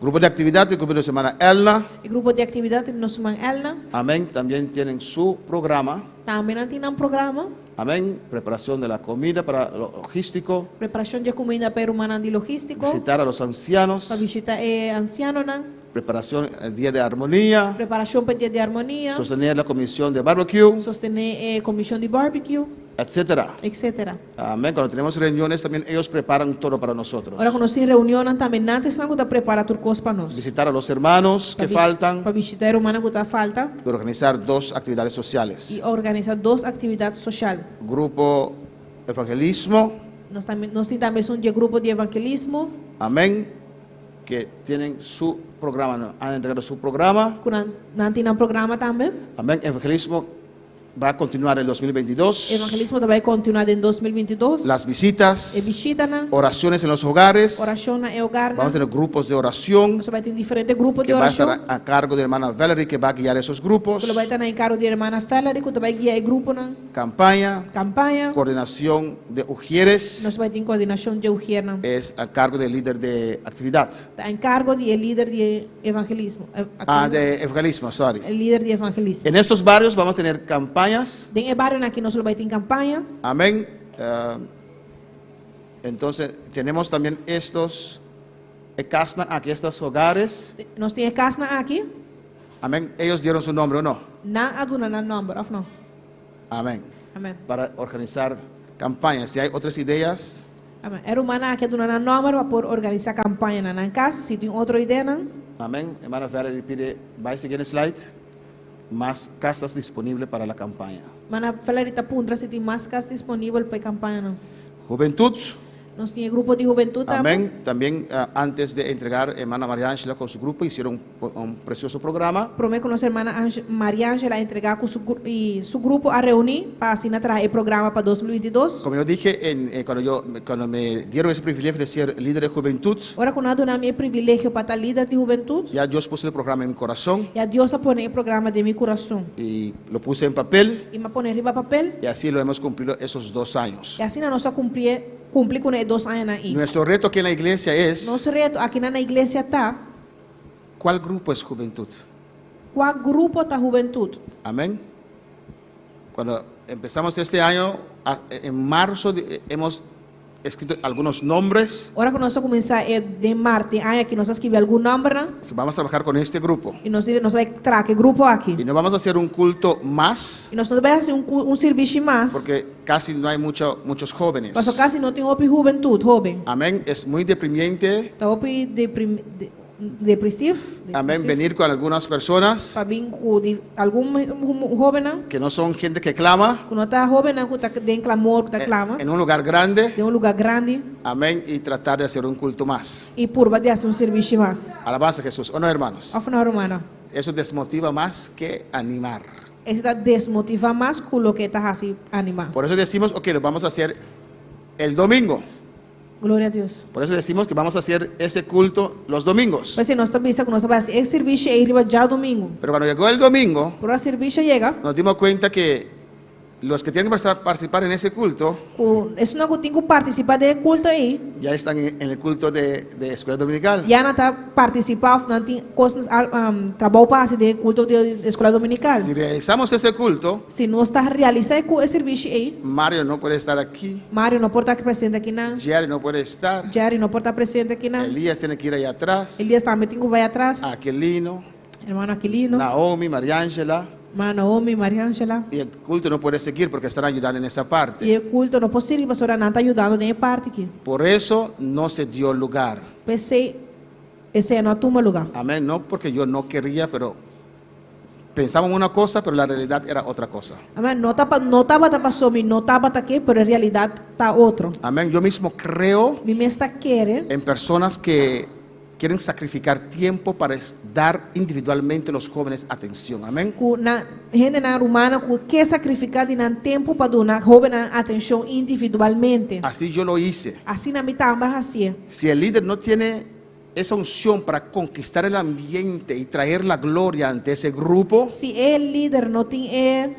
Grupo de actividad, el grupo de hermana Elna. E grupo di aktividat, nos ruman Elna. Amén. También tienen su programa. Tambe nan tin un programa. Amén. Preparación de la comida para lo logístico. Preparashon di kuminda pa rumannan di logístiko. Visitar a los ancianos. Pa bishitá e ansianonan. Preparación el día de armonía. Preparashon pa e dia di armonia. Sostener la comisión de barbecue, Sostené e komishon di barbecue, etcétera. Etc. Amén. Cuando tenemos reuniones también ellos preparan todo para nosotros. Ora ku nos tin reunion tambe nan ta prepará tur kos pa nos. Visitar a los hermanos que faltan. Pa bishitá e rumannan ku ta falta. Organizar dos actividades sociales. I organisá dos aktividat sosial. Grupo evangelismo. Nos tin tambe un grupo di evangelismo. Amén. Que tienen su programa, ¿no? Han entregado su programa. Ku nan tin un programa tambe. Amén. Evangelismo va a continuar en 2022. Evangelismo ta bai kontinuá den 2022. Las visitas, E bishitanan, oraciones en los hogares. Orashon na hogar. Vamos a tener grupos de oración Nos ta bai tin diferente grupo di que va a estar orashon. a cargo de hermana Valerie, que va a guiar esos grupos. Ku lo bai ta na enkargo di ruman Valerie, ku ta bai guia e gruponan. Campaña, Kampaña. coordinación de ujieres, Nos ta bai tin koordinashon di ujiernan. Es a cargo del líder de actividad. Ta enkargo di lider di evangelismo. Ah, de evangelismo, sorry. E lider di evangelismo. En estos barrios vamos a tener campañas. Den e barionan aki nos bai tin kampaña. Amén. Entonces, tenemos también estos. E kasnan aki, estos hogares. Nos tin e kasnan aki. Amén. Ellos dieron su nombre o no. Nan a duna nan nòmber, òf no? Amén. Amèn. Para organizar campañas. Si hay otras ideas. Amèn. E rumannan aki a duna nan nòmber pa por organisá kampaña na nan kas. Si tin otro ideanan. Amén. Hermana Valerie pide, bai siguiente slide. Mas casas disponible para la campaña. Hermana Valerie ta puntra si tin mas kas disponibel pa e kampañanan. Juventud. Nos tin e grupo di hubentut tambe. Amén. También antes de entregar, hermana Mariangela con su grupo hicieron un precioso programa. Promé ku nos hermana Mariangela a entregá ku su i su grupo a reuní pa asina traha e programa pa 2022. Como yo dije en cuando yo cuando me dieron ese privilegio de ser líder de juventud. Ora ku nan a duna mi e privilegio pa ta líder di hubentut. Ya Dios puso el programa en mi corazón. Ya Dios a pone e programa den mi kurason. Y lo puse en papel. I mi a pone riba papel. Y así lo hemos cumplido esos dos años. I asina nos a kumplié. Kumpli ku e dos añanan ei. Nuestro reto aquí en la iglesia es. Nos reto akinan na iglesia ta. Cuál grupo es juventud? Kua grupo ta hubentut? Amén. Cuando empezamos este año, en marzo hemos escrito algunos nombres. Ora ku nos a kuminsá e den mart e aña aki nos a skibi algun nòmbernan. Que vamos a trabajar con este grupo. I nos nos bai traha ku e grupo aki. Y no vamos a hacer un culto más. I nos no ta bai hasi un un sirbishi mas. Porque casi no hay mucho, muchos jóvenes. Paso casi no tin hopi hubentud, hoben. Amén. Es muy deprimiente. Ta hopi deprim, de, depresiv. Amén. Venir con algunas personas. Pa bin cu di, algun hobennan. Que no son gente que clama. Cu no ta hobennan cu ta den clamor, cu ta clama. En un lugar grande. Den un lugar grandi. Amén. Y tratar de hacer un culto más. Y purba di haci un servicio mas. Alabanza a Jesús. ¿O no, hermanos? Of no, rumannan? Eso desmotiva más que animar. Esei ta desmotivá mas ku loke e ta hasi animá. Por eso decimos, ok, lo vamos a hacer el domingo. Gloria a Dios. Por eso decimos que vamos a hacer ese culto los domingos. P'esei nos ta bisa ku nos ta bai hasi e sirbishi ei riba djadumingu. Pero cuando llegó el domingo, Pero ora sirbishi a yega. nos dimos cuenta que Los que tienen que participar en ese culto. Ku esunnan ku tin ku partisipá den e kulto ei. Ya están en el culto de de escuela dominical. Ya nan ta partisipá òf nan tin kosnan trabou pa hasi den e kulto di escuela dominical. Si realizamos ese culto. Si nos ta realisá e sirbishi ei. Mario no puede estar aquí. Mario no por ta presente akinan. Jerry no puede estar. Jerry no por ta presente akinan. Elías tiene que ir allá atrás. Elías tambe tin ku bai atras. Aquilino. Hermano Aquilino. Naomi, Mariangela. Ma Naomi, Mariangela. Y el culto no puede seguir porque están ayudando en esa parte. Y e culto no por sigui pasobra nan ta yudando den e parti aki. Por eso no se dio lugar. P'esei esei no a tuma lugar. Amén, no porque yo no quería, pero pensamos una cosa, pero la realidad era otra cosa. Amén, no ta no tabata paso mi no tabata ke, pero e realidad ta otro. Amén, yo mismo creo. Mi mes ta kere. En personas que Quieren sacrificar tiempo para dar individualmente los jóvenes atención. Amén. Ku nan hendenan rumannan ku ke sakrifiká di nan tempu pa duna hóbennan atenshon individualmente. Así yo lo hice. Asina mi tambe a hasié. Si el líder no tiene esa unción para conquistar el ambiente y traer la gloria ante ese grupo. Si e líder no tin e.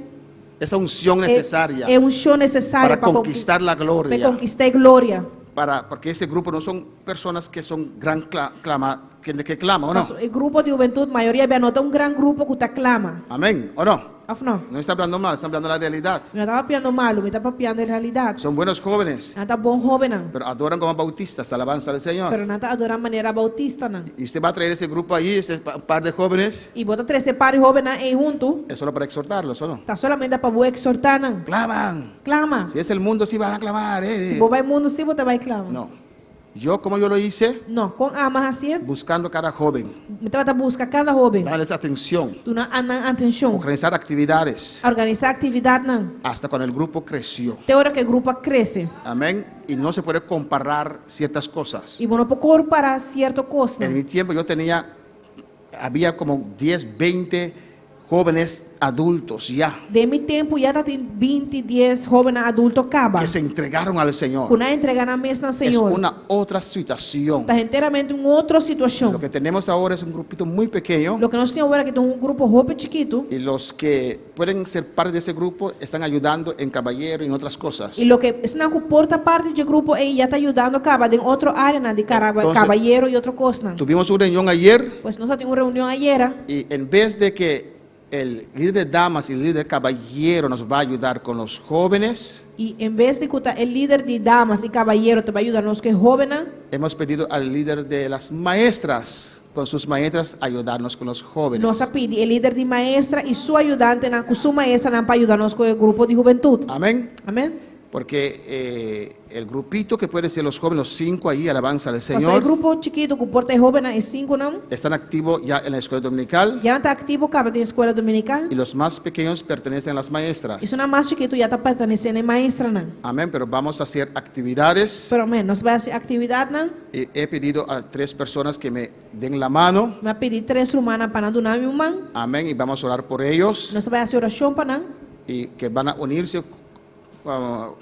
Esa unción necesaria. E unshon nesesario pa conquistar la gloria. Pa konkistá e gloria. Para, porque ese grupo no son personas que son gran clama, gente que clama, ¿o no? Paso e grupo di hubentut mayoria bia no ta un gran grupo ku ta klama. Amén, ¿o no? Of no? No está hablando mal, está hablando la realidad. Mi no ta papiando malu, mi ta papiando e realidat. Son buenos jóvenes. Nan ta bon hóbennan. Pero adoran como bautistas, alabanza al Señor. Pero nan ta adorá manera bautistanan. Y usted va a traer ese grupo ahí, ese par de jóvenes. Y bo ta trese e par di hóbennan ei huntu. Es solo para exhortarlos, ¿o no? Ta solamente pa bo exhortá nan. Claman. Clama. Si es el mundo sí van a clamar, eh. Si bo bai mundu sí bo ta bai clama. No. Yo como yo lo hice? No. Kon ama hasié? Buscando cada joven. Mi tabata buska kada hóben. Darles atención. Duna nan atenshon. Organizar actividades. Organisá aktividatnan. Hasta cuando el grupo creció. Te ora ku e grupo a krese. Amén. Y no se puede comparar ciertas cosas. Y bo no por kompará sierto kosnan. En mi tiempo yo tenía, había como 10, 20 jóvenes adultos ya. Den mi tempu ya tatin binti, dies hóbennan adulto kaba. Que se entregaron al Señor. Ku nan a entrega nan mes na Es Señor. una otra situación. Ta henteramente un otro situashon. Lo que tenemos ahora es un grupito muy pequeño. Loke nos tin awor aki ta un grupo hopi chikitu. Y los que pueden ser parte de ese grupo están ayudando en caballero y en otras cosas. Y loke esnan ku por ta parti dje grupo ei ya ta yudando kaba den otro areanan di Entonces, kabayero y otro kosnan. Tuvimos un reunión ayer. Pues nos a tin un reunion ayera. Y en vez de que. El líder de damas y el líder de caballero nos va a ayudar con los jóvenes. I en bes di ku ta e lider di damas i kabayero ta bai yuda nos ku e hóbennan, Hemos pedido al líder de las maestras, con sus maestras, ayudarnos con los jóvenes. nos a pidi e lider di maestra i su ayudantenan ku su maestranan pa yuda nos ku e grupo di hubentut. Amén. Amén. Porque el grupito que puede ser los jóvenes, los cinco ahí, alabanza al Pasobra e Señor, grupo chikitu ku por ta e hóbennan e sinkunan, están activos ya en la escuela dominical ya nan ta aktivo kaba den eskuela dominikal. y los más pequeños pertenecen a las maestras. Esunnan mas chikitu ya ta pertenesé na e maestranan. Amén, pero vamos a hacer actividades. Pero amén, nos bai hasi aktividatnan. Y he pedido a tres personas que me den la mano. Mi a pidi tres rumannan pa nan duna mi un man. Amén, y vamos a orar por ellos Nos ta bai hasi orashon pa nan. y que van a unirse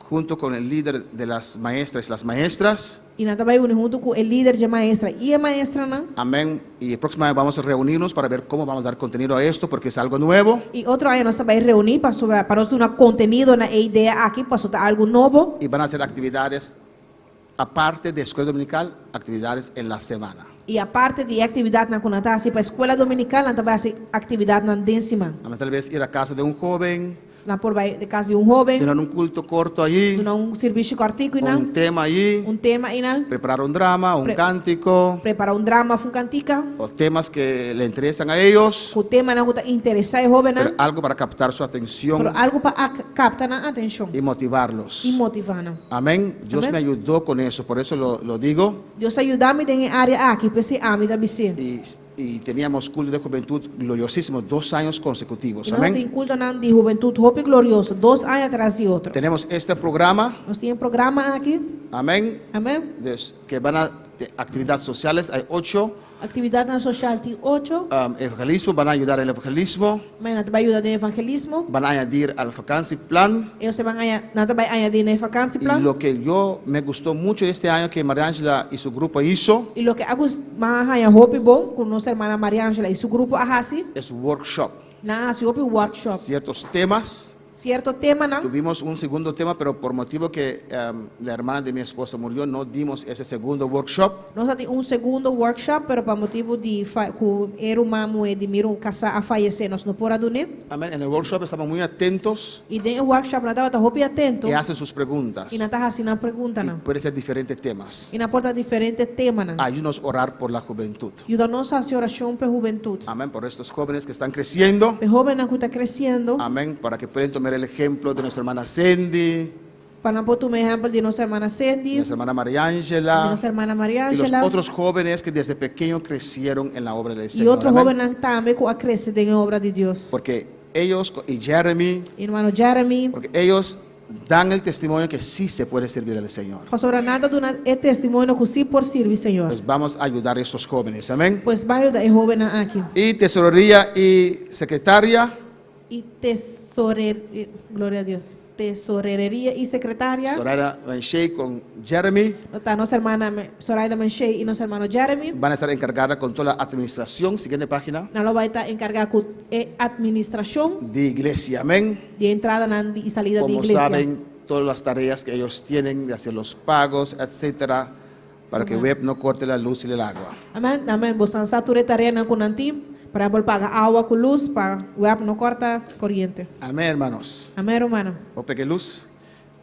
junto con el líder de las maestras y las maestras. I nan ta bai uni huntu ku e lider dje maestra i e maestranan. Amén. Y el próximo año vamos a reunirnos para ver cómo vamos a dar contenido a esto, porque es algo nuevo. I otro aña nos ta bai reuní pasobra pa nos duna kontenido na e idea aki, pasobra ta algu nobo. Y van a hacer actividades, aparte de escuela dominical, actividades en la semana. I aparte di e aktividatnan ku nan ta hasi pa eskuela dominikal, nan ta bai hasi aktividatnan den siman. Amén. Tal vez ir a casa de un joven, Nan por bai de kas di un hóben, tener un culto corto allí, duna un sirbishi kòrtiku einan, un tema allí, un tema einan, preparar un drama, un Pre- cántico, prepará un drama òf un kantika, o temas que le interesan a ellos, ku temanan ku ta interesá e hóbennan, pero algo para captar su atención pero algu pa kapta nan atenshon y motivarlos. i motivá nan. Amén. Dios Amén. me ayudó con eso, por eso lo digo. Dios a yuda mi den e área aki, p'esei ami ta bis'é. Y teníamos culto de juventud gloriosísimo, 2 años consecutivos. I nos tin Amén. kultonan di hubentut hopi glorioso, dos aña tras di otro. Tenemos este programa, Nos tin e programa aki, amén, amèn? que van a de actividades sociales, hay ocho. Aktividatnan sosial tin ocho. Evangelismo, van a ayudar en el evangelismo, Amèn, nan ta bai yuda den evangelismo. van a añadir al vacancy plan. I nan bai aña, nan ta bai añadí na Y vakantieplan. lo que yo me gustó mucho este año que María Ángela y su grupo hizo I loke mi a haña hopi bon ku nos ruman Maria Angela i su grupo a hasi, es workshop. nan a hasi hopi workshop. Ciertos temas. Sierto temanan. Tuvimos un segundo tema, pero por motivo que la hermana de mi esposa murió, no dimos ese segundo workshop. Nos tin un segundo workshop, pero pa motibu di ku e ruman muhé di mi kasá a fayesé, nos no por a dun'é. Amén. En el workshop estamos muy atentos I den e workshop nan tabata hopi atento. y hacen sus preguntas. I nan ta hasi nan pregunta Y nan. puede ser diferentes temas. I nan por ta diferente temanan. Ayúdanos a orar por la juventud. Yuda nos hasi orashon pa hubentut. Amén. Por estos jóvenes que están creciendo. Pa e hóbennan ku ta kresiendo. Amén. Para que puedan tomar el ejemplo de nuestra hermana Cindy, Pa nan por tuma ehèmpel di nos ruman Cindy, nuestra hermana María di Ángela nos ruman Maria y los Angela. otros jóvenes que desde pequeño crecieron en la obra del I Señor. otro Amén. hóbennan tambe ku a krese den obra di Dios. Porque ellos y Jeremy, I ruman Jeremy, porque ellos dan el testimonio que sí se puede servir al Señor. Pasobra nan ta duna e testimonio ku sí por sirbi Señor. Pues vamos a ayudar a estos jóvenes. Amén. Pues ban yuda e hóbennan aki. Y tesorería y secretaria, I tesorer, gloria na Dios, tesoreria i sekretaria. Soraya Manchey con Jeremy, Ta nos ruman Soraya Manchey i nos ruman Jeremy. van a estar encargadas con toda la administración. Siguiente página. Nan lo bai ta enkargá ku e administrashon De iglesia. Amén. di entrada i salida di Como iglesia. saben, todas las tareas que ellos tienen de hacer los pagos, etcétera, para que web no corte la luz y el agua. Amèn. Amèn. Boso sa tur e tareanan ku nan tin pa por paga awa ku lus pa web no kòrta koriente. Amén, hermanos. Amèn, ruman. Ope luz.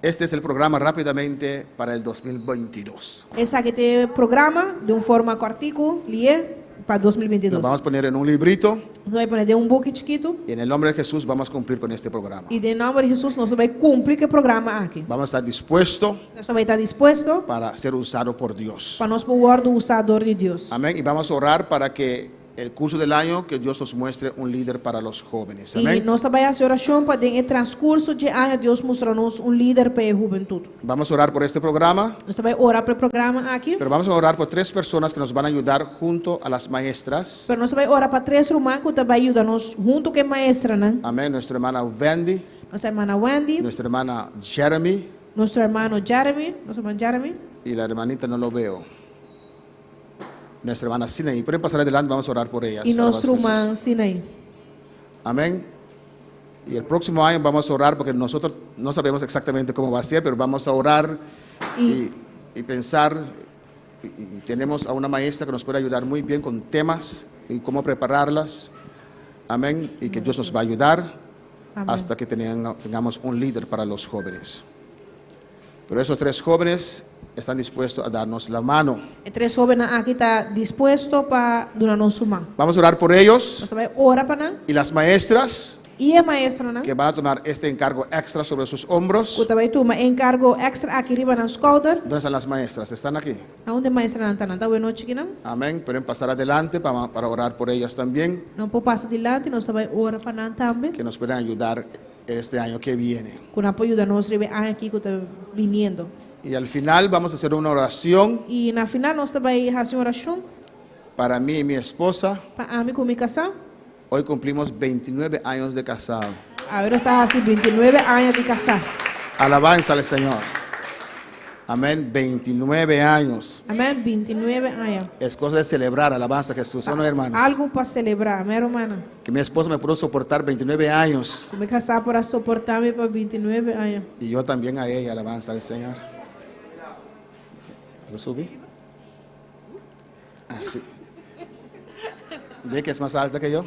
Este es el programa rápidamente para el 2022. Esaki ta e programa di un forma kòrtiku, lihé pa Nos 2022. vamos a poner en un librito Nos ta bai pone den un buki chikitu y en el nombre de Jesús vamos a cumplir con este programa. i den nòmber di Hesus nos ta bai kumpli ku e programa aki. Vamos a estar dispuestos Nos ta bai ta dispuesto para ser usado por Dios. pa nos por wòrdu usá dor di Dios. Amén. Y vamos a orar para que el curso del año, que Dios nos muestre un líder para los jóvenes. I Amén. nos ta bai hasi orashon pa den transkurso di aña Dios mustra nos un lider pa e hubentut. Vamos a orar por este programa, Nos ta bai ora pa e programa aki. pero vamos a orar por tres personas que nos van a ayudar junto a las maestras. Pero nos ta bai ora pa tres ruman ku ta bai yuda nos huntu ku e maestranan? Amén. Nuestra hermana Wendy, Nos ruman Wendy, nuestra hermana Jeremy nos ruman Jeremy, nos ruman Jeremy. y la hermanita no lo veo. Nuestra hermana Sinaí. Pueden pasar adelante, vamos a orar por ellas. I nos Alabanza a Jesús. ruman Sinaí. Amén. Y el próximo año vamos a orar porque nosotros no sabemos exactamente cómo va a ser, pero vamos a orar y pensar. Y tenemos a una maestra que nos puede ayudar muy bien con temas y cómo prepararlas. Amén. Y que Dios nos va a ayudar Amén. hasta que tengamos un líder para los jóvenes. Pero esos tres jóvenes están dispuestos a darnos la mano. E tres hóbennan aki ta dispuesto pa duna nos man. Vamos a orar por ellos Nos ta bai ora pa nan. y las maestras I e maestronan. que van a tomar este encargo extra sobre sus hombros. Ku ta bai tuma e enkargo èkstra aki riba nan skouder. ¿Dónde están las maestras? ¿Están aquí? Na unda e maestronan ta? Nan ta awe nochi akinan. Amén. Pueden pasar adelante para orar por ellas también, Nan por pasa dilanti, nos ta bai ora pa nan tambe. Que nos puedan ayudar este año que viene. Ku nan por yuda nos riba e aña aki ku ta biniendo. Y al final vamos a hacer una oración I na final nos ta bai hasi un orashon para mí y mi esposa. pa ami ku mi kasá. Hoy cumplimos 29 años de casado. Awe nos ta hasi 29 aña di kasá. Alabanza al Señor. Amén. 29 años. Amèn. 29 aña. Es cosa de celebrar, alabanza a Jesús. ¿O no, hermanos? Algu pa selebrá, amèn, rumannan? Que mi esposa me pudo soportar 29 años. Ku mi kasá por a soportá mi pa 29 aña. Y yo también a ella, alabanza al Señor. ¿Lo subí? Así. ¿Ve que es más alta que yo?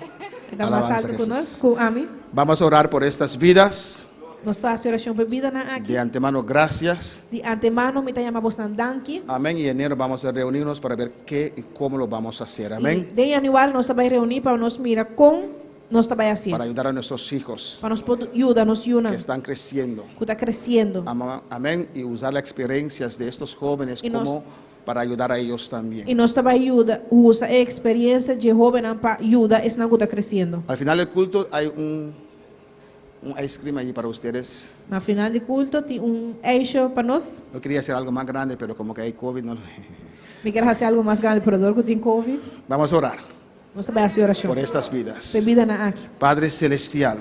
E ta mas Alabanza a altu ku nos, Jesús. ku ami. Vamos a orar por estas vidas. Nos ta hasi orashon pa e bidanan aki. De antemano, gracias. Di antemano, mi ta yama bosnan danki. Amén. Y enero vamos a reunirnos para ver qué y cómo lo vamos a hacer. Amén. I den yanüari nos ta bai reuní pa nos mira kon nos ta bai hasi. Para ayudar a nuestros hijos Pa nos por yuda nos yunan que están creciendo. ku ta kresiendo. Amén. Y usar las experiencias de estos jóvenes Y nos- como para ayudar a ellos también. I nos ta bai yuda usa e eksperensia di e hóbennan pa yuda esnan ku ta kresiendo. Al final del culto hay un ice cream allí para ustedes. Na final di kulto tin un ijsje pa nos. Yo quería hacer algo más grande, pero como que hay COVID, no. Mi kier hasi algu mas grandi, pero dor ku tin COVID. Vamos a orar Nos ta bai hasi orashon. por estas vidas. Pa e bidanan aki. Padre Celestial,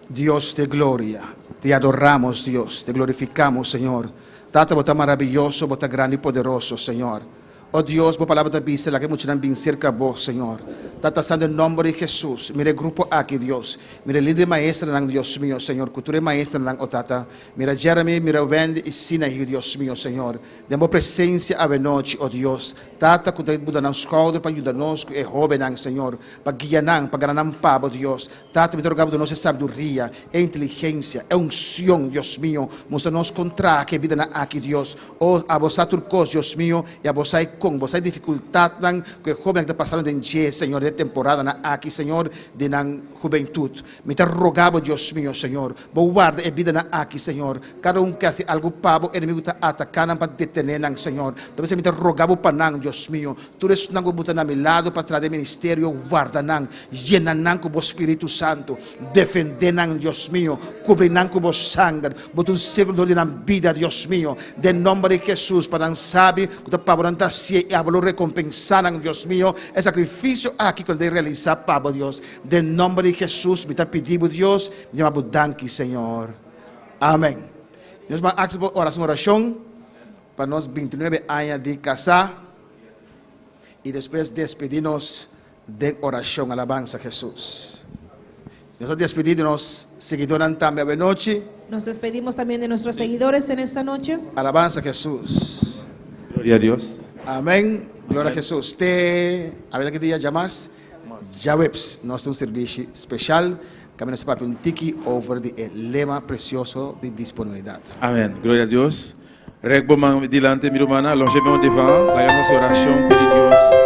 Dios de gloria, te adoramos, Dios, te glorificamos, Señor. Tata, bo ta maravioso, bo ta grandi i poderoso, Señor. Oh Dios, bo palabra ta bisa, laga e muchanan bin serka bo, Señor. Tata Santu, den nòmber di Jesus, mira e grupo aki, Dios. Mira e lider maestranan, Dios mio, Señor, ku tur e maestranan, oh Tata. Mira Jeremy, mira Wendy i Sinahi, Dios mio, Señor. Den bo presensia awenochi, oh Dios. Tata, ku ta buta nan skouder pa yuda nos ku e hóbennan, Señor, pa guia nan, pa gana nan pa bo, Dios. Tata, mi ta roga bo duna nos e sabiduria, e inteligensia, e unsion, Dios mio. Mustra nos kon traha ku e bidanan aki, Dios. Oh, abo sa tur kos, Dios mio, i abo sa e kon. Bo sa e difikultatnan ku e hóbennan ta pasando den dje, Señor, den e temporadanan aki, Señor, di nan hubentut. Mi ta roga bo, Dios mio, Señor, bo warda e bidanan aki, Señor. Kada un ku hasi algu pa bo, enemigu ta ataká nan pa detené nan, Señor. Ta p'esei mi ta roga bo pa nan, Dios mio. Tur esnan ku bo ta na mi lado pa traha den ministerio, warda nan. Yena nan ku bo Spiritu Santu. Defendé nan, Dios mio. Kubri nan ku bo sanger. Bo ta un sirkulo dor di nan bida, Dios mio. Den nòmber di Hesus, pa nan sabi ku ta pa bo nan ta hasié i abo lo rekompensá nan, Dios mio, e sakrifisio aki ku nan ta realisá pa bo, Dios. Den nòmber di Hesus mi ta pidi bo, Dios. Mi yama bo danki, Señor. Amèn. Nos ban hasi bo orashon orashon pa nos bintinuebe aña di kasá i despues despedí nos Den orashon alabansa Hesus. Nos a despedí di nos seguidornan tambe awenochi. Nos despedimos también de nuestros seguidores en esta noche. Alabansa Hesus. Gloria a Dios. Amén. Gloria a Hesus. Te a ver ki dia djamas? Djaweps. Nos tin un servishi special. Kaminda nos ta papia un tiki over di e lema precioso di disponibilidad. Amén. Gloria a Dios. Rek bo man dilanti mi rumannan, longe bo devan, laga nos orashon pidi Dios.